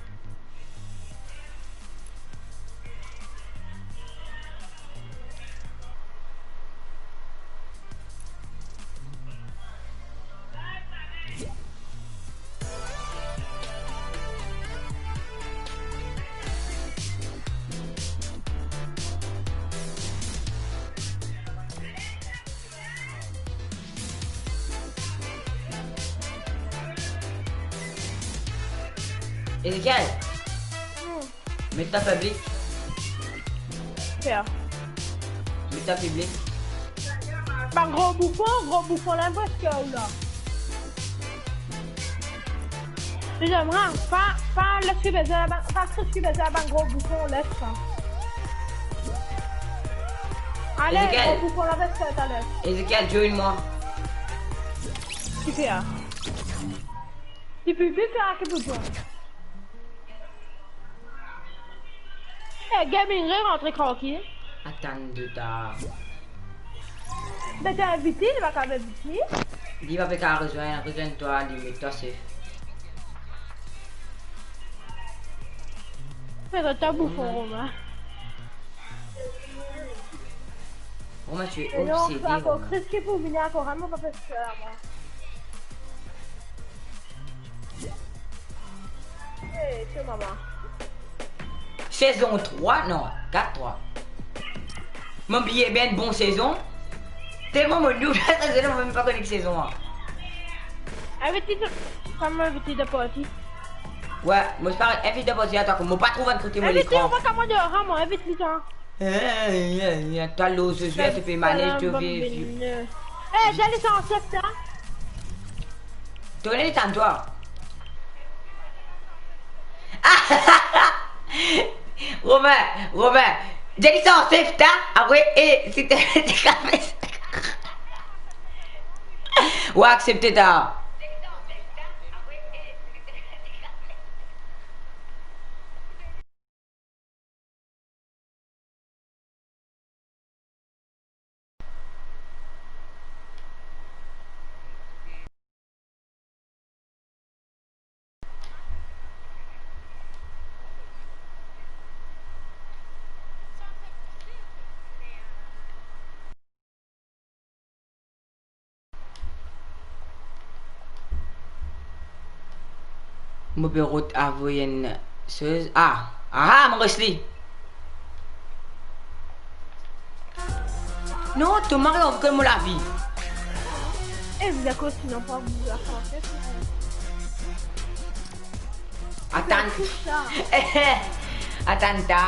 Ezekiel, hmm, met dan piblik. Fer. Met dan piblik. Bann gro boufon, gro boufon la, preske ou la. Bizin, pa, pa les ki bizin, pa, pa les ki bizin, bann gro boufon, les sa. Ale, Ezekiel. Gro boufon la, les sa, ale. Ezekiel, join mwa. Ki fer? Ti piblik la ki pou join. Eh, gaming, re rantre trankil. Atann de ta. Be, to invit li, li pa kav invit li. Li pa pe kav rezwenn, rezwenn twa, li met twa safe. Prezant twa boufon, Romain. Romain, tu es obsédé, Romain. Chris ki pou vini ankor, mo pa pe fer, mwa. Eh, to mama. Sezon trwa, non, kat trwa. Mo bliye bien bon sezon. Telman mo noob, sezon, mo mem pa kone ki sezon an. Invit li, kan mo invit li dan parti. Wi, mo pa invit dan parti, atann, mo pa trouv enn kote mo lekran. Invit li, mo pa kapav dir, ha, mo invit li, sa. Eh, eh, eh, eh, twa lor Zozwe, to pe manez, to pe... Eh, Dani, sa ansef, sa. Tone, tann twa. Romain, Romain, Dani, sa ansef, ta. Apre, eh, si to, to kapav... Ou aksepte, ta. Mo pe rod avoy enn soz. Ah, ah, ah, mo res li. Non, to mari anvi konn mo lavi. Eh, vous avez continué, pas vous la française. Atann. Atann, ta.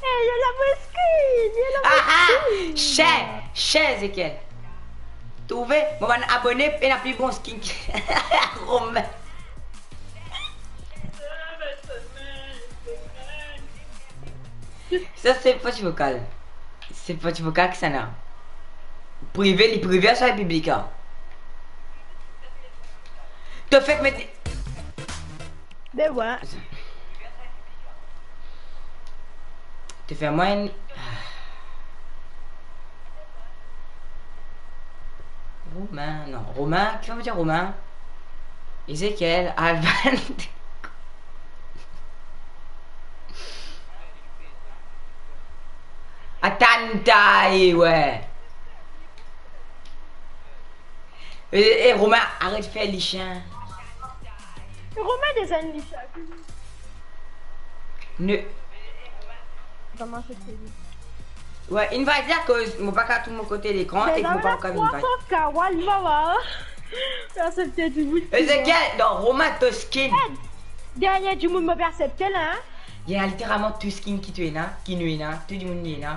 Eh, li ena mo skin, li ena mo skin. Ah, ah, cher, cher, Ezekiel. Trouve, mo bann abone pena pli bon skin ki Romain. Sa se pa ti vokal. Se pa ti vokal ki sa la. Prive, li prive, sa piblik la. To fek met... Be wi. To fer mwa enn... Romain, non, Romain, ki fami dir Romain? Ezekiel, Alban. Atann, ta, e, wi. E, e, Romain, aret fer lisien. Romain deza enn lisien. Ne. Kouma sa se li? Wi, invite li akoz mo pa kav trouv mo kote lekran e mo pa kav invite. Deza trwa san K, wa, li va, wa. Aksepte dimoun. Ezekiel, non, Romain, to skin. Eh, dernie dimoun mo pe aksepte la, hein. Li ena literalman tou skin ki to ena, ki nou ena, tou dimoun li ena.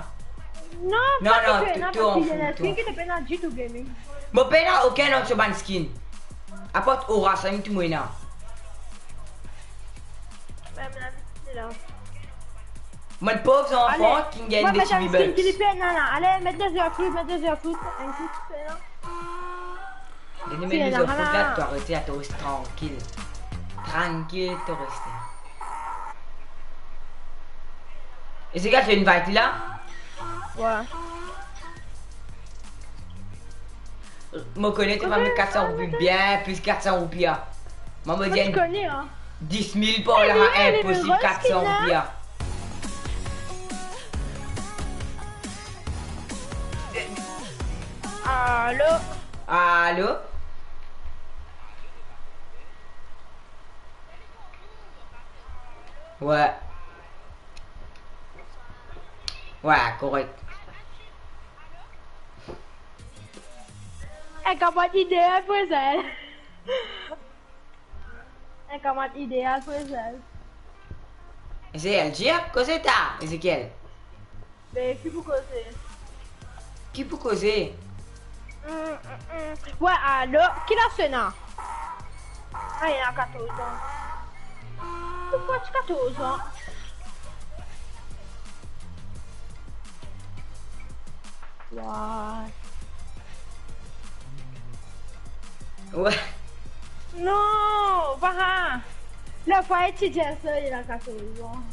Non, non, pa ki to ena, to, to, parski li ena skin ki to pena ditou gaming. Mo pena okenn lot so bann skin. Apart Aura, sa tou mo ena. Mem la, li la. Bann pov zanfan ki gagn de ti V-Bucks. Ale, met enn skin ki li pena la. Ale, met de zafri, met de zafri, enn skin ki pena. Li met de zafri la, to arete la, to res trankil. Trankil, to reste. E se ki to invite li la? Wi. Mo kone to pa met kat san roupi, bien plis kat san roupi, a. Mo, mo dir enn dis mil par la, inposib kat san roupi, a. Alo? Alo? Wi. Wi, korek. Enn kamarad ideal pou Ezel. Enn kamarad ideal pou Ezel. Ezekiel, dir, koze ta, Ezekiel. Be, ki pou koze? Ki pou koze? Mm, mm, mm. Wi, alo, ki las to ena? Ah, ena katorz an. Poukwa ti katorz an? Wi. Wi. Non, pa. Lafwa etidian sa, ena katorz an.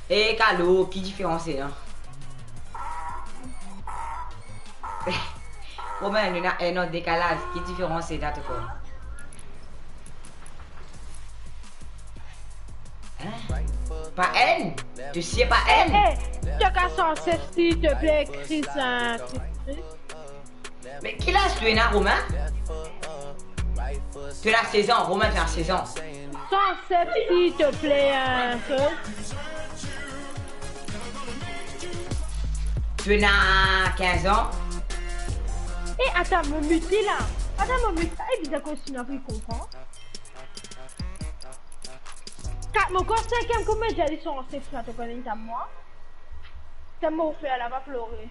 E Kalo, ki diferans ena? Romain, nou ena enn an dekalaz, ki diferans ena to kor? Hein? Pa enn? To sir pa enn? Eh, eh, to kapav sanse, silteple, Chris, hein, Chris, Chris. Me ki laz to ena, Romain? To ena sez an, Romain, to ena sez an. Sanse, silteple, hein, Chris. To ena kinz an. Eh, atann, mo mute la. Atann, mo mute la. Eh, bizin kontign pou konpran. Kat, mo kor sinkiem koumedien, li sanse fran to kone ta mwa. Telman mo fer la, pa plore.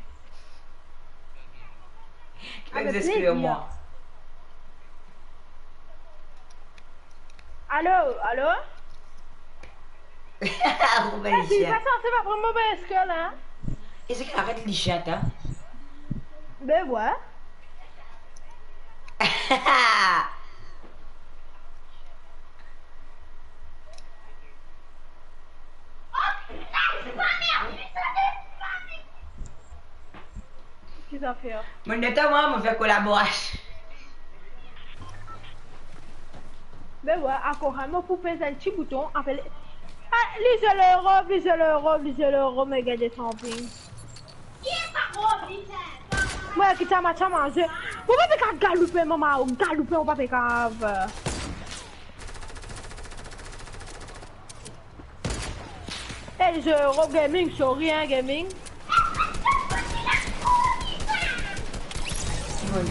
Avek plezir. Alo, alo? Ou pa sanse pa pran mo bann esker la? Ezekiel, aret li sien, hein? Be wi. Ki zafer? Mo net, mwa, mo fer kolaborasion. Be wi, ankor enn mo pou pez enn ti bouton, apel, ah, li zwe lero, li zwe lero, li zwe lero, me gete tanpri. Mwa, ki ta ma, ta ma, zwe. Ou pa pe kav galoupe, mama, ou galoupe, ou pa pe kav. Hey, Zero Gaming, sorry, hein, Gaming. Bon.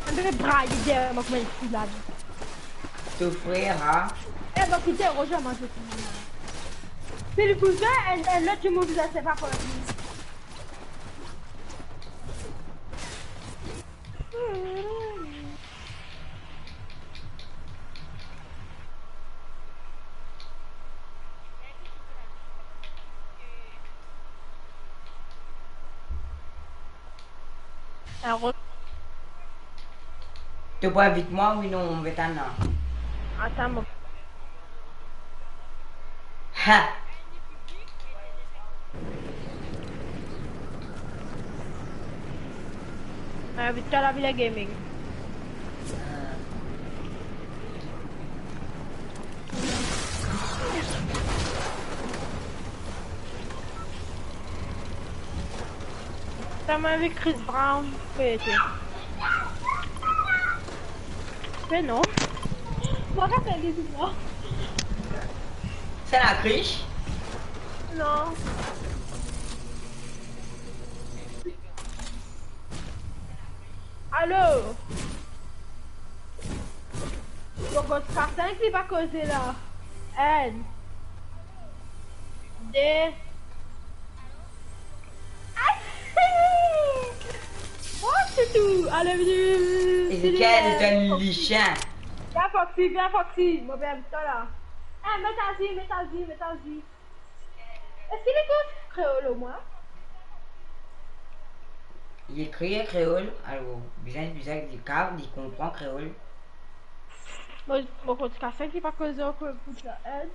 Ann bray deryer mwa kouma enn fou la. To frer, hein? Eh, bon, kite, rejoins moi, je suis. Pe li bouzin, enn, enn lot dimoun bizin, se pa pou li. To pou invit mwa, wi, non, mo pe tann la. Atann, mo Ha! Ah, Victor la Villa Gaming. Sa mo anvi Chris Brown, pe ete. Me non. Mwa, kan sa li pou mwa? Sa la Chris? Non. Alo? Mo kot kasenk li pa koze la. Enn. De. Ay! Oh, toutou! Ale, vini, vini, vini, vini. Ezekiel, vini, vini, vini, Foxy. Vien, Foxy, vien, Foxy. Mo pe invit twa la. Eh, met azi, met azi, met azi. Eski li koz kreol omwin? Li ekrir kreol, alor bizin, bizin li kav, li konpran kreol. Mo, mo konn kasenk li pa koze ankor pou sa. Enn,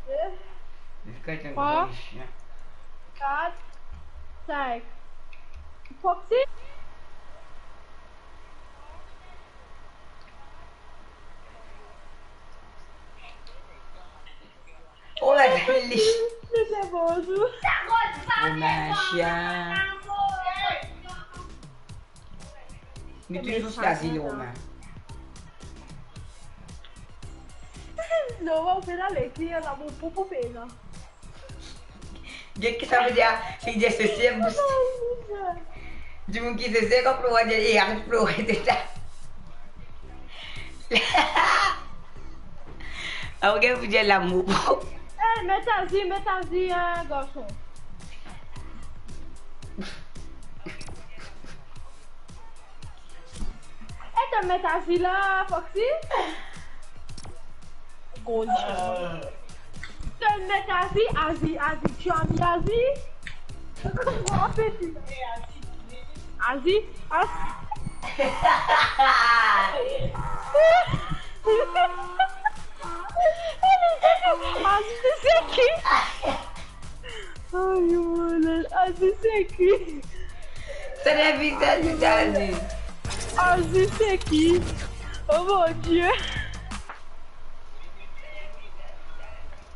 de, trwa, kat, sink. Foxy? Li. Li se bonzour. Romain, chien. Li touzour swazi Romain. Non, ou pena lekrir lamour pou, pou pena. Get ki sa vedir, si dir sese, dimoun ki sese, kan plore, dir, e, aret plore, se sa. Ah, ok, pou dir lamour. Eh, met azi, met azi, hein, garson. E to met azi la, Foxy? Gros chien. To met azi, azi, azi, tu as mis azi? Comment on fait, tu? Azi, azi. Azi, se ki? Ayo, malad. Azi, se ki? Se la vi, sa, Azi. Azi, se ki? Oh mon Dieu.